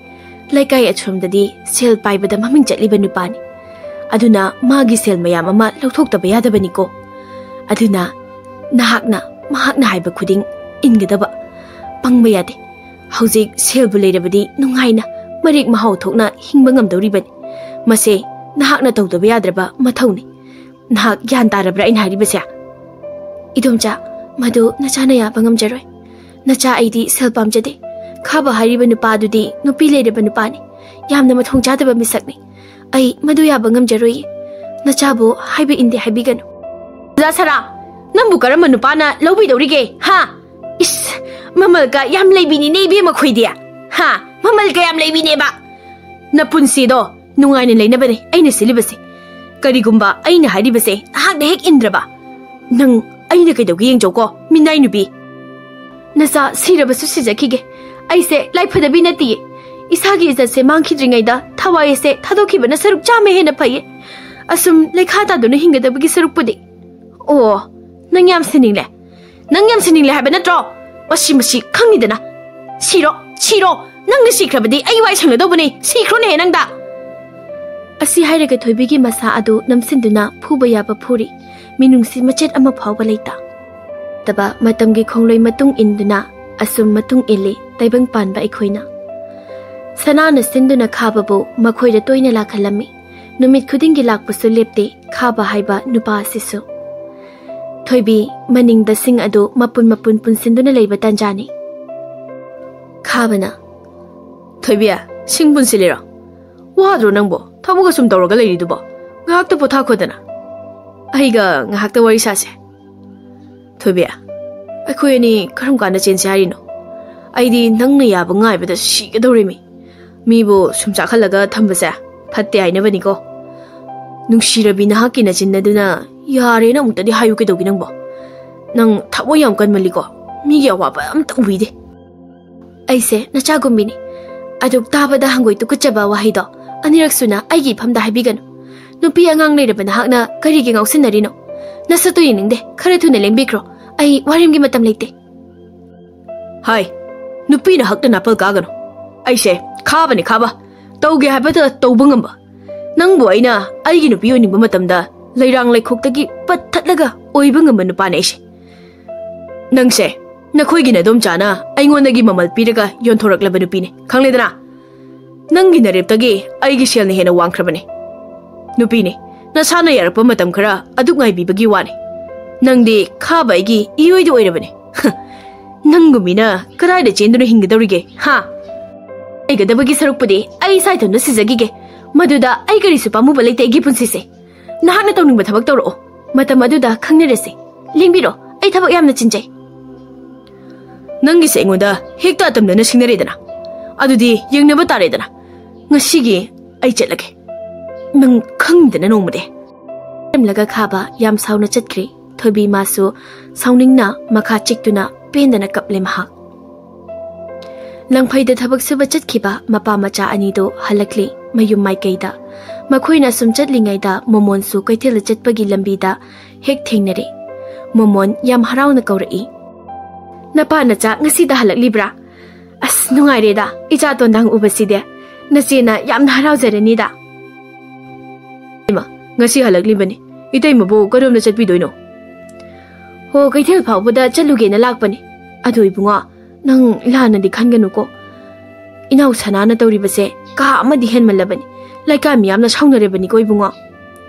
ꯂꯩꯀꯥꯏ ꯑꯁꯣꯝꯗꯗꯤ ꯁꯦꯜ ꯄꯥꯏꯕꯗ ꯃꯃꯤꯡ ꯆꯠꯂꯤꯕ ꯅꯨꯄꯥꯅꯤ꯫ ꯑꯗꯨꯅ ꯃꯥꯒꯤ ꯁꯦꯜ ꯃꯌꯥꯝ ꯑꯃ ꯂꯧꯊꯣꯛꯇꯕ ꯌꯥꯗꯕꯅꯤꯀꯣ꯫ ꯑꯗꯨꯅ ꯅꯍꯥꯛꯅ ꯃꯍꯥꯛꯅ ꯍꯥꯏꯕ ꯈꯨꯗꯤꯡ ꯏꯟꯒꯗꯕ꯫ ꯄꯪꯕ ꯌꯥꯗꯦ꯫ ꯍꯧꯖꯤꯛ ꯁꯦꯜꯕꯨ ꯂꯩꯔꯕꯗꯤ ꯅꯨꯡꯉꯥꯏꯅ ꯃꯔꯦꯛ ꯃꯍꯥꯎ ꯊꯣꯛꯅ ꯍꯤꯡꯕ ꯉꯝꯗꯧꯔꯤꯕꯅꯤ꯫ ꯃꯁꯦ ꯅꯍꯥꯛꯅ ꯇꯧꯗꯕ ꯌꯥꯗ꯭ꯔꯕ ꯃꯊꯧꯅꯤ꯫ ꯅꯍꯥꯛ ꯒ꯭ꯌꯥꯟ ꯇꯥꯔꯕ꯭ꯔꯥ ꯑꯩꯅ ꯍꯥꯏꯔꯤꯕꯁꯦ?" "ꯏꯗꯣꯝꯆꯥ, ꯃꯗꯨ ꯅꯆꯥꯅ ꯌꯥꯕ ꯉꯝꯖꯔꯣꯏ꯫ ꯅꯆꯥ ꯑꯩꯗꯤ ꯁꯦꯜ ꯄꯥꯝꯖꯗꯦ꯫ ꯈꯥꯕ ꯍꯥꯏꯔꯤꯕ ꯅꯨꯄꯥ ꯑꯗꯨꯗꯤ ꯅꯨꯄꯤ ꯂꯩꯔꯕ ꯅꯨꯄꯥꯅꯤ꯫ ꯌꯥꯝꯅ ꯃꯊꯣꯡ ꯆꯥꯗꯕ ꯃꯤꯁꯛꯅꯤ꯫ ꯑꯩ ꯃꯗꯨ ꯌꯥꯕ ꯉꯝꯖꯔꯣꯏꯌꯦ꯫ ꯅꯆꯥꯕꯨ ꯍꯥꯏꯕ ꯏꯟꯗꯦ ꯍꯥꯏꯕꯤꯒꯅꯨ꯫" ꯗꯥ ꯁꯔꯥ, ꯅꯪꯕꯨ ꯀꯔꯝꯕ ꯅꯨꯄꯥꯅ ꯂꯧꯕꯤꯗꯧꯔꯤꯒꯦ? ꯍꯥ? ꯏꯁ, ꯃꯃꯜ ꯀꯌꯥꯝ ꯂꯩꯕꯤꯅꯤꯅꯦ ꯏꯕꯦꯝꯃ ꯈꯣꯏꯗꯤ? ꯍꯥ? ꯃꯃꯜ ꯀꯌꯥꯝ ꯂꯩꯕꯤꯅꯦꯕ? ꯅꯄꯨꯟꯁꯤꯗꯣ ꯅꯨꯡꯉꯥꯏꯅ ꯂꯩꯅꯕꯅꯦ ꯑꯩꯅ ꯁꯤꯜꯂꯤꯕꯁꯦ꯫ ꯀꯔꯤꯒꯨꯝꯕ ꯑꯩꯅ ꯍꯥꯏꯔꯤꯕꯁꯦ ꯅꯍꯥꯛꯅ ꯍꯦꯛ ꯏꯟꯗ꯭ꯔꯕ, ꯅꯪ ꯑꯩꯅ ꯀꯩꯗꯧꯒꯦ ꯌꯦꯡꯖꯧꯀꯣ, ꯃꯤꯅꯥꯏ ꯅꯨꯄꯤ꯫ ꯅꯆꯥ ꯁꯤꯔꯕꯁꯨ ꯁꯤꯖꯈꯤꯒꯦ꯫ ꯑꯩꯁꯦ ꯂꯥꯏꯐꯗꯕꯤ ꯅꯠꯇꯤꯌꯦ꯫ ꯏꯁꯥꯒꯤ ꯏꯖꯠꯁꯦ ꯃꯥꯡꯈꯤꯗ꯭ꯔꯤꯉꯩꯗ ꯊꯋꯥꯏ ꯑꯁꯦ ꯊꯥꯗꯣꯛꯈꯤꯕꯅ ꯁꯔꯨꯛ ꯆꯥꯝꯃ ꯍꯦꯟꯅ ꯐꯩꯌꯦ꯫ ꯑꯁꯨꯝ ꯂꯩꯈꯥ ꯇꯥꯗꯨꯅ ꯍꯤꯡꯒꯗꯕꯒꯤ ꯁꯔꯨꯛꯄꯨꯗꯤ꯫ ꯑꯣ, ꯅꯪ ꯌꯥꯝ ꯁꯤꯅꯤꯡꯂꯦ꯫ ꯅꯪ ꯌꯥꯝ ꯁꯤꯅꯤꯡꯂꯦ ꯍꯥꯏꯕ ꯅꯠꯇ꯭ꯔꯣ? ꯃꯁꯤ, ꯃꯁꯤ ꯈꯪꯅꯤꯗꯅ꯫ ꯁꯤꯔꯣ, ꯁꯤꯔꯣ꯫ ꯅꯪꯅ ꯁꯤꯈ꯭ꯔꯕꯗꯤ ꯑꯩ ꯋꯥꯏ ꯁꯪꯒꯗꯧꯕꯅꯦ꯫ ꯁꯤꯈ꯭ꯔꯣꯅꯦꯍꯦ ꯅꯪꯗ꯫ ꯑꯁꯤ ꯍꯥꯏꯔꯒ ꯊꯣꯏꯕꯤꯒꯤ ꯃꯁꯥ ꯑꯗꯨ ꯅꯝꯁꯤꯟꯗꯨꯅ ꯐꯨꯕ ꯌꯥꯕ ꯐꯨꯔꯤ꯫ ꯃꯤꯅꯨꯡꯁꯤ ꯃꯆꯦꯠ ꯑꯃ ꯐꯥꯎꯕ ꯂꯩꯇ꯫ ꯇꯕ ꯃꯇꯝꯒꯤ ꯈꯣꯡꯂꯣꯏ ꯃꯇꯨꯡ ꯏꯟꯗꯨꯅ ꯑꯁꯨꯝ ꯃꯇꯨꯡ ꯏꯜꯂꯤ ꯇꯥꯏꯕꯪ ꯄꯥꯟꯕ ꯑꯩꯈꯣꯏꯅ꯫ ꯁꯅꯥꯅ ꯁꯤꯟꯗꯨꯅ ꯈꯥꯕꯕꯨ ꯃꯈꯣꯏꯗ ꯇꯣꯏꯅ ꯂꯥꯛꯍꯜꯂꯝꯃꯤ꯫ ꯅꯨꯃꯤꯠ ꯈꯨꯗꯤꯡꯒꯤ ꯂꯥꯛꯄꯁꯨ ꯂꯦꯞꯇꯦ ꯈꯥꯕ ꯍꯥꯏꯕ ꯅꯨꯄꯥ ꯑꯁꯤꯁꯨ꯫ ꯊꯣꯏꯕꯤ, ꯃꯅꯤꯡꯗ ꯁꯤꯡ ꯑꯗꯨ ꯃꯄꯨꯟ ꯃꯄꯨꯟ ꯄꯨꯟꯁꯤꯟꯗꯨꯅ ꯂꯩꯕ ꯇꯥꯟꯖꯥꯅꯤ꯫ ꯈꯥꯕꯅ, "ꯊꯣꯏꯕꯤ, ꯁꯤꯡ ꯄꯨꯟꯁꯤꯜꯂꯤꯔꯣ? ꯋꯥꯗ꯭ꯔꯣ ꯅꯪꯕꯣ? ꯊꯕꯛ ꯑꯁꯨꯝ ꯇꯧꯔꯒ ꯂꯩꯔꯤꯗꯨꯕꯣ? ꯉꯥꯏꯍꯥꯛꯇ ꯄꯣꯊꯥꯈꯣꯗꯅ꯫ ꯑꯩꯒ ꯉꯥꯏꯍꯥꯛꯇ ꯋꯥꯔꯤ ꯁꯥꯁꯦ꯫" "ꯊꯣꯏꯕꯤ, ꯑꯩꯈꯣꯏ ꯑꯅꯤ ꯀꯔꯝ ꯀꯥꯟꯗ ꯆꯦꯟꯁꯦ ꯍꯥꯏꯔꯤꯅꯣ? ꯑꯩꯗꯤ ꯅꯪꯅ ꯌꯥꯕ ꯉꯥꯏꯕꯗ ꯁꯤꯒꯗꯧꯔꯤꯃꯤ꯫ ꯃꯤꯕꯨ ꯁꯨꯝ ꯆꯥꯛꯍꯜꯂꯒ ꯊꯝꯕꯁꯦ ꯐꯠꯇꯦ ꯍꯥꯏꯅꯕꯅꯤꯀꯣ꯫ ꯅꯨꯡꯁꯤꯔꯕꯤ ꯅꯍꯥꯛꯀꯤ ꯅꯆꯤꯟ ꯑꯗꯨꯅ ꯌꯥꯔꯦꯅ ꯑꯃꯨꯛꯇꯗꯤ ꯍꯥꯏꯌꯨ ꯀꯩꯗꯧꯒꯦ ꯅꯪꯕꯣ? ꯅꯪ ꯊꯃꯣꯏ ꯌꯥꯝ ꯀꯟꯃꯜꯂꯤꯀꯣ꯫ ꯃꯤꯒꯤ ꯑꯋꯥꯕ ꯑꯝꯇ ꯎꯕꯤꯗꯦ꯫" ꯑꯩꯁꯦ ꯅꯆꯥꯒꯨꯝꯕꯤꯅꯤ꯫ ꯑꯗꯨꯛ ꯇꯥꯕꯗ ꯍꯪꯒꯣꯏ ꯇꯨꯀꯠꯆꯕ ꯋꯥꯍꯩꯗꯣ ꯑꯅꯤꯔꯛ ꯁꯨꯅ ꯑꯩꯒꯤ ꯏꯐꯝꯗ ꯍꯥꯏꯕꯤꯒꯅꯨ꯫ ꯅꯨꯄꯤ ꯑꯉꯥꯡ ꯂꯩꯔꯕ ꯅꯍꯥꯛꯅ ꯀꯔꯤꯒꯤ ꯉꯥꯎꯁꯤꯟꯅꯔꯤꯅꯣ? ꯅꯁꯛꯇꯨ ꯌꯦꯡꯅꯤꯡꯗꯦ꯫ ꯈꯔ ꯊꯨꯅ ꯂꯦꯡꯕꯤꯈ꯭ꯔꯣ꯫ ꯑꯩ ꯋꯥꯔꯦꯝꯒꯤ ꯃꯇꯝ ꯂꯩꯇꯦ꯫ "ꯍꯥꯏ, ꯅꯨꯄꯤꯅ ꯍꯛꯇ ꯅꯥꯄꯜ ꯀꯥꯒꯅꯨ꯫ ꯑꯩꯁꯦ ꯈꯥꯕꯅꯤ ꯈꯥꯕ꯫ ꯇꯧꯒꯦ ꯍꯥꯏꯕꯗ ꯇꯧꯕ ꯉꯝꯕ꯫ ꯅꯪꯕꯨ ꯑꯩꯅ ꯑꯩꯒꯤ ꯅꯨꯄꯤ ꯑꯣꯏꯅꯤꯡꯕ ꯃꯇꯝꯗ ꯂꯩꯔꯥꯡ ꯂꯩꯈꯣꯛꯇꯒꯤ ꯄꯠꯊꯠꯂꯒ ꯑꯣꯏꯕ ꯉꯝꯕ ꯅꯨꯄꯥꯅꯦ ꯑꯩꯁꯦ꯫ ꯅꯪꯁꯦ ꯅꯈꯣꯏꯒꯤ ꯅꯗꯣꯝꯆꯥꯅ ꯑꯩꯉꯣꯟꯗꯒꯤ ꯃꯃꯜ ꯄꯤꯔꯒ ꯌꯣꯟꯊꯣꯔꯛꯂꯕ ꯅꯨꯄꯤꯅꯦ, ꯈꯪꯂꯦꯗꯅ? ꯅꯪꯒꯤ ꯅꯔꯦꯞꯇꯒꯤ ꯑꯩꯒꯤ ꯁꯦꯜꯅ ꯍꯦꯟꯅ ꯋꯥꯡꯈ꯭ꯔꯕꯅꯦ꯫ ꯅꯨꯄꯤꯅꯦ, ꯅꯁꯥꯅ ꯌꯥꯔꯛꯄ ꯃꯇꯝ ꯈꯔ ꯑꯗꯨꯛ ꯉꯥꯏꯕꯤꯕꯒꯤ ꯋꯥꯅꯤ꯫ ꯅꯪꯗꯤ ꯈꯥꯕ ꯑꯩꯒꯤ ꯏꯑꯣꯏꯗ ꯑꯣꯏꯔꯕꯅꯦ꯫" "ꯅꯪꯒꯨꯝ ꯃꯤꯅ ꯀꯗꯥꯏꯗ ꯆꯦꯟꯗꯨꯅ ꯍꯤꯡꯒꯗꯧꯔꯤꯒꯦ, ꯍꯥ? ꯂꯩꯒꯗꯕꯒꯤ ꯁꯔꯨꯛꯄꯨꯗꯤ ꯑꯩ ꯏꯁꯥ ꯏꯊꯟꯇ ꯁꯤꯖꯈꯤꯒꯦ꯫ ꯃꯗꯨꯗ ꯑꯩ ꯀꯔꯤꯁꯨ ꯄꯥꯝꯃꯨꯕ ꯂꯩꯇꯦ ꯑꯩꯒꯤ ꯄꯨꯟꯁꯤꯁꯦ꯫ ꯅꯍꯥꯛꯅ ꯇꯧꯅꯤꯡꯕ ꯊꯕꯛ ꯇꯧꯔꯛꯑꯣ꯫ ꯃꯇꯝ ꯑꯗꯨꯗ ꯈꯪꯅꯔꯁꯤ꯫ ꯂꯦꯡꯕꯤꯔꯣ, ꯑꯩ ꯊꯕꯛ ꯌꯥꯝꯅ ꯆꯤꯟꯖꯩ꯫ ꯅꯪꯒꯤꯁꯦ ꯑꯩꯉꯣꯟꯗ ꯍꯦꯛꯇ ꯑꯇꯝꯅꯅ ꯁꯤꯡꯅꯔꯦꯗꯅ꯫ ꯑꯗꯨꯗꯤ ꯌꯦꯡꯅꯕ ꯇꯥꯔꯦꯗꯅ꯫ ꯉꯁꯤꯒꯤ ꯑꯩ ꯆꯠꯂꯒꯦ꯫ ꯅꯪ ꯈꯪꯗꯅ ꯅꯣꯡꯃꯗꯤ꯫ ꯂꯦꯝꯂꯒ ꯈꯥꯕ ꯌꯥꯝ ꯁꯥꯎꯅ ꯆꯠꯈ꯭ꯔꯦ꯫ ꯊꯣꯏꯕꯤ ꯃꯥꯁꯨ ꯁꯥꯎꯅꯤꯡꯅ ꯃꯈꯥ ꯆꯤꯛꯇꯨꯅ ꯄꯦꯟꯗꯅ ꯀꯞꯂꯦ ꯃꯍꯥꯛ꯫ ꯂꯪꯐꯩꯗ ꯊꯕꯛ ꯁꯨꯕ ꯆꯠꯈꯤꯕ ꯃꯄꯥ ꯃꯆꯥ ꯑꯅꯤꯗꯨ ꯍꯜꯂꯛꯂꯦ ꯃꯌꯨꯝ ꯃꯥꯏꯀꯩꯗ꯫ ꯃꯈꯣꯏꯅ ꯑꯁꯨꯝ ꯆꯠꯂꯤꯉꯩꯗ ꯃꯣꯃꯣꯟꯁꯨ ꯀꯩꯊꯦꯜꯗ ꯆꯠꯄꯒꯤ ꯂꯝꯕꯤꯗ ꯍꯦꯛ ꯊꯦꯡꯅꯔꯦ꯫ ꯃꯣꯃꯣꯟ ꯌꯥꯝ ꯍꯔꯥꯎꯅ ꯀꯧꯔꯛꯏ꯫ "ꯅꯄꯥ ꯅꯆꯥ ꯉꯁꯤꯗ ꯍꯜꯂꯛꯂꯤꯕ꯭ꯔꯥ? ꯑꯁ, ꯅꯨꯡꯉꯥꯏꯔꯦꯗ, ꯏꯆꯥ ꯇꯣꯟꯗꯥꯡ ꯎꯕꯁꯤꯗꯤ꯫ ꯅꯆꯦꯅ ꯌꯥꯝꯅ ꯍꯔꯥꯎꯖꯔꯅꯤꯗ꯫" "ꯏꯃꯥ, ꯉꯁꯤ ꯍꯜꯂꯛꯂꯤꯕꯅꯤ꯫ ꯏꯇꯩꯃꯕꯨ ꯀꯔꯣꯝꯗ ꯆꯠꯄꯤꯗꯣꯏꯅꯣ?" "ꯍꯣ, ꯀꯩꯊꯦꯜ ꯐꯥꯎꯕꯗ ꯆꯠꯂꯨꯒꯦꯅ ꯂꯥꯛꯄꯅꯤ꯫ ꯑꯗꯣ ꯏꯕꯨꯡꯉꯣ, ꯅꯪ ꯂꯥꯟꯅꯗꯤ ꯈꯟꯒꯅꯨꯀꯣ꯫ ꯏꯅꯥꯎ ꯁꯅꯥꯅ ꯇꯧꯔꯤꯕꯁꯦ ꯀꯥ ꯑꯃꯗꯤ ꯍꯦꯟꯃꯜꯂꯕꯅꯤ꯫ ꯂꯩꯀꯥꯏ ꯃꯤꯌꯥꯝꯅ ꯁꯥꯎꯅꯔꯕꯅꯤꯀꯣ ꯏꯕꯨꯡꯉꯣ꯫"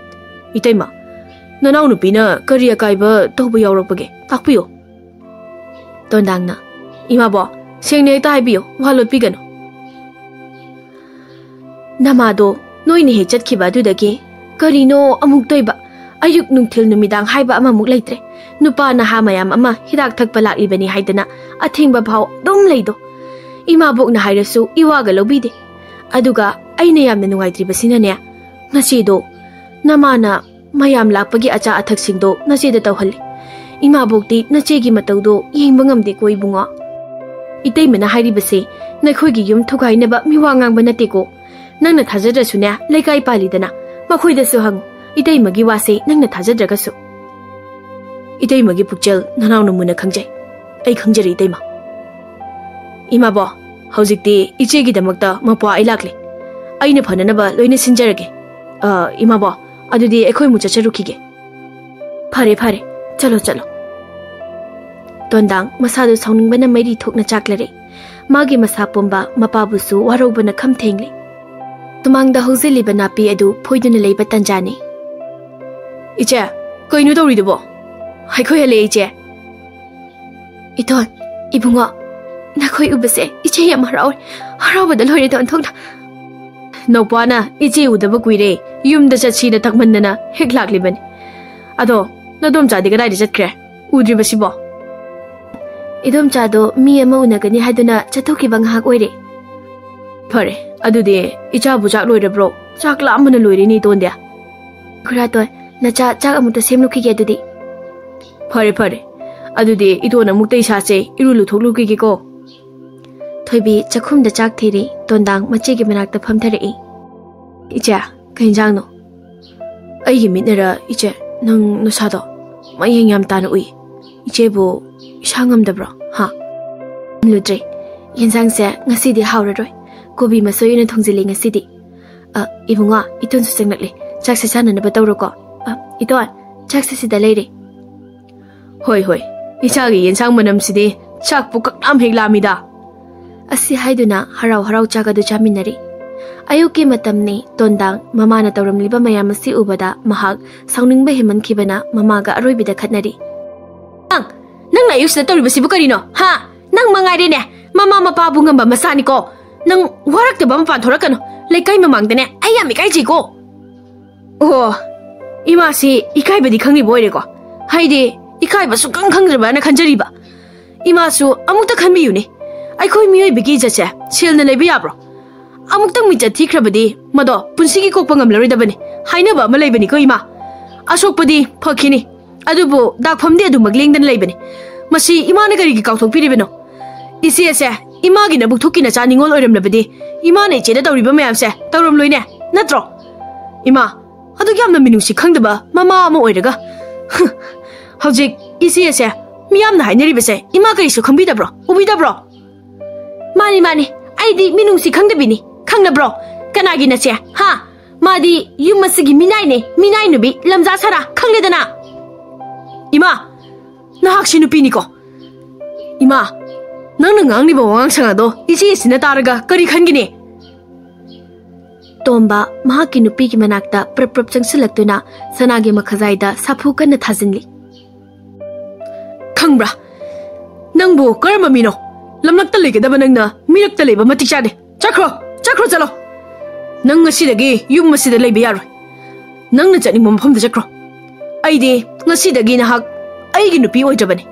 "ꯏꯇꯩꯃ, ꯅꯅꯥꯎꯅꯨꯄꯤꯅ ꯀꯔꯤ ꯑꯀꯥꯏꯕ ꯇꯧꯕ ꯌꯥꯎꯔꯛꯄꯒꯦ? ꯇꯥꯛꯄꯤꯌꯨ꯫" ꯇꯣꯟꯗꯥꯡꯅ, "ꯏꯃꯥꯕꯣ, ꯁꯦꯡꯅ ꯍꯦꯛꯇ ꯍꯥꯏꯕꯤꯌꯨ, ꯋꯥ ꯂꯣꯠꯄꯤꯒꯅꯨ꯫" "ꯅꯃꯥꯗꯣ ꯅꯣꯏꯅ ꯍꯦꯛ ꯆꯠꯈꯤꯕ ꯑꯗꯨꯗꯒꯤ ꯀꯔꯤꯅꯣ ꯑꯃꯨꯛ ꯇꯣꯏꯕ? ꯑꯌꯨꯛ ꯅꯨꯡꯊꯤꯜ ꯅꯨꯃꯤꯗꯥꯡ ꯍꯥꯏꯕ ꯑꯃꯃꯨꯛ ꯂꯩꯇ꯭ꯔꯦ꯫ ꯅꯨꯄꯥ ꯅꯍꯥ ꯃꯌꯥꯝ ꯑꯃ ꯍꯤꯗꯥꯛ ꯊꯛꯄ ꯂꯥꯛꯂꯤꯕꯅꯤ ꯍꯥꯏꯗꯅ ꯑꯊꯦꯡꯕ ꯐꯥꯎ ꯑꯗꯨꯝ ꯂꯩꯗꯣ꯫ ꯏꯃꯥꯕꯣꯛꯅ ꯍꯥꯏꯔꯁꯨ ꯏꯋꯥꯒ ꯂꯧꯕꯤꯗꯦ꯫ ꯑꯗꯨꯒ ꯑꯩꯅ ꯌꯥꯝꯅ ꯅꯨꯡꯉꯥꯏꯇ꯭ꯔꯤꯕꯁꯤꯅꯅꯦ, ꯉꯁꯤꯗꯣ ꯅꯃꯥꯅ ꯃꯌꯥꯝ ꯂꯥꯛꯄꯒꯤ ꯑꯆꯥ ꯑꯊꯛꯁꯤꯡꯗꯣ ꯅꯆꯦꯗ ꯇꯧꯍꯜꯂꯤ꯫ ꯏꯃꯥꯕꯣꯛꯇꯤ ꯅꯆꯦꯒꯤ ꯃꯇꯧꯗꯣ ꯌꯦꯡꯕ ꯉꯝꯗꯦꯀꯣ ꯏꯕꯨꯡꯉꯣ꯫ ꯏꯇꯩꯃꯅ ꯍꯥꯏꯔꯤꯕꯁꯦ ꯅꯈꯣꯏꯒꯤ ꯌꯨꯝ ꯊꯨꯒꯥꯏꯅꯕ ꯃꯤꯋꯥ ꯉꯥꯡꯕ ꯅꯠꯇꯦꯀꯣ꯫ ꯅꯪꯅ ꯊꯥꯖꯗ꯭ꯔꯁꯨꯅꯦ, ꯂꯩꯀꯥꯏ ꯄꯥꯜꯂꯤꯗꯅ, ꯃꯈꯣꯏꯗꯁꯨ ꯍꯪꯉꯨ, ꯏꯇꯩꯃꯒꯤ ꯋꯥꯁꯦ ꯅꯪꯅ ꯊꯥꯖꯗ꯭ꯔꯒꯁꯨ꯫" "ꯏꯇꯩꯃꯒꯤ ꯄꯨꯛꯆꯦꯜ ꯅꯅꯥꯎꯅ ꯃꯨꯟꯅ ꯈꯪꯖꯩ꯫ ꯑꯩ ꯈꯪꯖꯔꯦ ꯏꯇꯩꯃ꯫" "ꯏꯃꯥꯕꯣ, ꯍꯧꯖꯤꯛꯇꯤ ꯏꯆꯦꯒꯤꯗꯃꯛꯇ ꯃꯄ꯭ꯋꯥ ꯑꯩ ꯂꯥꯛꯂꯦ꯫ ꯑꯩꯅ ꯐꯅꯅꯕ ꯂꯣꯏꯅ ꯁꯤꯟꯖꯔꯒꯦ꯫ ꯑ, ꯏꯃꯥꯕꯣ, ꯑꯗꯨꯗꯤ ꯑꯩꯈꯣꯏ ꯑꯃꯨꯛ ꯆꯠꯆꯔꯨꯈꯤꯒꯦ꯫" "ꯐꯔꯦ, ꯐꯔꯦ, ꯆꯠꯂꯣ, ꯆꯠꯂꯣ꯫" ꯇꯣꯟꯗꯥꯡ ꯃꯁꯥꯗꯨ ꯁꯥꯎꯅꯤꯡꯕꯅ ꯃꯩꯔꯤ ꯊꯣꯛꯅ ꯆꯥꯛꯂꯔꯦ꯫ ꯃꯥꯒꯤ ꯃꯁꯥ ꯄꯨꯝꯕ ꯃꯄꯥꯕꯨꯁꯨ ꯋꯥꯔꯧꯕꯅ ꯈꯝ ꯊꯦꯡꯂꯦ꯫ ꯁꯨꯃꯥꯡꯗ ꯍꯧꯖꯤꯜꯂꯤꯕ ꯅꯥꯄꯤ ꯑꯗꯨ ꯐꯣꯏꯗꯨꯅ ꯂꯩꯕ ꯇꯟꯖꯥꯅꯤ꯫ "ꯏꯆꯦ, ꯀꯩꯅꯣ ꯇꯧꯔꯤꯗꯨꯕꯣ?" "ꯑꯩꯈꯣꯏ ꯍꯜꯂꯛꯑꯦ, ꯏꯆꯦ꯫" "ꯏꯇꯣꯟ, ꯏꯕꯨꯡꯉꯣ, ꯅꯈꯣꯏ ꯎꯕꯁꯦ ꯏꯆꯦ ꯌꯥꯝ ꯍꯔꯥꯎꯔꯦ꯫ ꯍꯔꯥꯎꯕꯗ ꯂꯣꯏꯔꯦ, ꯇꯣꯟꯊꯣꯛꯅ꯫" "ꯅꯧꯄꯥꯅ ꯏꯆꯦ ꯎꯗꯕ ꯀꯨꯏꯔꯦ, ꯌꯨꯝꯗ ꯆꯠꯁꯤꯅ ꯇꯛꯃꯟꯗꯅ ꯍꯦꯛ ꯂꯥꯛꯂꯤꯕꯅꯤ꯫ ꯑꯗꯣ, ꯅꯗꯣꯝꯆꯥꯗꯤ ꯀꯗꯥꯏꯗ ꯆꯠꯈ꯭ꯔꯦ? ꯎꯗ꯭ꯔꯤꯕꯁꯤꯕꯣ? ꯏꯗꯣꯝꯆꯥꯗꯣ ꯃꯤ ꯑꯃ ꯎꯅꯒꯅꯤ ꯍꯥꯏꯗꯨꯅ ꯆꯠꯊꯣꯛꯈꯤꯕ ꯉꯥꯏꯍꯥꯛ ꯑꯣꯏꯔꯦ꯫ ꯐꯔꯦ, ꯑꯗꯨꯗꯤ ꯏꯆꯥꯕꯨ ꯆꯥꯛ ꯂꯣꯏꯔꯕ꯭ꯔꯣ? ꯆꯥꯛ ꯂꯥꯝꯕꯅ ꯂꯣꯏꯔꯦꯅꯦ, ꯏꯇꯣꯟꯗꯤ꯫ ꯈꯨꯔꯥꯇꯣꯟ, ꯅꯆꯥ ꯆꯥꯛ ꯑꯃꯨꯛꯇ ꯁꯦꯝꯂꯨꯈꯤꯒꯦ ꯑꯗꯨꯗꯤ꯫ ꯐꯔꯦ, ꯐꯔꯦ꯫ ꯑꯗꯨꯗꯤ ꯏꯇꯣꯟ ꯑꯃꯨꯛꯇ ꯏꯁꯥꯁꯦ ꯏꯔꯨ ꯂꯨꯊꯣꯛꯂꯨꯈꯤꯒꯦꯀꯣ꯫ ꯊꯣꯏꯕꯤ ꯆꯥꯛꯈꯨꯝꯗ ꯆꯥꯛ ꯊꯤꯔꯤ, ꯇꯣꯟꯗꯥꯡ ꯃꯆꯦꯒꯤ ꯃꯅꯥꯛꯇ ꯐꯝꯊꯔꯛꯏ꯫ ꯏꯆꯦ, ꯀꯩ ꯏꯟꯖꯥꯡꯅꯣ? ꯑꯩꯒꯤ ꯃꯤꯠꯅꯔ, ꯏꯆꯦ, ꯅꯪ ꯅꯁꯥꯗꯣ ꯃꯌꯦꯡ ꯌꯥꯝ ꯇꯥꯅ ꯎꯏ꯫ ꯏꯆꯦꯕꯨ ꯏꯁꯥ ꯉꯝꯗꯕ꯭ꯔꯣ? ꯍꯥ? ꯂꯨꯗ꯭ꯔꯦ꯫ ꯌꯦꯟꯖꯥꯡꯁꯦ ꯉꯁꯤꯗꯤ ꯍꯥꯎꯔꯔꯣꯏ꯫ ꯀꯣꯕꯤ ꯃꯁꯣꯏ ꯑꯣꯏꯅ ꯊꯣꯡꯖꯤꯜꯂꯤ ꯉꯁꯤꯗꯤ꯫ ꯑ, ꯏꯕꯨꯡꯉꯣ, ꯏꯇꯣꯟꯁꯨ ꯆꯪꯂꯛꯂꯦ꯫ ꯆꯥꯛꯁꯦ ꯆꯥꯅꯅꯕ ꯇꯧꯔꯣꯀꯣ꯫ ꯑ, ꯏꯇꯣꯟ, ꯆꯥꯛꯁꯦ ꯁꯤꯗ ꯂꯩꯔꯦ꯫ ꯍꯣꯏ, ꯍꯣꯏ꯫ ꯏꯆꯥꯒꯤ ꯌꯦꯟꯁꯥꯡ ꯃꯅꯝꯁꯤꯗꯤ ꯆꯥꯛ ꯄꯨꯀꯛ ꯌꯥꯝ ꯍꯦꯛ ꯂꯥꯝꯃꯤꯗ꯫ ꯑꯁꯤ ꯍꯥꯏꯗꯨꯅ ꯍꯔꯥꯎ ꯍꯔꯥꯎ ꯆꯥꯛ ꯑꯗꯨ ꯆꯥꯃꯤꯟꯅꯔꯤ꯫ ꯑꯌꯨꯛꯀꯤ ꯃꯇꯝꯅꯤ꯫ ꯇꯣꯟꯗꯥꯡ ꯃꯃꯥꯅ ꯇꯧꯔꯝꯂꯤꯕ ꯃꯌꯥꯝ ꯑꯁꯤ ꯎꯕꯗ ꯃꯍꯥꯛ ꯁꯥꯎꯅꯤꯡꯕ ꯍꯦꯟꯃꯟꯈꯤꯕꯅ ꯃꯃꯥꯒ ꯑꯔꯣꯏꯕꯤꯗ ꯈꯠꯅꯔꯤ꯫ "ꯅꯪ, ꯅꯪꯅ ꯑꯌꯨꯛꯁꯤꯗ ꯇꯧꯔꯤꯕꯁꯤꯕꯨ ꯀꯔꯤꯅꯣ? ꯍꯥ? ꯅꯪ ꯃꯉꯥꯏꯔꯦꯅꯦ, ꯃꯃꯥ ꯃꯄꯥꯕꯨ ꯉꯝꯕ ꯃꯆꯥꯅꯤꯀꯣ꯫ ꯅꯪ ꯋꯥꯔꯛꯇꯕ ꯃꯄꯥꯟ ꯊꯣꯔꯛꯀꯅꯨ꯫ ꯂꯩꯀꯥꯏ ꯃꯃꯥꯡꯗꯅꯦ ꯑꯩ ꯌꯥꯝ ꯏꯀꯥꯏꯖꯩꯀꯣ꯫" ꯑꯣ, ꯏꯃꯥꯁꯤ ꯏꯀꯥꯏꯕꯗꯤ ꯈꯪꯉꯤꯕ ꯑꯣꯏꯔꯦꯀꯣ꯫ ꯍꯥꯏꯗꯤ, ꯏꯀꯥꯏꯕ ꯁꯨꯛꯈꯪ ꯈꯪꯗ꯭ꯔꯕꯅ ꯈꯟꯖꯔꯤꯕ꯫ ꯏꯃꯥꯁꯨ ꯑꯃꯨꯛꯇ ꯈꯟꯕꯤꯌꯨꯅꯦ꯫ ꯑꯩꯈꯣꯏ ꯃꯤꯑꯣꯏꯕꯒꯤ ꯏꯖꯠꯁꯦ ꯁꯦꯜꯅ ꯂꯩꯕ ꯌꯥꯕ꯭ꯔꯣ? ꯑꯃꯨꯛꯇꯪ ꯃꯤꯡꯆꯠ ꯊꯤꯈ꯭ꯔꯕꯗꯤ ꯃꯗꯣ ꯄꯨꯟꯁꯤꯒꯤ ꯀꯣꯛꯄ ꯉꯝꯂꯔꯣꯏꯗꯕꯅꯤ ꯍꯥꯏꯅꯕ ꯑꯃ ꯂꯩꯕꯅꯤꯀꯣ, ꯏꯃꯥ꯫ ꯑꯁꯣꯛꯄꯗꯤ ꯐꯈꯤꯅꯤ, ꯑꯗꯨꯕꯨ ꯗꯥꯛꯐꯝꯗꯤ ꯑꯗꯨꯃꯛ ꯂꯦꯡꯗꯅ ꯂꯩꯕꯅꯤ꯫ ꯃꯁꯤ ꯏꯃꯥꯅ ꯀꯔꯤꯒꯤ ꯀꯥꯎꯊꯣꯛꯄꯤꯔꯤꯕꯅꯣ? ꯏꯆꯦ ꯑꯁꯦ ꯏꯃꯥꯒꯤ ꯅꯕꯨꯛ ꯊꯣꯛꯀꯤ ꯅꯆꯥ ꯅꯤꯉꯣꯜ ꯑꯣꯏꯔꯝꯂꯕꯗꯤ ꯏꯃꯥꯅ ꯏꯆꯦꯗ ꯇꯧꯔꯤꯕ ꯃꯌꯥꯝꯁꯦ ꯇꯧꯔꯝꯂꯣꯏꯅꯦ, ꯅꯠꯇ꯭ꯔꯣ? ꯏꯃꯥ, ꯑꯗꯨꯛ ꯌꯥꯝꯅ ꯃꯤꯅꯨꯡꯁꯤ ꯈꯪꯗꯕ ꯃꯃꯥ ꯑꯃ ꯑꯣꯏꯔꯒ, ꯍꯧꯖꯤꯛ ꯏꯆꯦ ꯑꯁꯦ ꯃꯤꯌꯥꯝꯅ ꯍꯥꯏꯅꯔꯤꯕꯁꯦ ꯏꯃꯥ ꯀꯔꯤꯁꯨ ꯈꯪꯕꯤꯗꯕ꯭ꯔꯣ, ꯎꯕꯤꯗꯕ꯭ꯔꯣ? ꯃꯥꯅꯤ, ꯃꯥꯅꯤ, ꯑꯩꯗꯤ ꯃꯤꯅꯨꯡꯁꯤ ꯈꯪꯗꯕꯤꯅꯤ, ꯈꯪꯅꯕ꯭ꯔꯣ? ꯀꯅꯥꯒꯤ ꯅꯆꯦ? ꯍꯥ? ꯃꯥꯗꯤ ꯌꯨꯝ ꯑꯁꯤꯒꯤ ꯃꯤꯅꯥꯏꯅꯦ, ꯃꯤꯅꯥꯏ ꯅꯨꯄꯤ, ꯂꯝꯖꯥ ꯁꯥꯔꯥ, ꯈꯪꯂꯦꯗꯅ? ꯏꯃꯥ, ꯅꯍꯥꯛꯁꯤ ꯅꯨꯄꯤꯅꯤꯀꯣ? ꯏꯃꯥ, ꯅꯪꯅ ꯉꯥꯡꯂꯤꯕ ꯋꯥꯉꯥꯡ ꯁꯉꯥꯡꯗꯣ ꯏꯆꯦ ꯑꯁꯤꯅ ꯇꯥꯔꯒ ꯀꯔꯤ ꯈꯟꯒꯅꯤ? ꯇꯣꯝꯕ ꯃꯍꯥꯛꯀꯤ ꯅꯨꯄꯤꯒꯤ ꯃꯅꯥꯛꯇ ꯄ꯭ꯔꯞ ꯄ꯭ꯔꯞ ꯆꯪꯁꯤꯜꯂꯛꯇꯨꯅ ꯁꯅꯥꯒꯤ ꯃꯈꯖꯥꯏꯗ ꯁꯥꯐꯨ ꯀꯟꯅ ꯊꯥꯖꯤꯜꯂꯤ꯫ "ꯈꯪꯕ꯭ꯔꯥ? ꯅꯪꯕꯨ ꯀꯔꯝꯕ ꯃꯤꯅꯣ? ꯂꯝꯂꯛꯇ ꯂꯩꯒꯗꯕ ꯅꯪꯅ ꯃꯤꯔꯛꯇ ꯂꯩꯕ ꯃꯇꯤꯛ ꯆꯥꯗꯦ꯫ ꯆꯠꯈ꯭ꯔꯣ, ꯆꯠꯈ꯭ꯔꯣ, ꯆꯠꯂꯣ꯫ ꯅꯪ ꯉꯁꯤꯗꯒꯤ ꯌꯨꯝ ꯑꯁꯤꯗ ꯂꯩꯕ ꯌꯥꯔꯣꯏ꯫ ꯅꯪꯅ ꯆꯠꯅꯤꯡꯕ ꯃꯐꯝꯗ ꯆꯠꯈ꯭ꯔꯣ꯫" ꯑꯩꯗꯤ ꯉꯁꯤꯗꯒꯤ ꯅꯍꯥꯛ ꯑꯩꯒꯤ ꯅꯨꯄꯤ ꯑꯣꯏꯗ꯭ꯔꯕꯅꯤ꯫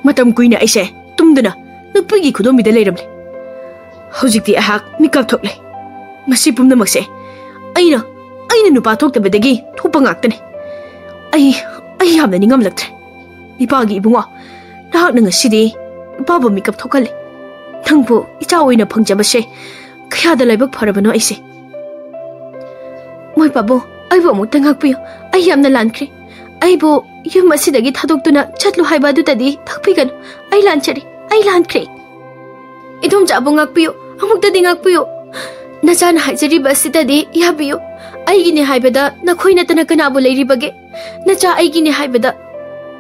ꯃꯇꯝ ꯀꯨꯏꯅ ꯑꯩꯁꯦ ꯇꯨꯝꯗꯨꯅ ꯅꯨꯄꯤꯒꯤ ꯈꯨꯗꯣꯝꯕꯤꯗ ꯂꯩꯔꯝꯂꯦ꯫ ꯍꯧꯖꯤꯛꯇꯤ ꯑꯩꯍꯥꯛ ꯃꯤꯀꯞ ꯊꯣꯛꯂꯦ꯫ ꯃꯁꯤ ꯄꯨꯝꯅꯃꯛꯁꯦ ꯑꯩꯅ, ꯑꯩꯅ ꯅꯨꯄꯥ ꯊꯣꯛꯇꯕꯗꯒꯤ ꯊꯣꯛꯄ ꯉꯥꯛꯇꯅꯤ꯫ ꯑꯩ, ꯑꯩ ꯌꯥꯝꯅ ꯅꯤꯡꯉꯝꯂꯛꯇ꯭ꯔꯦ꯫ ꯏꯄꯥꯒꯤ ꯏꯕꯨꯡꯉꯣ, ꯅꯍꯥꯛꯅ ꯉꯁꯤꯗꯤ ꯏꯄꯥꯕꯨ ꯃꯤꯀꯞ ꯊꯣꯛꯍꯜꯂꯦ꯫ ꯅꯪꯕꯨ ꯏꯆꯥ ꯑꯣꯏꯅ ꯐꯪꯖꯕꯁꯦ ꯀꯌꯥꯗ ꯂꯥꯏꯕꯛ ꯐꯔꯕꯅꯣ ꯑꯩꯁꯦ꯫ ꯃꯣꯏ ꯄꯥꯕꯨꯡ, ꯑꯩꯕꯨ ꯑꯃꯨꯛꯇ ꯉꯥꯛꯄꯤꯌꯨ꯫ ꯑꯩ ꯌꯥꯝꯅ ꯂꯥꯟꯈ꯭ꯔꯦ꯫ ꯑꯩꯕꯨ ꯌꯨꯝ ꯑꯁꯤꯗꯒꯤ ꯊꯥꯗꯣꯛꯇꯨꯅ ꯆꯠꯂꯨ ꯍꯥꯏꯕ ꯑꯗꯨꯗꯗꯤ ꯇꯥꯛꯄꯤꯒꯅꯨ꯫ ꯑꯩ ꯂꯥꯟꯖꯔꯦ, ꯑꯩ ꯂꯥꯟꯈ꯭ꯔꯦ꯫ ꯏꯗꯣꯝꯆꯥꯕꯨ ꯉꯥꯛꯄꯤꯌꯨ, ꯑꯃꯨꯛꯇꯗꯤ ꯉꯥꯛꯄꯤꯌꯨ꯫ ꯅꯆꯥꯅ ꯍꯥꯏꯖꯔꯤꯕ ꯑꯁꯤꯗꯗꯤ ꯌꯥꯕꯤꯌꯨ꯫ ꯑꯩꯒꯤꯅꯦ ꯍꯥꯏꯕꯗ ꯅꯈꯣꯏ ꯅꯠꯇꯅ ꯀꯅꯥꯕꯨ ꯂꯩꯔꯤꯕꯒꯦ? ꯅꯆꯥ ꯑꯩꯒꯤꯅꯦ ꯍꯥꯏꯕꯗ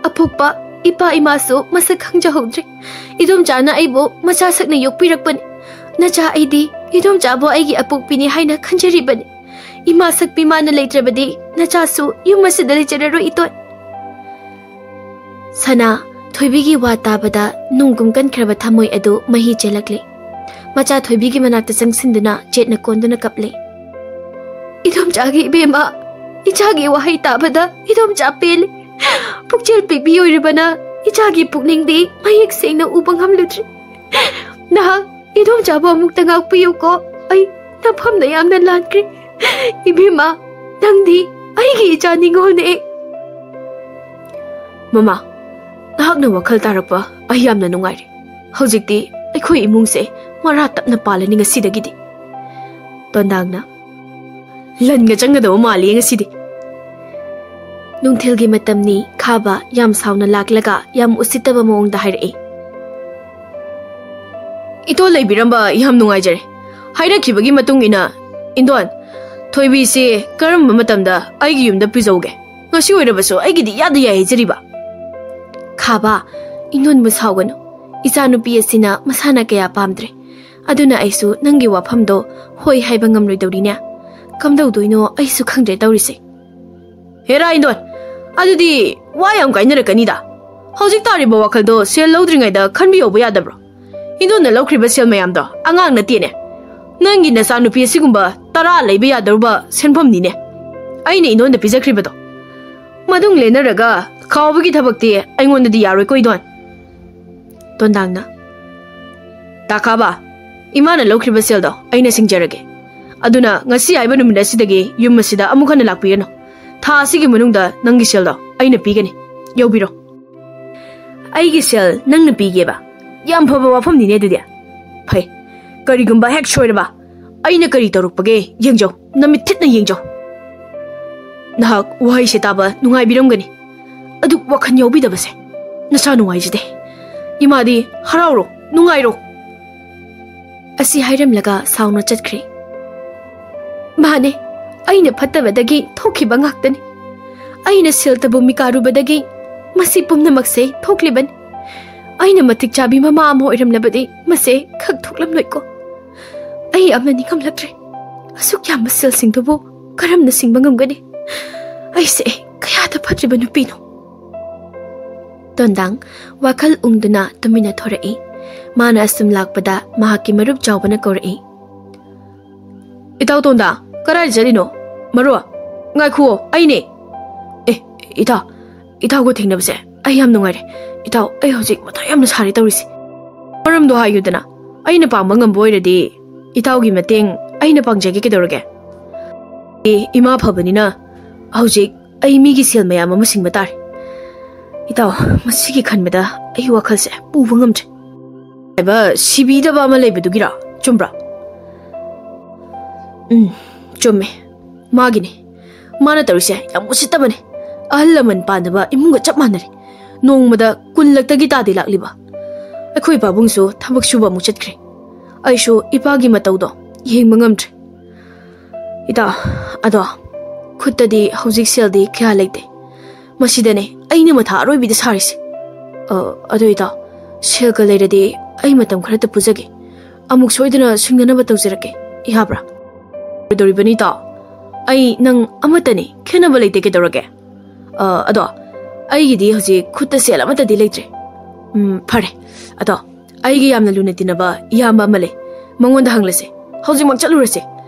ꯑꯄꯣꯛꯄ ꯏꯄꯥ ꯏꯃꯥꯁꯨ ꯃꯁꯛ ꯈꯪꯖꯍꯧꯗ꯭ꯔꯦ꯫ ꯏꯗꯣꯝꯆꯥꯅ ꯑꯩꯕꯨ ꯃꯆꯥ ꯁꯛꯅ ꯌꯣꯛꯄꯤꯔꯛꯄꯅꯤ꯫ ꯅꯆꯥ ꯑꯩꯗꯤ ꯏꯗꯣꯝꯆꯥꯕꯨ ꯑꯩꯒꯤ ꯑꯄꯣꯛꯄꯤꯅꯤ ꯍꯥꯏꯅ ꯈꯟꯖꯔꯤꯕꯅꯤ꯫ ꯏꯃꯥ ꯁꯛꯄꯤ ꯃꯥꯅ ꯂꯩꯇ꯭ꯔꯕꯗꯤ ꯅꯆꯥꯁꯨ ꯌꯨꯝ ꯑꯁꯤꯗ ꯂꯩꯖꯔꯔꯣꯏ, ꯏꯇꯣꯟ꯫ ꯁꯅꯥ, ꯊꯣꯏꯕꯤꯒꯤ ꯋꯥ ꯇꯥꯕꯗ ꯅꯨꯡꯒꯨꯝ ꯀꯟꯈ꯭ꯔꯕ ꯊꯃꯣꯏ ꯑꯗꯨ ꯃꯍꯤ ꯆꯦꯜꯂꯛꯂꯦ꯫ ꯃꯆꯥ ꯊꯣꯏꯕꯤꯒꯤ ꯃꯅꯥꯛꯇ ꯆꯪꯁꯤꯟꯗꯨꯅ ꯆꯦꯠꯅ ꯀꯣꯟꯗꯨꯅ ꯀꯞꯂꯦ꯫ ꯏꯗꯣꯝꯆꯥꯒꯤ ꯏꯕꯦꯝꯃ, ꯏꯆꯥꯒꯤ ꯋꯥꯍꯩ ꯇꯥꯕꯗ ꯏꯗꯣꯝꯆꯥ ꯄꯦꯜꯂꯤ꯫ ꯄꯨꯛꯆꯦꯜ ꯄꯤꯛꯄꯤ ꯑꯣꯏꯔꯤꯕꯅ ꯏꯆꯥꯒꯤ ꯄꯨꯛꯅꯤꯡꯗꯤ ꯃꯌꯦꯛ ꯁꯦꯡꯅ ꯎꯕ ꯉꯝꯂꯨꯗ꯭ꯔꯤ꯫ ꯅꯍꯥꯛ ꯏꯗꯣꯝꯆꯥꯕꯨ ꯑꯃꯨꯛꯇ ꯉꯥꯛꯄꯤꯌꯨꯀꯣ꯫ ꯑꯩ ꯅꯐꯝꯗ ꯌꯥꯝꯅ ꯂꯥꯟꯈ꯭ꯔꯦ꯫ ꯏꯕꯦꯝꯃ, ꯅꯪꯗꯤ ꯑꯩꯒꯤ ꯏꯆꯥ ꯅꯤꯡꯉꯣꯜꯅꯦ꯫ ꯃꯃꯥ, ꯅꯍꯥꯛꯅ ꯋꯥꯈꯜ ꯇꯥꯔꯛꯄ ꯑꯩ ꯌꯥꯝꯅ ꯅꯨꯡꯉꯥꯏꯔꯦ꯫ ꯍꯧꯖꯤꯛꯇꯤ ꯑꯩꯈꯣꯏ ꯏꯃꯨꯡꯁꯦ ꯃꯔꯥ ꯇꯞꯅ ꯄꯥꯜꯂꯅꯤ ꯉꯁꯤꯗꯒꯤꯗꯤ꯫ ꯇꯣꯟꯗꯥꯡꯅ, ꯂꯟꯒ ꯆꯪꯒꯗꯕ ꯃꯥꯜꯂꯤ ꯉꯁꯤꯗꯤ꯫ ꯅꯨꯡꯊꯤꯜꯒꯤ ꯃꯇꯝꯅꯤ꯫ ꯈꯥꯕ ꯌꯥꯝ ꯁꯥꯎꯅ ꯂꯥꯛꯂꯒ ꯌꯥꯝ ꯎꯁꯤꯠꯇꯕ ꯃꯑꯣꯡꯗ ꯍꯥꯏꯔꯛꯏ꯫ ꯏꯇꯣꯜ ꯂꯩꯕꯤꯔꯝꯕ ꯌꯥꯝ ꯅꯨꯡꯉꯥꯏꯖꯔꯦ꯫ ꯍꯥꯏꯔꯛꯈꯤꯕꯒꯤ ꯃꯇꯨꯡ ꯏꯟꯅ, ꯏꯟꯗꯣꯟ, ꯊꯣꯏꯕꯤꯁꯤ ꯀꯔꯝꯕ ꯃꯇꯝꯗ ꯑꯩꯒꯤ ꯌꯨꯝꯗ ꯄꯨꯖꯧꯒꯦ? ꯉꯁꯤ ꯑꯣꯏꯔꯕꯁꯨ ꯑꯩꯒꯤꯗꯤ ꯏꯌꯥꯗ ꯌꯥꯏ ꯍꯥꯏꯖꯔꯤꯕ꯫ ꯈꯥꯕ, ꯏꯟꯗꯣꯟꯕꯨ ꯁꯥꯎꯒꯅꯨ꯫ ꯏꯆꯥꯅꯨꯄꯤ ꯑꯁꯤꯅ ꯃꯁꯥꯅ ꯀꯌꯥ ꯄꯥꯝꯗ꯭ꯔꯦ꯫ ꯑꯗꯨꯅ ꯑꯩꯁꯨ ꯅꯪꯒꯤ ꯋꯥꯐꯝꯗꯣ ꯍꯣꯏ ꯍꯥꯏꯕ ꯉꯝꯂꯣꯏꯗꯧꯔꯤꯅꯦ꯫ ꯀꯝꯗꯧꯗꯣꯏꯅꯣ ꯑꯩꯁꯨ ꯈꯪꯗ꯭ꯔꯦ ꯇꯧꯔꯤꯁꯦ꯫ ꯍꯦꯔꯥ ꯏꯟꯗꯣꯟ, ꯑꯗꯨꯗꯤ ꯋꯥ ꯌꯥꯝ ꯀꯥꯏꯅꯔꯛꯀꯅꯤꯗ꯫ ꯍꯧꯖꯤꯛ ꯇꯥꯔꯤꯕ ꯋꯥꯈꯜꯗꯣ ꯁꯦꯜ ꯂꯧꯗ꯭ꯔꯤꯉꯩꯗ ꯈꯟꯕꯤꯍꯧꯕ ꯌꯥꯗꯕ꯭ꯔꯣ? ꯏꯟꯗꯣꯟꯅ ꯂꯧꯈ꯭ꯔꯤꯕ ꯁꯦꯜ ꯃꯌꯥꯝꯗꯣ ꯑꯉꯥꯡ ꯅꯠꯇꯦꯅꯦ꯫ ꯅꯪꯒꯤ ꯅꯆꯥꯅꯨꯄꯤ ꯑꯁꯤꯒꯨꯝꯕ ꯇꯔꯥ ꯂꯩꯕ ꯌꯥꯗꯧꯔꯕ ꯁꯦꯟꯐꯝꯅꯤꯅꯦ ꯑꯩꯅ ꯏꯟꯗꯣꯟꯗ ꯄꯤꯖꯈ꯭ꯔꯤꯕꯗꯣ꯫ ꯃꯗꯨꯡ ꯂꯦꯟꯅꯔꯒ ꯈꯥꯎꯕꯒꯤ ꯊꯕꯛꯇꯤ ꯑꯩꯉꯣꯟꯗꯗꯤ ꯌꯥꯔꯣꯏꯀꯣ, ꯏꯗꯣꯟ꯫ ꯇꯣꯟꯗꯥꯡꯅ, "ꯇꯥꯈꯥꯕ, ꯏꯃꯥꯅ ꯂꯧꯈ꯭ꯔꯤꯕ ꯁꯦꯜꯗꯣ ꯑꯩꯅ ꯁꯤꯡꯖꯔꯒꯦ꯫ ꯑꯗꯨꯅ ꯉꯁꯤ ꯍꯥꯏꯕ ꯅꯨꯃꯤꯠ ꯑꯁꯤꯗꯒꯤ ꯌꯨꯝ ꯑꯁꯤꯗ ꯑꯃꯨꯛ ꯍꯟꯅ ꯂꯥꯛꯄꯤꯒꯅꯨ꯫ ꯊꯥ ꯑꯁꯤꯒꯤ ꯃꯅꯨꯡꯗ ꯅꯪꯒꯤ ꯁꯦꯜꯗꯣ ꯑꯩꯅ ꯄꯤꯒꯅꯤ꯫ ꯌꯧꯕꯤꯔꯣ꯫" "ꯑꯩꯒꯤ ꯁꯦꯜ ꯅꯪꯅ ꯄꯤꯒꯦꯕ? ꯌꯥꯝ ꯐꯕ ꯋꯥꯐꯝꯅꯤꯅꯦ ꯑꯗꯨꯗꯤ꯫ ꯐꯩ, ꯀꯔꯤꯒꯨꯝꯕ ꯍꯦꯛ ꯁꯣꯏꯔꯕ ꯑꯩꯅ ꯀꯔꯤ ꯇꯧꯔꯛꯄꯒꯦ ꯌꯦꯡꯖꯧ, ꯅꯃꯤꯠ ꯊꯤꯠꯅ ꯌꯦꯡꯖꯧ꯫" ꯅꯍꯥꯛ ꯋꯥꯍꯩꯁꯦ ꯇꯥꯕ ꯅꯨꯡꯉꯥꯏꯕꯤꯔꯝꯒꯅꯤ꯫ ꯑꯗꯨ ꯋꯥꯈꯜ ꯌꯥꯎꯕꯤꯗꯕꯁꯦ ꯅꯁꯥ ꯅꯨꯡꯉꯥꯏꯖꯗꯦ꯫ ꯏꯃꯥꯗꯤ ꯍꯔꯥꯎꯔꯣ, ꯅꯨꯡꯉꯥꯏꯔꯣ꯫ ꯑꯁꯤ ꯍꯥꯏꯔꯝꯂꯒ ꯁꯥꯎꯅ ꯆꯠꯈ꯭ꯔꯦ꯫ "ꯃꯥꯅꯦ, ꯑꯩꯅ ꯐꯠꯇꯕꯗꯒꯤ ꯊꯣꯛꯈꯤꯕ ꯉꯥꯛꯇꯅꯤ꯫ ꯑꯩꯅ ꯁꯦꯜꯇꯕꯨ ꯃꯤꯀꯥꯔꯨꯕꯗꯒꯤ ꯃꯁꯤ ꯄꯨꯝꯅꯃꯛꯁꯦ ꯊꯣꯛꯂꯤꯕꯅꯤ꯫ ꯑꯩꯅ ꯃꯇꯤꯛ ꯆꯥꯕꯤ ꯃꯃꯥ ꯑꯃ ꯑꯣꯏꯔꯝꯂꯕꯗꯤ ꯃꯁꯦ ꯈꯛ ꯊꯣꯛꯂꯝꯂꯣꯏꯀꯣ꯫ ꯑꯩ ꯑꯃꯅꯤ ꯉꯝꯂꯛꯇ꯭ꯔꯦ꯫ ꯑꯁꯨꯛ ꯌꯥꯝꯕ ꯁꯦꯜꯁꯤꯡꯗꯨꯕꯨ ꯀꯔꯝꯅ ꯁꯤꯡꯕ ꯉꯝꯒꯅꯤ? ꯑꯩꯁꯦ ꯀꯌꯥꯗ ꯐꯠꯇ꯭ꯔꯤꯕ ꯅꯨꯄꯤꯅꯣ꯫" ꯇꯣꯟꯗꯥꯡ ꯋꯥꯈꯜ ꯎꯪꯗꯨꯅ ꯇꯨꯃꯤꯟꯅ ꯊꯣꯔꯛꯏ꯫ ꯃꯥꯅ ꯑꯁꯨꯝ ꯂꯥꯛꯄꯗ ꯃꯍꯥꯛꯀꯤ ꯃꯔꯨꯞ ꯆꯥꯎꯕꯅ ꯀꯧꯔꯛꯏ, "ꯏꯇꯥꯎ ꯇꯣꯟꯗꯥ, ꯀꯗꯥꯏꯗ ꯆꯠꯂꯤꯅꯣ? ꯃꯔꯨꯞ, ꯉꯥꯏꯈꯨꯑꯣ, ꯑꯩꯅꯦ꯫" "ꯑꯦ, ꯏꯇꯥꯎ, ꯏꯇꯥꯎꯒ ꯊꯦꯡꯅꯕꯁꯦ ꯑꯩ ꯌꯥꯝ ꯅꯨꯡꯉꯥꯏꯔꯦ꯫ ꯏꯇꯥꯎ, ꯑꯩ ꯍꯧꯖꯤꯛ ꯃꯊꯥ ꯌꯥꯝꯅ ꯁꯥꯔꯦ ꯇꯧꯔꯤꯁꯦ꯫" "ꯃꯔꯝꯗꯣ ꯍꯥꯏꯌꯨꯗꯅ, ꯑꯩꯅ ꯄꯥꯡꯕ ꯉꯝꯕ ꯑꯣꯏꯔꯗꯤ ꯏꯇꯥꯎꯒꯤ ꯃꯇꯦꯡ ꯑꯩꯅ ꯄꯥꯡꯖꯒꯦ, ꯀꯩꯗꯧꯔꯒꯦ?" "ꯑꯦ, ꯏꯃꯥ ꯐꯕꯅꯤꯅ ꯍꯧꯖꯤꯛ ꯑꯩ ꯃꯤꯒꯤ ꯁꯦꯜ ꯃꯌꯥꯝ ꯑꯃ ꯁꯤꯡꯕ ꯇꯥꯔꯦ꯫ ꯏꯇꯥꯎ, ꯃꯁꯤꯒꯤ ꯈꯟꯕꯗ ꯑꯩ ꯋꯥꯈꯜꯁꯦ ꯄꯨꯕ ꯉꯝꯗ꯭ꯔꯦ꯫ ꯍꯥꯏꯕ ꯁꯤꯕꯤꯗꯕ ꯑꯃ ꯂꯩꯕꯗꯨꯒꯤꯔꯣ? ꯆꯨꯝꯕ꯭ꯔꯥ?" "ꯎꯝ, ꯆꯨꯝꯃꯦ꯫ ꯃꯥꯒꯤꯅꯦ꯫ ꯃꯥꯅ ꯇꯧꯔꯤꯁꯦ ꯌꯥꯝ ꯎꯁꯤꯠꯇꯕꯅꯦ꯫ ꯑꯍꯜ ꯂꯃꯟ ꯄꯥꯟꯗꯕ ꯏꯃꯨꯡꯒ ꯆꯞ ꯃꯥꯟꯅꯔꯦ꯫ ꯅꯣꯡꯃꯗ ꯀꯨꯟ ꯂꯛꯇꯒꯤ ꯇꯥꯗꯦ ꯂꯥꯛꯂꯤꯕ꯫ ꯑꯩꯈꯣꯏ ꯄꯥꯕꯨꯡꯁꯨ ꯊꯕꯛ ꯁꯨꯕ ꯑꯃꯨꯛ ꯆꯠꯈ꯭ꯔꯦ꯫ ꯑꯩꯁꯨ ꯏꯄꯥꯒꯤ ꯃꯇꯧꯗꯣ ꯌꯦꯡꯕ ꯉꯝꯗ꯭ꯔꯦ꯫ ꯏꯇꯥꯎ, ꯑꯗꯣ ꯈꯨꯠꯇꯗꯤ ꯍꯧꯖꯤꯛ ꯁꯦꯜꯗꯤ ꯀꯌꯥ ꯂꯩꯇꯦ꯫ ꯃꯁꯤꯗꯅꯦ ꯑꯩꯅ ꯃꯊꯥ ꯑꯔꯣꯏꯕꯤꯗ ꯁꯥꯔꯤꯁꯦ꯫ ꯑ, ꯑꯗꯣ ꯏꯇꯥꯎ, ꯁꯦꯜꯒ ꯂꯩꯔꯗꯤ ꯑꯩ ꯃꯇꯝ ꯈꯔꯇ ꯄꯨꯖꯒꯦ꯫ ꯑꯃꯨꯛ ꯁꯣꯏꯗꯅ ꯁꯤꯡꯅꯅꯕ ꯇꯧꯖꯔꯛꯀꯦ꯫ ꯌꯥꯕ꯭ꯔꯥ?" "ꯑꯣꯏꯗꯧꯔꯤꯕꯅꯤ ꯏꯇꯥꯎ꯫ ꯑꯩ ꯅꯪ ꯑꯃꯠꯇꯅꯤ, ꯈꯦꯠꯅꯕ ꯂꯩꯇꯦ, ꯀꯩꯗꯧꯔꯒꯦ? ꯑ, ꯑꯗꯣ ꯑꯩꯒꯤꯗꯤ ꯍꯧꯖꯤꯛ ꯈꯨꯠꯇ ꯁꯦꯜ ꯑꯃꯠꯇꯗꯤ ꯂꯩꯇ꯭ꯔꯦ꯫ ꯎꯝ, ꯐꯔꯦ꯫ ꯑꯗꯣ ꯑꯩꯒꯤ ꯌꯥꯝꯅ ꯂꯨꯅ ꯇꯤꯟꯅꯕ ꯏꯌꯥꯝꯕ ꯑꯃ ꯂꯩ꯫ ꯃꯉꯣꯟꯗ ꯍꯪꯂꯁꯦ꯫ ꯍꯧꯖꯤꯛꯃꯛ ꯆꯠꯂꯨꯔꯁꯦ꯫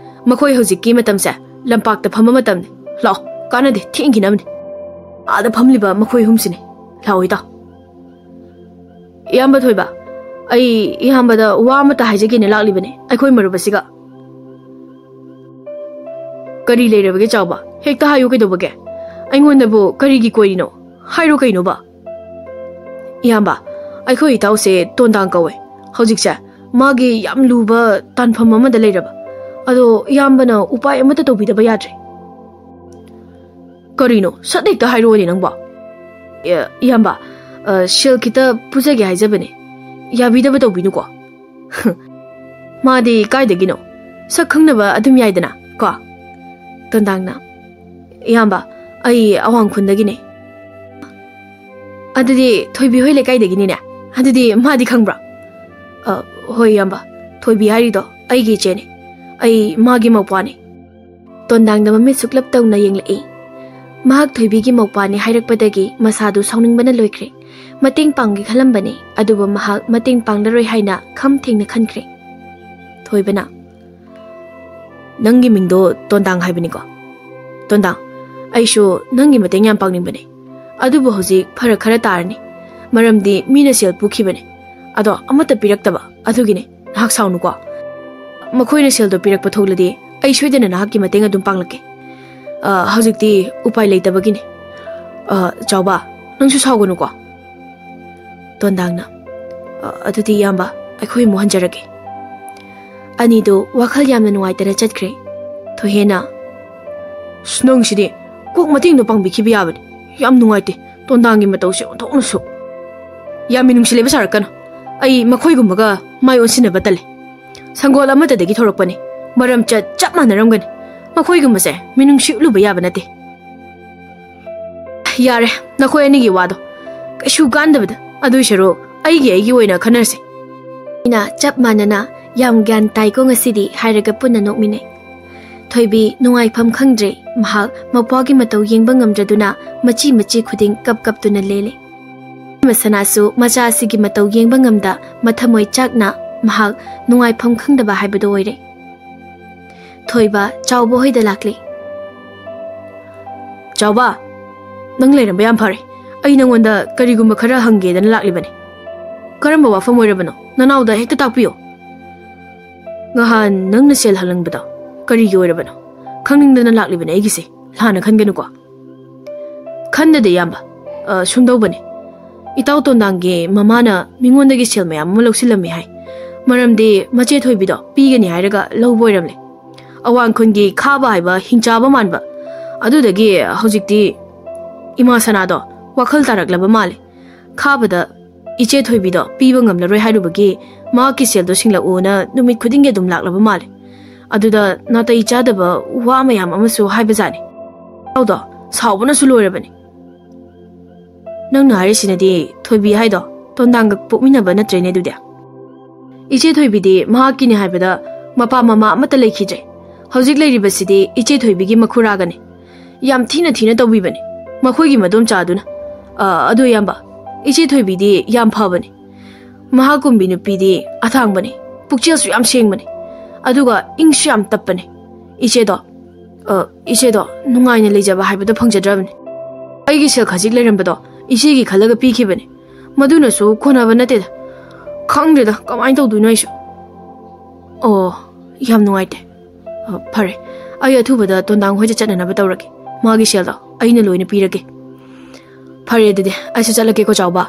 ꯃꯈꯣꯏ ꯍꯧꯖꯤꯛꯀꯤ ꯃꯇꯝꯁꯦ ꯂꯝꯄꯥꯛꯇ ꯐꯝꯕ ꯃꯇꯝꯅꯤ꯫ ꯂꯥꯛꯑꯣ, ꯀꯥꯟꯅꯗꯦ, ꯊꯦꯡꯈꯤꯅꯕꯅꯤ꯫" ꯑꯥꯗ ꯐꯝꯂꯤꯕ ꯃꯈꯣꯏ ꯑꯍꯨꯝꯁꯤꯅꯤ꯫ ꯂꯥꯛꯑꯣ ꯏꯇꯥꯎ꯫ ꯏꯌꯥꯝꯕ ꯊꯣꯏꯕ, ꯑꯩ ꯏꯌꯥꯝꯕꯗ ꯋꯥ ꯑꯃꯇ ꯍꯥꯏꯖꯒꯦꯅ ꯂꯥꯛꯂꯤꯕꯅꯤ, ꯑꯩꯈꯣꯏ ꯃꯔꯨꯞ ꯑꯁꯤꯒ꯫ ꯀꯔꯤ ꯂꯩꯔꯕꯒꯦ ꯆꯥꯎꯕ? ꯍꯦꯛꯇ ꯍꯥꯏꯌꯨ ꯀꯩꯗꯧꯕꯒꯦ? ꯑꯩꯉꯣꯟꯗꯕꯨ ꯀꯔꯤꯒꯤ ꯀꯣꯏꯔꯤꯅꯣ? ꯍꯥꯏꯔꯣ ꯀꯩꯅꯣꯕ? ꯏꯌꯥꯝꯕ, ꯑꯩꯈꯣꯏ ꯏꯇꯥꯎꯁꯦ ꯇꯣꯟꯗꯥꯡ ꯀꯧꯋꯦ꯫ ꯍꯧꯖꯤꯛꯁꯦ ꯃꯥꯒꯤ ꯌꯥꯝ ꯂꯨꯕ ꯇꯥꯟꯐꯝ ꯑꯃꯗ ꯂꯩꯔꯕ꯫ ꯑꯗꯣ ꯏꯌꯥꯝꯕꯅ ꯎꯄꯥꯏ ꯑꯃꯠꯇ ꯇꯧꯕꯤꯗꯕ ꯌꯥꯗ꯭ꯔꯦ꯫ ꯀꯔꯤꯅꯣ? ꯁꯠ ꯍꯦꯛꯇ ꯍꯥꯏꯔꯛꯑꯣꯅꯦ ꯅꯪꯕꯣ꯫ ꯑꯦ, ꯏꯌꯥꯝꯕ, ꯑ, ꯁꯦꯜ ꯈꯤꯇ ꯄꯨꯖꯒꯦ ꯍꯥꯏꯖꯕꯅꯦ꯫ ꯌꯥꯕꯤꯗꯕ ꯇꯧꯕꯤꯅꯨꯀꯣ꯫ ꯃꯥꯗꯤ ꯀꯥꯏꯗꯒꯤꯅꯣ? ꯁꯛ ꯈꯪꯅꯕ ꯑꯗꯨꯝ ꯌꯥꯏꯗꯅ, ꯀꯣ? ꯇꯣꯟꯗꯥꯡꯅ, "ꯏꯌꯥꯝꯕ, ꯑꯩ ꯑꯋꯥꯡ ꯈꯨꯟꯗꯒꯤꯅꯦ꯫" "ꯑꯗꯨꯗꯤ ꯊꯣꯏꯕꯤ ꯍꯣꯏ ꯂꯩꯀꯥꯏꯗꯒꯤꯅꯤꯅꯦ꯫ ꯑꯗꯨꯗꯤ ꯃꯥꯗꯤ ꯈꯪꯕ꯭ꯔꯥ?" "ꯑ, ꯍꯣꯏ ꯏꯌꯥꯝꯕ, ꯊꯣꯏꯕꯤ ꯍꯥꯏꯔꯤꯗꯣ ꯑꯩꯒꯤ ꯏꯆꯦꯅꯦ꯫ ꯑꯩ ꯃꯥꯒꯤ ꯃꯧꯄ꯭ꯋꯥꯅꯦ꯫" ꯇꯣꯟꯗꯥꯡꯗ ꯃꯃꯤꯠ ꯁꯨꯛꯂꯞ ꯇꯧꯅ ꯌꯦꯡꯂꯛꯏ꯫ ꯃꯍꯥꯛ ꯊꯣꯏꯕꯤꯒꯤ ꯃꯧꯄ꯭ꯋꯥꯅꯤ ꯍꯥꯏꯔꯛꯄꯗꯒꯤ ꯃꯁꯥꯗꯨ ꯁꯥꯎꯅꯤꯡꯕꯅ ꯂꯣꯏꯈ꯭ꯔꯦ꯫ ꯃꯇꯦꯡ ꯄꯥꯡꯒꯦ ꯈꯜꯂꯝꯕꯅꯤ, ꯑꯗꯨꯕꯨ ꯃꯍꯥꯛ ꯃꯇꯦꯡ ꯄꯥꯡꯂꯔꯣꯏ ꯍꯥꯏꯅ ꯈꯝ ꯊꯦꯡꯅ ꯈꯟꯈ꯭ꯔꯦ꯫ ꯊꯣꯏꯕꯅ, "ꯅꯪꯒꯤ ꯃꯤꯡꯗꯣ ꯇꯣꯟꯗꯥꯡ ꯍꯥꯏꯕꯅꯤꯀꯣ? ꯇꯣꯟꯗꯥꯡ, ꯑꯩꯁꯨ ꯅꯪꯒꯤ ꯃꯇꯦꯡ ꯌꯥꯝ ꯄꯥꯡꯅꯤꯡꯕꯅꯦ꯫ ꯑꯗꯨꯕꯨ ꯍꯧꯖꯤꯛ ꯐꯔꯛ ꯈꯔ ꯇꯥꯔꯅꯤ, ꯃꯔꯝꯗꯤ ꯃꯤꯅ ꯁꯦꯜ ꯄꯨꯈꯤꯕꯅꯦ꯫ ꯑꯗꯣ ꯑꯃꯠꯇ ꯄꯤꯔꯛꯇꯕ, ꯑꯗꯨꯒꯤꯅꯦ꯫ ꯅꯍꯥꯛ ꯁꯥꯎꯅꯨꯀꯣ꯫ ꯃꯈꯣꯏꯅ ꯁꯦꯜꯗꯣ ꯄꯤꯔꯛꯄ ꯊꯣꯛꯂꯗꯤ ꯑꯩ ꯁꯣꯏꯗꯅ ꯅꯍꯥꯛꯀꯤ ꯃꯇꯦꯡ ꯑꯗꯨꯝ ꯄꯥꯡꯂꯛꯀꯦ꯫ ꯑ, ꯍꯧꯖꯤꯛꯇꯤ ꯎꯄꯥꯏ ꯂꯩꯇꯕꯒꯤꯅꯦ꯫" "ꯑ, ꯆꯥꯎꯕ, ꯅꯪꯁꯨ ꯁꯥꯎꯒꯅꯨꯀꯣ꯫" ꯇꯣꯟꯗꯥꯡꯅ, "ꯑ, ꯑꯗꯨꯗꯤ ꯏꯌꯥꯝꯕ, ꯑꯩꯈꯣꯏ ꯑꯃꯨꯛ ꯍꯟꯖꯔꯒꯦ꯫" ꯑꯅꯤꯗꯨ ꯋꯥꯈꯜ ꯌꯥꯝꯅ ꯅꯨꯡꯉꯥꯏꯇꯅ ꯆꯠꯈ꯭ꯔꯦ꯫ ꯊꯣꯏꯍꯦꯟꯅ, "ꯑꯁ, ꯅꯪꯁꯤꯗꯤ ꯀꯣꯛ ꯃꯇꯦꯡꯗꯣ ꯄꯥꯡꯕꯤꯈꯤꯕ ꯌꯥꯕꯅꯤ꯫ ꯌꯥꯝ ꯅꯨꯡꯉꯥꯏꯇꯦ, ꯇꯣꯟꯗꯥꯡꯒꯤ ꯃꯇꯧꯁꯦ ꯑꯣꯟꯊꯣꯛꯅꯁꯨ꯫ ꯌꯥꯝ ꯃꯤꯅꯨꯡꯁꯤ ꯂꯩꯕ ꯁꯥꯔꯛꯀꯅꯨ꯫ ꯑꯩ ꯃꯈꯣꯏꯒꯨꯝꯕꯒ ꯃꯥꯏ ꯑꯣꯟꯁꯤꯟꯅꯕ ꯇꯜꯂꯦ꯫ ꯁꯪꯒꯣꯜ ꯑꯃꯠꯇꯗꯒꯤ ꯊꯣꯔꯛꯄꯅꯤ꯫ ꯃꯔꯝ ꯆꯠ ꯆꯞ ꯃꯥꯟꯅꯔꯝꯒꯅꯤ꯫ ꯃꯈꯣꯏꯒꯨꯝꯕꯁꯦ ꯃꯤꯅꯨꯡꯁꯤ ꯎꯠꯂꯨꯕ ꯌꯥꯕ ꯅꯠꯇꯦ꯫" "ꯌꯥꯔꯦ, ꯅꯈꯣꯏ ꯑꯅꯤꯒꯤ ꯋꯥꯗꯣ꯫ ꯀꯩꯁꯨ ꯀꯥꯟꯗꯕꯗ꯫ ꯑꯗꯨꯏ ꯁꯔꯨꯛ ꯑꯩꯒꯤ ꯑꯩꯒꯤ ꯑꯣꯏꯅ ꯈꯟꯅꯔꯁꯦ꯫" ꯑꯩꯅ ꯆꯞ ꯃꯥꯟꯅꯅ, "ꯌꯥꯝ ꯒ꯭ꯌꯥꯟ ꯇꯥꯏꯀꯣ ꯉꯁꯤꯗꯤ" ꯍꯥꯏꯔꯒ ꯄꯨꯟꯅ ꯅꯣꯛꯃꯤꯟꯅꯩ꯫ ꯊꯣꯏꯕꯤ ꯅꯨꯡꯉꯥꯏꯐꯝ ꯈꯪꯗ꯭ꯔꯦ꯫ ꯃꯍꯥꯛ ꯃꯄ꯭ꯋꯥꯒꯤ ꯃꯇꯧ ꯌꯦꯡꯕ ꯉꯝꯗ꯭ꯔꯗꯨꯅ ꯃꯆꯤ ꯃꯆꯤ ꯈꯨꯗꯤꯡ ꯀꯞ ꯀꯞꯇꯨꯅ ꯂꯦꯜꯂꯦ꯫ ꯃꯁꯅꯥꯁꯨ ꯃꯆꯥ ꯑꯁꯤꯒꯤ ꯃꯇꯧ ꯌꯦꯡꯕ ꯉꯝꯗ ꯃꯊꯃꯣꯏ ꯆꯥꯛꯅ ꯃꯍꯥꯛ ꯅꯨꯡꯉꯥꯏꯐꯝ ꯈꯪꯗꯕ ꯍꯥꯏꯕꯗꯨ ꯑꯣꯏꯔꯦ꯫ ꯊꯣꯏꯕ ꯆꯥꯎꯕ ꯍꯣꯏꯗ ꯂꯥꯛꯂꯦ꯫ "ꯆꯥꯎꯕ, ꯅꯪ ꯂꯩꯔꯝꯕ ꯌꯥꯝ ꯐꯔꯦ꯫ ꯑꯩ ꯅꯪꯉꯣꯟꯗ ꯀꯔꯤꯒꯨꯝꯕ ꯈꯔ ꯍꯪꯒꯦꯗꯅ ꯂꯥꯛꯂꯤꯕꯅꯤ꯫ ꯀꯔꯝꯕ ꯋꯥꯐꯝ ꯑꯣꯏꯔꯕꯅꯣ? ꯅꯅꯥꯎꯗ ꯍꯦꯛꯇ ꯇꯥꯛꯄꯤꯌꯨ꯫ ꯉꯍꯥꯟ ꯅꯪꯅ ꯁꯦꯜ ꯍꯪꯂꯝꯕꯗꯣ ꯀꯔꯤꯒꯤ ꯑꯣꯏꯔꯕꯅꯣ? ꯈꯪꯅꯤꯡꯗꯅ ꯂꯥꯛꯂꯤꯕꯅꯦ ꯑꯩꯒꯤꯁꯦ꯫ ꯂꯥꯟꯅ ꯈꯟꯒꯅꯨꯀꯣ꯫ ꯈꯟꯗꯗꯦ, ꯏꯌꯥꯝꯕ꯫ ꯑ, ꯁꯨꯝꯗꯧꯕꯅꯦ꯫ ꯏꯇꯥꯎ ꯇꯣꯟꯗꯥꯡꯒꯤ ꯃꯃꯥꯅ ꯃꯤꯉꯣꯟꯗꯒꯤ ꯁꯦꯜ ꯃꯌꯥꯝ ꯑꯃ ꯂꯧꯁꯤꯜꯂꯝꯃꯤ ꯍꯥꯏ꯫ ꯃꯔꯝꯗꯤ ꯃꯆꯦ ꯊꯣꯏꯕꯤꯗꯣ ꯄꯤꯒꯅꯤ ꯍꯥꯏꯔꯒ ꯂꯧꯕ ꯑꯣꯏꯔꯝꯂꯦ꯫ ꯑꯋꯥꯡ ꯈꯨꯟꯒꯤ ꯈꯥꯕ ꯍꯥꯏꯕ ꯍꯤꯡꯆꯥꯕ ꯃꯥꯟꯕ꯫ ꯑꯗꯨꯗꯒꯤ ꯍꯧꯖꯤꯛꯇꯤ ꯏꯃꯥ ꯁꯅꯥꯗꯣ ꯋꯥꯈꯜ ꯇꯥꯔꯛꯂꯕ ꯃꯥꯜꯂꯦ꯫ ꯈꯥꯕꯗ ꯏꯆꯦ ꯊꯣꯏꯕꯤꯗꯣ ꯄꯤꯕ ꯉꯝꯂꯔꯣꯏ ꯍꯥꯏꯔꯨꯕꯒꯤ ꯃꯍꯥꯛꯀꯤ ꯁꯦꯜꯗꯣ ꯁꯤꯡꯂꯛꯎꯅ ꯅꯨꯃꯤꯠ ꯈꯨꯗꯤꯡꯒꯤ ꯑꯗꯨꯝ ꯂꯥꯛꯂꯕ ꯃꯥꯜꯂꯦ꯫ ꯑꯗꯨꯗ ꯅꯥꯇꯩ ꯆꯥꯗꯕ ꯋꯥ ꯃꯌꯥꯝ ꯑꯃꯁꯨ ꯍꯥꯏꯕꯖꯥꯠꯅꯤ꯫ ꯏꯇꯥꯎꯗꯣ ꯁꯥꯎꯕꯅꯁꯨ ꯂꯣꯏꯔꯕꯅꯤ꯫ ꯅꯪꯅ ꯍꯥꯏꯔꯤꯁꯤꯅꯗꯤ ꯊꯣꯏꯕꯤ ꯍꯥꯏꯗꯣ ꯇꯣꯟꯗꯥꯡꯒ ꯄꯣꯛꯃꯤꯟꯅꯕ ꯅꯠꯇ꯭ꯔꯦꯅꯦ ꯑꯗꯨꯗꯤ? ꯏꯆꯦ ꯊꯣꯏꯕꯤꯗꯤ ꯃꯍꯥꯛꯀꯤꯅꯤ ꯍꯥꯏꯕꯗ ꯃꯄꯥ ꯃꯃꯥ ꯑꯃꯠꯇ ꯂꯩꯈꯤꯗ꯭ꯔꯦ꯫ ꯍꯧꯖꯤꯛ ꯂꯩꯔꯤꯕꯁꯤꯗꯤ ꯏꯆꯦ ꯊꯣꯏꯕꯤꯒꯤ ꯃꯈꯨꯔꯥꯒꯅꯤ꯫ ꯌꯥꯝ ꯊꯤꯅ ꯊꯤꯅ ꯇꯧꯕꯤꯕꯅꯤ꯫ ꯃꯈꯣꯏꯒꯤ ꯃꯗꯣꯝꯆꯥꯗꯨꯅ꯫ ꯑ, ꯑꯗꯨ ꯏꯌꯥꯝꯕ, ꯏꯆꯦ ꯊꯣꯏꯕꯤꯗꯤ ꯌꯥꯝ ꯐꯕꯅꯤ꯫ ꯃꯍꯥꯛꯀꯨꯝꯕꯤ ꯅꯨꯄꯤꯗꯤ ꯑꯊꯥꯡꯕꯅꯤ꯫ ꯄꯨꯛꯆꯦꯜꯁꯨ ꯌꯥꯝ ꯁꯦꯡꯕꯅꯤ꯫ ꯑꯗꯨꯒ ꯏꯪꯁꯨ ꯌꯥꯝ ꯇꯞꯄꯅꯤ꯫ ꯏꯆꯦꯗꯣ, ꯑ, ꯏꯆꯦꯗꯣ ꯅꯨꯡꯉꯥꯏꯅ ꯂꯩꯖꯕ ꯍꯥꯏꯕꯗꯣ ꯐꯪꯖꯗ꯭ꯔꯕꯅꯤ꯫ ꯑꯩꯒꯤ ꯁꯦꯜ ꯈꯖꯤꯛ ꯂꯩꯔꯝꯕꯗꯣ ꯏꯆꯦꯒꯤ ꯈꯜꯂꯒ ꯄꯤꯈꯤꯕꯅꯤ꯫ ꯃꯗꯨꯅꯁꯨ ꯀꯣꯟꯅꯕ ꯅꯠꯇꯦꯗ꯫ ꯈꯪꯗ꯭ꯔꯦꯗ, ꯀꯃꯥꯏꯅ ꯇꯧꯗꯣꯏꯅꯣ ꯑꯩꯁꯨ꯫ ꯑꯣ, ꯌꯥꯝ ꯅꯨꯡꯉꯥꯏꯇꯦ꯫ ꯑ, ꯐꯔꯦ, ꯑꯩ ꯑꯊꯨꯕꯗ ꯇꯣꯟꯗꯥꯡ ꯍꯣꯏꯗ ꯆꯠꯅꯅꯕ ꯇꯧꯔꯒꯦ꯫ ꯃꯥꯒꯤ ꯁꯦꯜꯗꯣ ꯑꯩꯅ ꯂꯣꯏꯅ ꯄꯤꯔꯒꯦ꯫ ꯐꯔꯦ, ꯑꯗꯨꯗꯤ ꯑꯩꯁꯨ ꯆꯠꯂꯒꯦꯀꯣ, ꯆꯥꯎꯕ꯫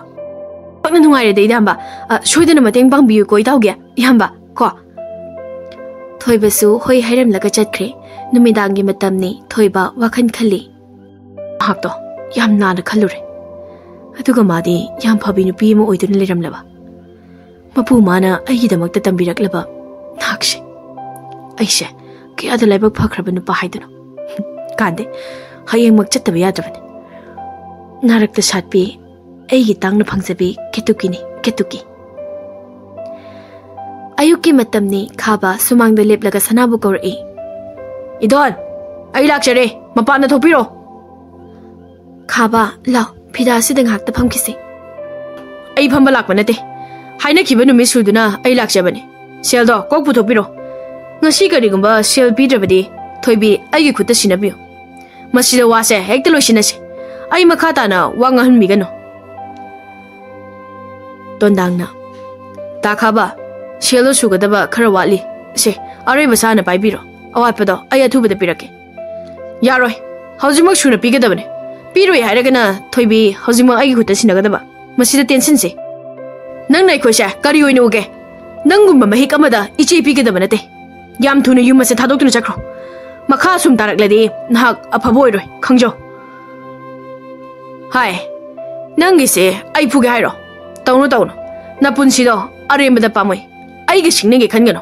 ꯌꯥꯝꯅ ꯅꯨꯡꯉꯥꯏꯔꯦꯗ, ꯏꯌꯥꯝꯕ꯫ ꯑ, ꯁꯣꯏꯗꯅ ꯃꯇꯦꯡ ꯄꯥꯡꯕꯤꯌꯨꯀꯣ, ꯏꯇꯥꯎꯒꯤ ꯏꯌꯥꯝꯕ, ꯀꯣ꯫ ꯊꯣꯏꯕꯁꯨ ꯍꯣꯏ ꯍꯥꯏꯔꯝꯂꯒ ꯆꯠꯈ꯭ꯔꯦ꯫ ꯅꯨꯃꯤꯗꯥꯡꯒꯤ ꯃꯇꯝꯅꯤ꯫ ꯊꯣꯏꯕ ꯋꯥꯈꯜ ꯈꯜꯂꯤ꯫ ꯃꯍꯥꯛꯇꯣ ꯌꯥꯝ ꯂꯥꯟꯅ ꯈꯜꯂꯨꯔꯦ꯫ ꯑꯗꯨꯒ ꯃꯥꯗꯤ ꯌꯥꯝ ꯐꯕꯤ ꯅꯨꯄꯤ ꯑꯃ ꯑꯣꯏꯗꯨꯅ ꯂꯩꯔꯝꯂꯕ꯫ ꯃꯄꯨ ꯃꯥꯅ ꯑꯩꯒꯤꯗꯃꯛꯇ ꯇꯝꯕꯤꯔꯛꯂꯕ ꯅꯍꯥꯛꯁꯦ꯫ ꯑꯩꯁꯦ ꯀꯌꯥꯗ ꯂꯥꯏꯕꯛ ꯐꯈ꯭ꯔꯕ ꯅꯨꯄꯥ ꯍꯥꯏꯗꯨꯅꯣ꯫ ꯀꯥꯟꯗꯦ, ꯍꯌꯦꯡꯃꯛ ꯆꯠꯇꯕ ꯌꯥꯗ꯭ꯔꯕꯅꯤ꯫ ꯅꯥꯔꯛꯇ ꯁꯥꯠꯄꯤ ꯑꯩꯒꯤ ꯇꯥꯡꯅ ꯐꯪꯖꯕꯤ ꯀꯦꯇꯨꯀꯤꯅꯤ, ꯀꯦꯇꯨꯀꯤ꯫ ꯑꯌꯨꯛꯀꯤ ꯃꯇꯝꯅꯤ꯫ ꯈꯥꯕ ꯁꯨꯃꯥꯡꯗ ꯂꯦꯞꯂꯒ ꯁꯅꯥꯕꯨ ꯀꯧꯔꯛꯏ꯫ "ꯏꯗꯣꯟ, ꯑꯩ ꯂꯥꯛꯆꯔꯦ, ꯃꯄꯥꯟꯗ ꯊꯣꯛꯄꯤꯔꯣ꯫" "ꯈꯥꯕ, ꯂꯥꯎ, ꯐꯤꯗꯥꯁꯤꯗ ꯉꯥꯏꯍꯥꯛꯇ ꯐꯝꯈꯤꯁꯤ꯫" "ꯑꯩ ꯐꯝꯕ ꯂꯥꯛꯄ ꯅꯠꯇꯦ, ꯍꯥꯏꯅꯈꯤꯕ ꯅꯨꯃꯤꯠ ꯁꯨꯗꯨꯅ ꯑꯩ ꯂꯥꯛꯆꯕꯅꯤ꯫ ꯁꯦꯜꯗꯣ ꯀꯣꯛ ꯄꯨꯊꯣꯛꯄꯤꯔꯣ꯫ ꯉꯁꯤ ꯀꯔꯤꯒꯨꯝꯕ ꯁꯦꯜ ꯄꯤꯗ꯭ꯔꯕꯗꯤ, ꯊꯣꯏꯕꯤ, ꯑꯩꯒꯤ ꯈꯨꯠꯇ ꯁꯤꯟꯅꯕꯤꯌꯨ꯫ ꯃꯁꯤꯗ ꯋꯥꯁꯦ ꯍꯦꯛꯇ ꯂꯣꯏꯁꯤꯟꯅꯁꯤ꯫ ꯑꯩ ꯃꯈꯥ ꯇꯥꯅ ꯋꯥ ꯉꯥꯡꯍꯟꯕꯤꯒꯅꯨ꯫ ꯇꯣꯟꯗꯥꯡꯅ, "ꯇꯥ ꯈꯥꯕ, ꯁꯦꯜꯗꯣ ꯁꯨꯒꯗꯕ ꯈꯔ ꯋꯥꯠꯂꯤ꯫ ꯁꯦ, ꯑꯔꯩꯕ ꯁꯥꯅ ꯄꯥꯏꯕꯤꯔꯣ꯫ ꯑꯋꯥꯠꯄꯗꯣ ꯑꯩ ꯑꯊꯨꯕꯗ ꯄꯤꯔꯛꯀꯦ꯫" "ꯌꯥꯔꯣꯏ, ꯍꯧꯖꯤꯛꯃꯛ ꯁꯨꯅ ꯄꯤꯒꯗꯕꯅꯦ꯫ ꯄꯤꯔꯣꯏ ꯍꯥꯏꯔꯒꯅ ꯊꯣꯏꯕꯤ ꯍꯧꯖꯤꯛꯃꯛ ꯑꯩꯒꯤ ꯈꯨꯠꯇ ꯁꯤꯟꯅꯒꯗꯕ꯫ ꯃꯁꯤꯗ ꯇꯦꯟꯁꯤꯟꯁꯤ꯫ ꯅꯪꯅ ꯑꯩꯈꯣꯏꯁꯦ ꯀꯔꯤ ꯑꯣꯏꯅ ꯎꯒꯦ? ꯅꯪꯒꯨꯝꯕ ꯃꯍꯤꯛ ꯑꯃꯗ ꯏꯆꯦ ꯄꯤꯒꯗꯕ ꯅꯠꯇꯦ꯫ ꯌꯥꯝ ꯊꯨꯅ ꯌꯨꯝ ꯑꯁꯦ ꯊꯥꯗꯣꯛꯇꯨꯅ ꯆꯠꯈ꯭ꯔꯣ꯫ ꯃꯈꯥ ꯑꯁꯨꯝ ꯇꯥꯔꯛꯂꯗꯤ ꯅꯍꯥꯛ ꯑꯐꯕ ꯑꯣꯏꯔꯣꯏ, ꯈꯪꯖꯧ꯫" "ꯍꯥꯏ, ꯅꯪꯒꯤꯁꯦ ꯑꯩ ꯐꯨꯒꯦ ꯍꯥꯏꯔꯣ? ꯇꯧꯅꯨ, ꯇꯧꯅꯨ꯫ ꯅꯄꯨꯟꯁꯤꯗꯣ ꯑꯔꯦꯝꯕꯗ ꯄꯥꯝꯃꯨꯏ꯫ ꯑꯩꯒ ꯁꯤꯡꯅꯒꯦ ꯈꯟꯒꯅꯨ꯫"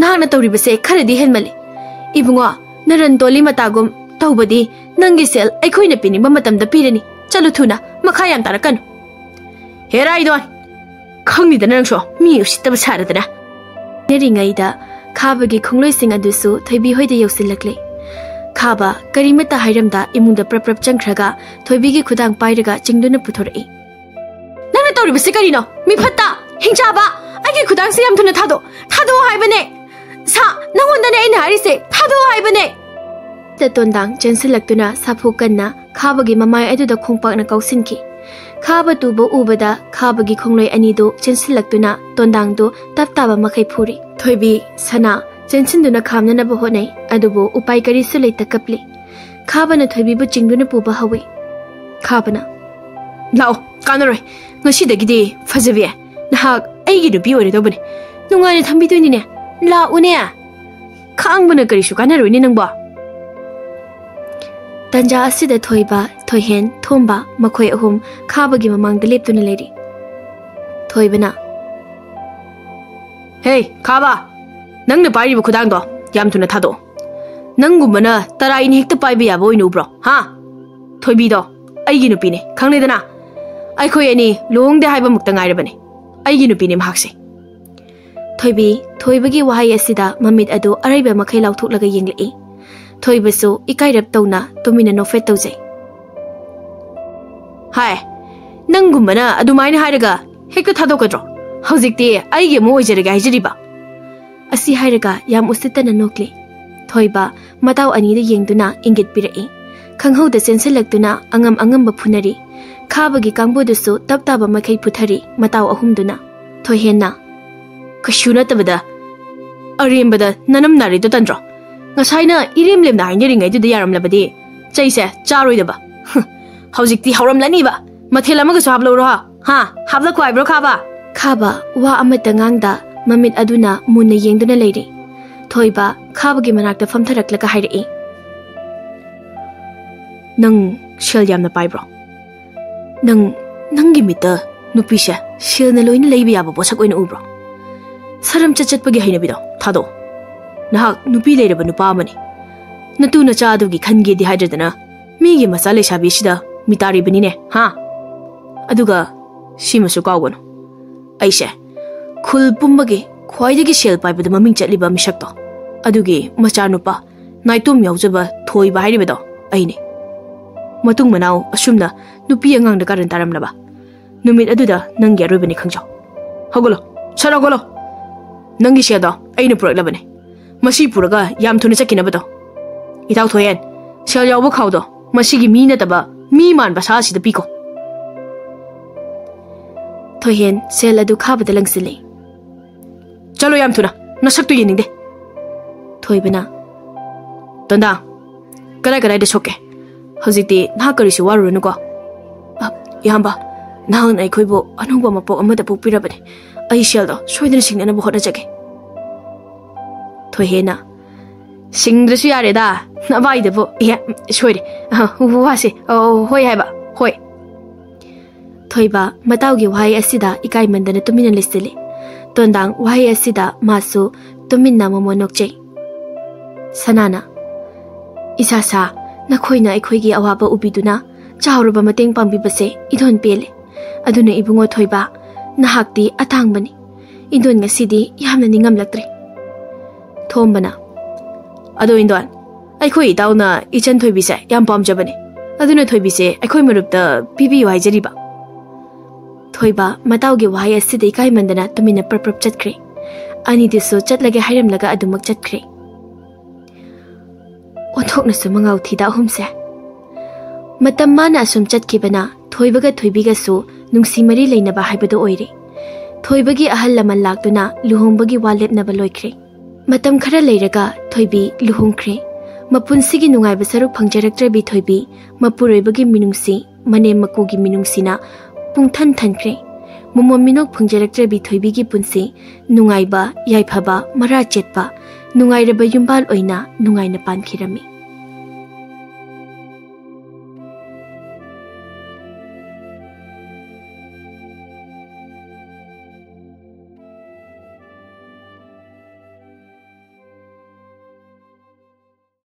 "ꯅꯍꯥꯛꯅ ꯇꯧꯔꯤꯕꯁꯦ ꯈꯔꯗꯤ ꯍꯦꯟꯃꯜꯂꯤ꯫ ꯏꯕꯨꯡꯉꯣ, ꯅꯔꯟ ꯇꯣꯂꯤ ꯃꯇꯥꯒꯨꯝ ꯇꯧꯕꯗꯤ ꯅꯪꯒꯤ ꯁꯦꯜ ꯑꯩꯈꯣꯏꯅ ꯄꯤꯅꯤꯡꯕ ꯃꯇꯝꯗ ꯄꯤꯔꯅꯤ꯫ ꯆꯠꯂꯨ ꯊꯨꯅ, ꯃꯈꯥ ꯌꯥꯝ ꯇꯥꯔꯛꯀꯅꯨ꯫" "ꯍꯦ ꯔꯥꯏꯗꯣꯟ, ꯈꯪꯅꯤꯗꯅ ꯅꯪꯁꯨ, ꯃꯤ ꯎꯁꯤꯠꯇꯕ ꯁꯥꯔꯗꯅ꯫" ꯍꯥꯏꯅꯔꯤꯉꯩꯗ ꯈꯥꯕꯒꯤ ꯈꯣꯡꯂꯣꯏꯁꯤꯡ ꯑꯗꯨꯁꯨ ꯊꯣꯏꯕꯤ ꯍꯣꯏꯗ ꯌꯧꯁꯤꯜꯂꯛꯂꯦ꯫ ꯈꯥꯕ ꯀꯔꯤꯃꯠꯇ ꯍꯥꯏꯔꯝꯗ ꯏꯃꯨꯡꯗ ꯄ꯭ꯔꯞ ꯄ꯭ꯔꯞ ꯆꯪꯈ꯭ꯔꯒ ꯊꯣꯏꯕꯤꯒꯤ ꯈꯨꯗꯥꯡ ꯄꯥꯏꯔꯒ ꯆꯤꯡꯗꯨꯅ ꯄꯨꯊꯣꯔꯛꯏ꯫ "ꯅꯪꯅ ꯇꯧꯔꯤꯕꯁꯤ ꯀꯔꯤꯅꯣ? ꯃꯤꯐꯠꯇ, ꯍꯤꯡꯆꯥꯕ, ꯑꯩꯒꯤ ꯈꯨꯗꯥꯡꯁꯤ ꯌꯥꯝ ꯊꯨꯅ ꯊꯥꯗꯣꯛ, ꯊꯥꯗꯣꯛꯑꯣ ꯍꯥꯏꯕꯅꯦ꯫ ꯁꯥ, ꯅꯪꯉꯣꯟꯗꯅꯦ ꯑꯩꯅ ꯍꯥꯏꯔꯤꯁꯦ, ꯊꯥꯗꯣꯛꯑꯣ ꯍꯥꯏꯕꯅꯦ!" ꯇꯣꯟꯗꯥꯡ ꯆꯦꯟꯁꯤꯜꯂꯛꯇꯨꯅ ꯁꯥꯐꯨ ꯀꯟꯅ ꯈꯥꯕꯒꯤ ꯃꯃꯥꯏ ꯑꯗꯨꯗ ꯈꯣꯡꯄꯥꯛꯅ ꯀꯥꯎꯁꯤꯟꯈꯤ꯫ ꯈꯥꯕ ꯇꯨꯕ ꯎꯕꯗ ꯈꯥꯕꯒꯤ ꯈꯣꯡꯂꯣꯏ ꯑꯅꯤꯗꯨ ꯆꯦꯟꯁꯤꯜꯂꯛꯇꯨꯅ ꯇꯣꯟꯗꯥꯡꯗꯨ ꯇꯞ ꯇꯥꯕ ꯃꯈꯩ ꯐꯨꯔꯤ꯫ ꯊꯣꯏꯕꯤ, ꯁꯅꯥ, ꯆꯦꯟꯁꯤꯟꯗꯨꯅ ꯈꯥꯝꯅꯅꯕ ꯍꯣꯠꯅꯩ, ꯑꯗꯨꯕꯨ ꯎꯄꯥꯏ ꯀꯔꯤꯁꯨ ꯂꯩꯇ ꯀꯞꯂꯤ꯫ ꯈꯥꯕꯅ ꯊꯣꯏꯕꯤꯕꯨ ꯆꯤꯡꯗꯨꯅ ꯄꯨꯕ ꯍꯧꯏ꯫ ꯈꯥꯕꯅ, "ꯂꯥꯛꯑꯣ, ꯀꯥꯟꯅꯔꯣꯏ꯫ ꯉꯁꯤꯗꯒꯤꯗꯤ ꯐꯖꯕꯤ, ꯅꯍꯥꯛ ꯑꯩꯒꯤ ꯅꯨꯄꯤ ꯑꯣꯏꯔꯗꯧꯕꯅꯤ꯫ ꯅꯨꯡꯉꯥꯏꯅ ꯊꯝꯕꯤꯗꯣꯏꯅꯤꯅꯦ꯫ ꯂꯥꯛꯎꯅꯦ꯫ ꯈꯥꯡꯕꯅ ꯀꯔꯤꯁꯨ ꯀꯥꯟꯅꯔꯣꯏꯅꯦ ꯅꯪꯕꯣ꯫" ꯇꯟꯖꯥ ꯑꯁꯤꯗ ꯊꯣꯏꯕ, ꯊꯣꯏꯍꯦꯟ, ꯊꯣꯝꯕ ꯃꯈꯣꯏ ꯑꯍꯨꯝ ꯈꯥꯕꯒꯤ ꯃꯃꯥꯡꯗ ꯂꯦꯞꯇꯨꯅ ꯂꯩꯔꯤ꯫ ꯊꯣꯏꯕꯅ, "ꯍꯦ, ꯈꯥꯕ, ꯅꯪꯅ ꯄꯥꯏꯔꯤꯕ ꯈꯨꯗꯥꯡꯗꯣ ꯌꯥꯝ ꯊꯨꯅ ꯊꯥꯗꯣꯛꯑꯣ꯫ ꯅꯪꯒꯨꯝꯕꯅ ꯇꯔꯥꯏꯅ ꯍꯦꯛꯇ ꯄꯥꯏꯕ ꯌꯥꯕ ꯑꯣꯏꯅ ꯎꯕ꯭ꯔꯣ, ꯍꯥ? ꯊꯣꯏꯕꯤꯗꯣ ꯑꯩꯒꯤ ꯅꯨꯄꯤꯅꯦ, ꯈꯪꯂꯦꯗꯅ? ꯑꯩꯈꯣꯏ ꯑꯅꯤ ꯂꯨꯍꯣꯡꯗꯦ ꯍꯥꯏꯕꯃꯛꯇ ꯉꯥꯏꯔꯕꯅꯦ꯫ ꯑꯩꯒꯤ ꯅꯨꯄꯤꯅꯦ ꯃꯍꯥꯛꯁꯦ꯫" ꯊꯣꯏꯕꯤ, ꯊꯣꯏꯕꯒꯤ ꯋꯥꯍꯩ ꯑꯁꯤꯗ ꯃꯃꯤꯠ ꯑꯗꯨ ꯑꯔꯩꯕ ꯃꯈꯩ ꯂꯥꯎꯊꯣꯛꯂꯒ ꯌꯦꯡꯂꯛꯏ꯫ ꯊꯣꯏꯕꯁꯨ ꯏꯀꯥꯏꯔꯞ ꯇꯧꯅ ꯇꯨꯃꯤꯟꯅ ꯅꯣꯛꯐꯦꯠ ꯇꯧꯖꯩ꯫ "ꯍꯥꯏ, ꯅꯪꯒꯨꯝꯕꯅ ꯑꯗꯨꯃꯥꯏꯅ ꯍꯥꯏꯔꯒ ꯍꯦꯛꯇ ꯊꯥꯗꯣꯛꯀꯗ꯭ꯔꯣ? ꯍꯧꯖꯤꯛꯇꯤ ꯑꯩꯒꯤ ꯑꯃꯨꯛ ꯑꯣꯏꯖꯔꯒꯦ ꯍꯥꯏꯖꯔꯤꯕ?" ꯑꯁꯤ ꯍꯥꯏꯔꯒ ꯌꯥꯝ ꯎꯁꯤꯠꯇꯅ ꯅꯣꯛꯂꯤ꯫ ꯊꯣꯏꯕ ꯃꯇꯥꯎ ꯑꯅꯤꯗ ꯌꯦꯡꯗꯨꯅ ꯏꯪꯒꯤꯠ ꯄꯤꯔꯛꯏ꯫ ꯈꯪꯍꯧꯗ ꯆꯦꯟꯁꯤꯜꯂꯛꯇꯨꯅ ꯑꯉꯝ ꯑꯉꯝꯕ ꯐꯨꯅꯔꯤ꯫ ꯈꯥꯕꯒꯤ ꯀꯥꯡꯕꯨꯗꯨꯁꯨ ꯇꯞ ꯇꯥꯕ ꯃꯈꯩ ꯄꯨꯊꯔꯤ, ꯃꯇꯥꯎ ꯑꯍꯨꯝꯗꯨꯅ꯫ ꯊꯣꯏꯍꯦꯟꯅ, "ꯀꯩꯁꯨ ꯅꯠꯇꯕꯗ ꯑꯔꯦꯝꯕꯗ ꯅꯅꯝ ꯅꯥꯔꯤꯗꯣ ꯇꯟꯗ꯭ꯔꯣ? ꯉꯁꯥꯏꯅ ꯏꯔꯦꯝ ꯂꯦꯝꯅ ꯍꯥꯏꯅꯔꯤꯉꯩꯗꯨꯗ ꯌꯥꯔꯝꯂꯕꯗꯤ ꯆꯩꯁꯦ ꯆꯥꯔꯣꯏꯗꯕ꯫ ꯍꯨꯝ, ꯍꯧꯖꯤꯛꯇꯤ ꯍꯧꯔꯝꯂꯅꯤꯕ꯫ ꯃꯊꯦꯜ ꯑꯃꯒꯁꯨ ꯍꯥꯞꯂꯧꯔꯣ, ꯍꯥ? ꯍꯥ? ꯍꯥꯞꯂꯛꯈꯣ ꯍꯥꯏꯕ꯭ꯔꯣ, ꯈꯥꯕ?" ꯈꯥꯕ ꯋꯥ ꯑꯃꯠꯇ ꯉꯥꯡꯗ ꯃꯃꯤꯠ ꯑꯗꯨꯅ ꯃꯨꯟꯅ ꯌꯦꯡꯗꯨꯅ ꯂꯩꯔꯤ꯫ ꯊꯣꯏꯕ ꯈꯥꯕꯒꯤ ꯃꯅꯥꯛꯇ ꯐꯝꯊꯔꯛꯂꯒ ꯍꯥꯏꯔꯛꯏ, "ꯅꯪ ꯁꯦꯜ ꯌꯥꯝꯅ ꯄꯥꯏꯕ꯭ꯔꯣ? ꯅꯪ, ꯅꯪꯒꯤ ꯃꯤꯠꯇ ꯅꯨꯄꯤꯁꯦ ꯁꯦꯜꯅ ꯂꯣꯏꯅ ꯂꯩꯕ ꯌꯥꯕ ꯄꯣꯠꯁꯛ ꯑꯣꯏꯅ ꯎꯕ꯭ꯔꯣ? ꯁꯔꯝ ꯆꯠ ꯆꯠꯄꯒꯤ ꯍꯩꯅꯕꯤꯗꯣ ꯊꯥꯗꯣꯛꯑꯣ꯫ ꯅꯍꯥꯛ ꯅꯨꯄꯤ ꯂꯩꯔꯕ ꯅꯨꯄꯥ ꯑꯃꯅꯤ꯫ ꯅꯇꯨ ꯅꯆꯥ ꯑꯗꯨꯒꯤ ꯈꯟꯒꯦꯗꯤ ꯍꯥꯏꯗ꯭ꯔꯗꯅ ꯃꯤꯒꯤ ꯃꯆꯥ ꯂꯩꯁꯥꯕꯤ ꯑꯁꯤꯗ ꯃꯤꯇꯥꯔꯤꯕꯅꯤꯅꯦ, ꯍꯥ? ꯑꯗꯨꯒ ꯁꯤꯃꯁꯨ ꯀꯥꯎꯒꯅꯨ, ꯑꯩꯁꯦ ꯈꯨꯜ ꯄꯨꯝꯕꯒꯤ ꯈ꯭ꯋꯥꯏꯗꯒꯤ ꯁꯦꯜ ꯄꯥꯏꯕꯗ ꯃꯃꯤꯡ ꯆꯠꯂꯤꯕ ꯃꯤꯁꯛꯇꯣ, ꯑꯗꯨꯒꯤ ꯃꯆꯥꯅꯨꯄꯥ ꯅꯥꯏꯇꯣꯝ ꯌꯥꯎꯖꯕ ꯊꯣꯏꯕ ꯍꯥꯏꯔꯤꯕꯗꯣ ꯑꯩꯅꯤ꯫ ꯃꯇꯨꯡ ꯃꯅꯥꯎ ꯑꯁꯨꯝꯅ ꯅꯨꯄꯤ ꯑꯉꯥꯡꯗ ꯀꯥꯔꯟ ꯇꯥꯔꯝꯂꯕ ꯅꯨꯃꯤꯠ ꯑꯗꯨꯗ ꯅꯪꯒꯤ ꯑꯔꯣꯏꯕꯅꯤ ꯈꯪꯖꯧ꯫ ꯍꯧꯒꯠꯂꯣ, ꯁꯠ ꯍꯧꯒꯠꯂꯣ꯫ ꯅꯪꯒꯤ ꯁꯦꯜꯗꯣ ꯑꯩꯅ ꯄꯨꯔꯛꯂꯕꯅꯤ꯫ ꯃꯁꯤ ꯄꯨꯔꯒ ꯌꯥꯝ ꯊꯨꯅ ꯆꯠꯈꯤꯅꯕꯗꯣ꯫ ꯏꯇꯥꯎ ꯊꯣꯏꯍꯦꯟ, ꯁꯦꯜ ꯌꯥꯎꯕ ꯈꯥꯎꯗꯣ ꯃꯁꯤꯒꯤ ꯃꯤ ꯅꯠꯇꯕ ꯃꯤ ꯃꯥꯟꯕ ꯁꯥ ꯑꯁꯤꯗ ꯄꯤꯈꯣ꯫" ꯊꯣꯏꯍꯦꯟ ꯁꯦꯜ ꯑꯗꯨ ꯈꯥꯕꯗ ꯂꯪꯁꯤꯜꯂꯤ꯫ "ꯆꯠꯂꯣ ꯌꯥꯝ ꯊꯨꯅ, ꯅꯁꯛꯇꯨ ꯌꯦꯡꯅꯤꯡꯗꯦ꯫" ꯊꯣꯏꯕꯅ, "ꯇꯣꯟꯗꯥ, ꯀꯗꯥꯏ ꯀꯗꯥꯏꯗ ꯁꯣꯛꯀꯦ? ꯍꯧꯖꯤꯛꯇꯤ ꯅꯍꯥꯛ ꯀꯔꯤꯁꯨ ꯋꯥꯔꯨꯔꯅꯨꯀꯣ꯫ ꯑ, ꯏꯌꯥꯝꯕ, ꯅꯍꯥꯛꯅ ꯑꯩꯈꯣꯏꯕꯨ ꯑꯅꯧꯕ ꯃꯄꯣꯛ ꯑꯃꯗ ꯄꯣꯛꯄꯤꯔꯕꯅꯤ꯫ ꯑꯩ ꯁꯦꯜꯗꯣ ꯁꯣꯏꯗꯅ ꯁꯤꯡꯅꯅꯕ ꯍꯣꯠꯅꯖꯒꯦ꯫" ꯊꯣꯏꯍꯦꯟꯅ, "ꯁꯤꯡꯗ꯭ꯔꯁꯨ ꯌꯥꯔꯦꯗ, ꯅꯚꯥꯏꯗꯕꯨ꯫" "ꯑꯦ, ꯁꯣꯏꯔꯦ꯫ ꯑ, ꯋꯥꯁꯦ, ꯑ, ꯍꯣꯏ ꯍꯥꯏꯕ, ꯍꯣꯏ꯫" ꯊꯣꯏꯕ ꯃꯇꯥꯎꯒꯤ ꯋꯥꯍꯩ ꯑꯁꯤꯗ ꯏꯀꯥꯏꯃꯟꯗꯅ ꯇꯨꯃꯤꯟꯅ ꯂꯩꯁꯤꯜꯂꯤ꯫ ꯇꯣꯟꯗꯥꯡ ꯋꯥꯍꯩ ꯑꯁꯤꯗ ꯃꯥꯁꯨ ꯇꯨꯃꯤꯟꯅ ꯃꯣꯃꯣꯟ ꯅꯣꯛꯆꯩ꯫ ꯁꯅꯥꯅ, "ꯏꯁꯥ ꯁꯥ, ꯅꯈꯣꯏꯅ ꯑꯩꯈꯣꯏꯒꯤ ꯑꯋꯥꯕ ꯎꯕꯤꯗꯨꯅ ꯆꯥꯎꯔꯕ ꯃꯇꯦꯡ ꯄꯥꯡꯕꯤꯕꯁꯦ ꯏꯊꯣꯟ ꯄꯦꯜꯂꯦ꯫ ꯑꯗꯨꯅ ꯏꯕꯨꯡꯉꯣ ꯊꯣꯏꯕ, ꯅꯍꯥꯛꯇꯤ ꯑꯇꯥꯡꯕꯅꯤ꯫ ꯏꯟꯗꯣꯟ ꯉꯁꯤꯗꯤ ꯌꯥꯝꯅ ꯅꯤꯡꯉꯝꯂꯛꯇ꯭ꯔꯦ꯫" ꯊꯣꯝꯕꯅ, "ꯑꯗꯣ ꯏꯟꯗꯣꯟ, ꯑꯩꯈꯣꯏ ꯏꯇꯥꯎꯅ ꯏꯆꯟ ꯊꯣꯏꯕꯤꯁꯦ ꯌꯥꯝ ꯄꯥꯝꯖꯕꯅꯦ꯫ ꯑꯗꯨꯅ ꯊꯣꯏꯕꯤꯁꯦ ꯑꯩꯈꯣꯏ ꯃꯔꯨꯞꯇ ꯄꯤꯕꯤꯌꯨ ꯍꯥꯏꯖꯔꯤꯕ꯫" ꯊꯣꯏꯕ ꯃꯇꯥꯎꯒꯤ ꯋꯥꯍꯩ ꯑꯁꯤꯗ ꯏꯀꯥꯏꯃꯟꯗꯅ ꯇꯨꯃꯤꯟꯅ ꯄ꯭ꯔꯞ ꯄ꯭ꯔꯞ ꯆꯠꯈ꯭ꯔꯦ꯫ ꯑꯅꯤꯗꯨꯁꯨ ꯆꯠꯂꯒꯦ ꯍꯥꯏꯔꯝꯂꯒ ꯑꯗꯨꯃꯛ ꯆꯠꯈ꯭ꯔꯦ꯫ ꯑꯣꯟꯊꯣꯛꯅꯁꯨ ꯃꯉꯥꯎ ꯊꯤꯗ ꯑꯍꯨꯝꯁꯦ꯫ ꯃꯇꯝ ꯃꯥꯅ ꯑꯁꯨꯝ ꯆꯠꯈꯤꯕꯅ ꯊꯣꯏꯕꯒ ꯊꯣꯏꯕꯤꯒꯁꯨ ꯅꯨꯡꯁꯤ ꯃꯔꯤ ꯂꯩꯅꯕ ꯍꯥꯏꯕꯗꯨ ꯑꯣꯏꯔꯦ꯫ ꯊꯣꯏꯕꯒꯤ ꯑꯍꯜ ꯂꯃꯟ ꯂꯥꯛꯇꯨꯅ ꯂꯨꯍꯣꯡꯕꯒꯤ ꯋꯥ ꯂꯦꯞꯅꯕ ꯂꯣꯏꯈ꯭ꯔꯦ꯫ ꯃꯇꯝ ꯈꯔ ꯂꯩꯔꯒ ꯊꯣꯏꯕꯤ ꯂꯨꯍꯣꯡꯈ꯭ꯔꯦ꯫ ꯃꯄꯨꯟꯁꯤꯒꯤ ꯅꯨꯡꯉꯥꯏꯕ ꯁꯔꯨꯛ ꯐꯪꯖꯔꯛꯇ꯭ꯔꯕꯤ ꯊꯣꯏꯕꯤ ꯃꯄꯨꯔꯣꯏꯕꯒꯤ ꯃꯤꯅꯨꯡꯁꯤ, ꯃꯅꯦꯝ ꯃꯀꯨꯒꯤ ꯃꯤꯅꯨꯡꯁꯤꯅ ꯄꯨꯡꯊꯟ ꯊꯟꯈ꯭ꯔꯦ꯫ ꯃꯃꯣꯟ ꯃꯤꯅꯣꯛ ꯐꯪꯖꯔꯛꯇ꯭ꯔꯕꯤ ꯊꯣꯏꯕꯤꯒꯤ ꯄꯨꯟꯁꯤ ꯅꯨꯡꯉꯥꯏꯕ, ꯌꯥꯏꯐꯕ, ꯃꯔꯥ ꯆꯦꯠꯄ, ꯅꯨꯡꯉꯥꯏꯔꯕ ꯌꯨꯝꯕꯥꯜ ꯑꯣꯏꯅ ꯅꯨꯡꯉꯥꯏꯅ ꯄꯥꯟꯈꯤꯔꯝꯃꯤ꯫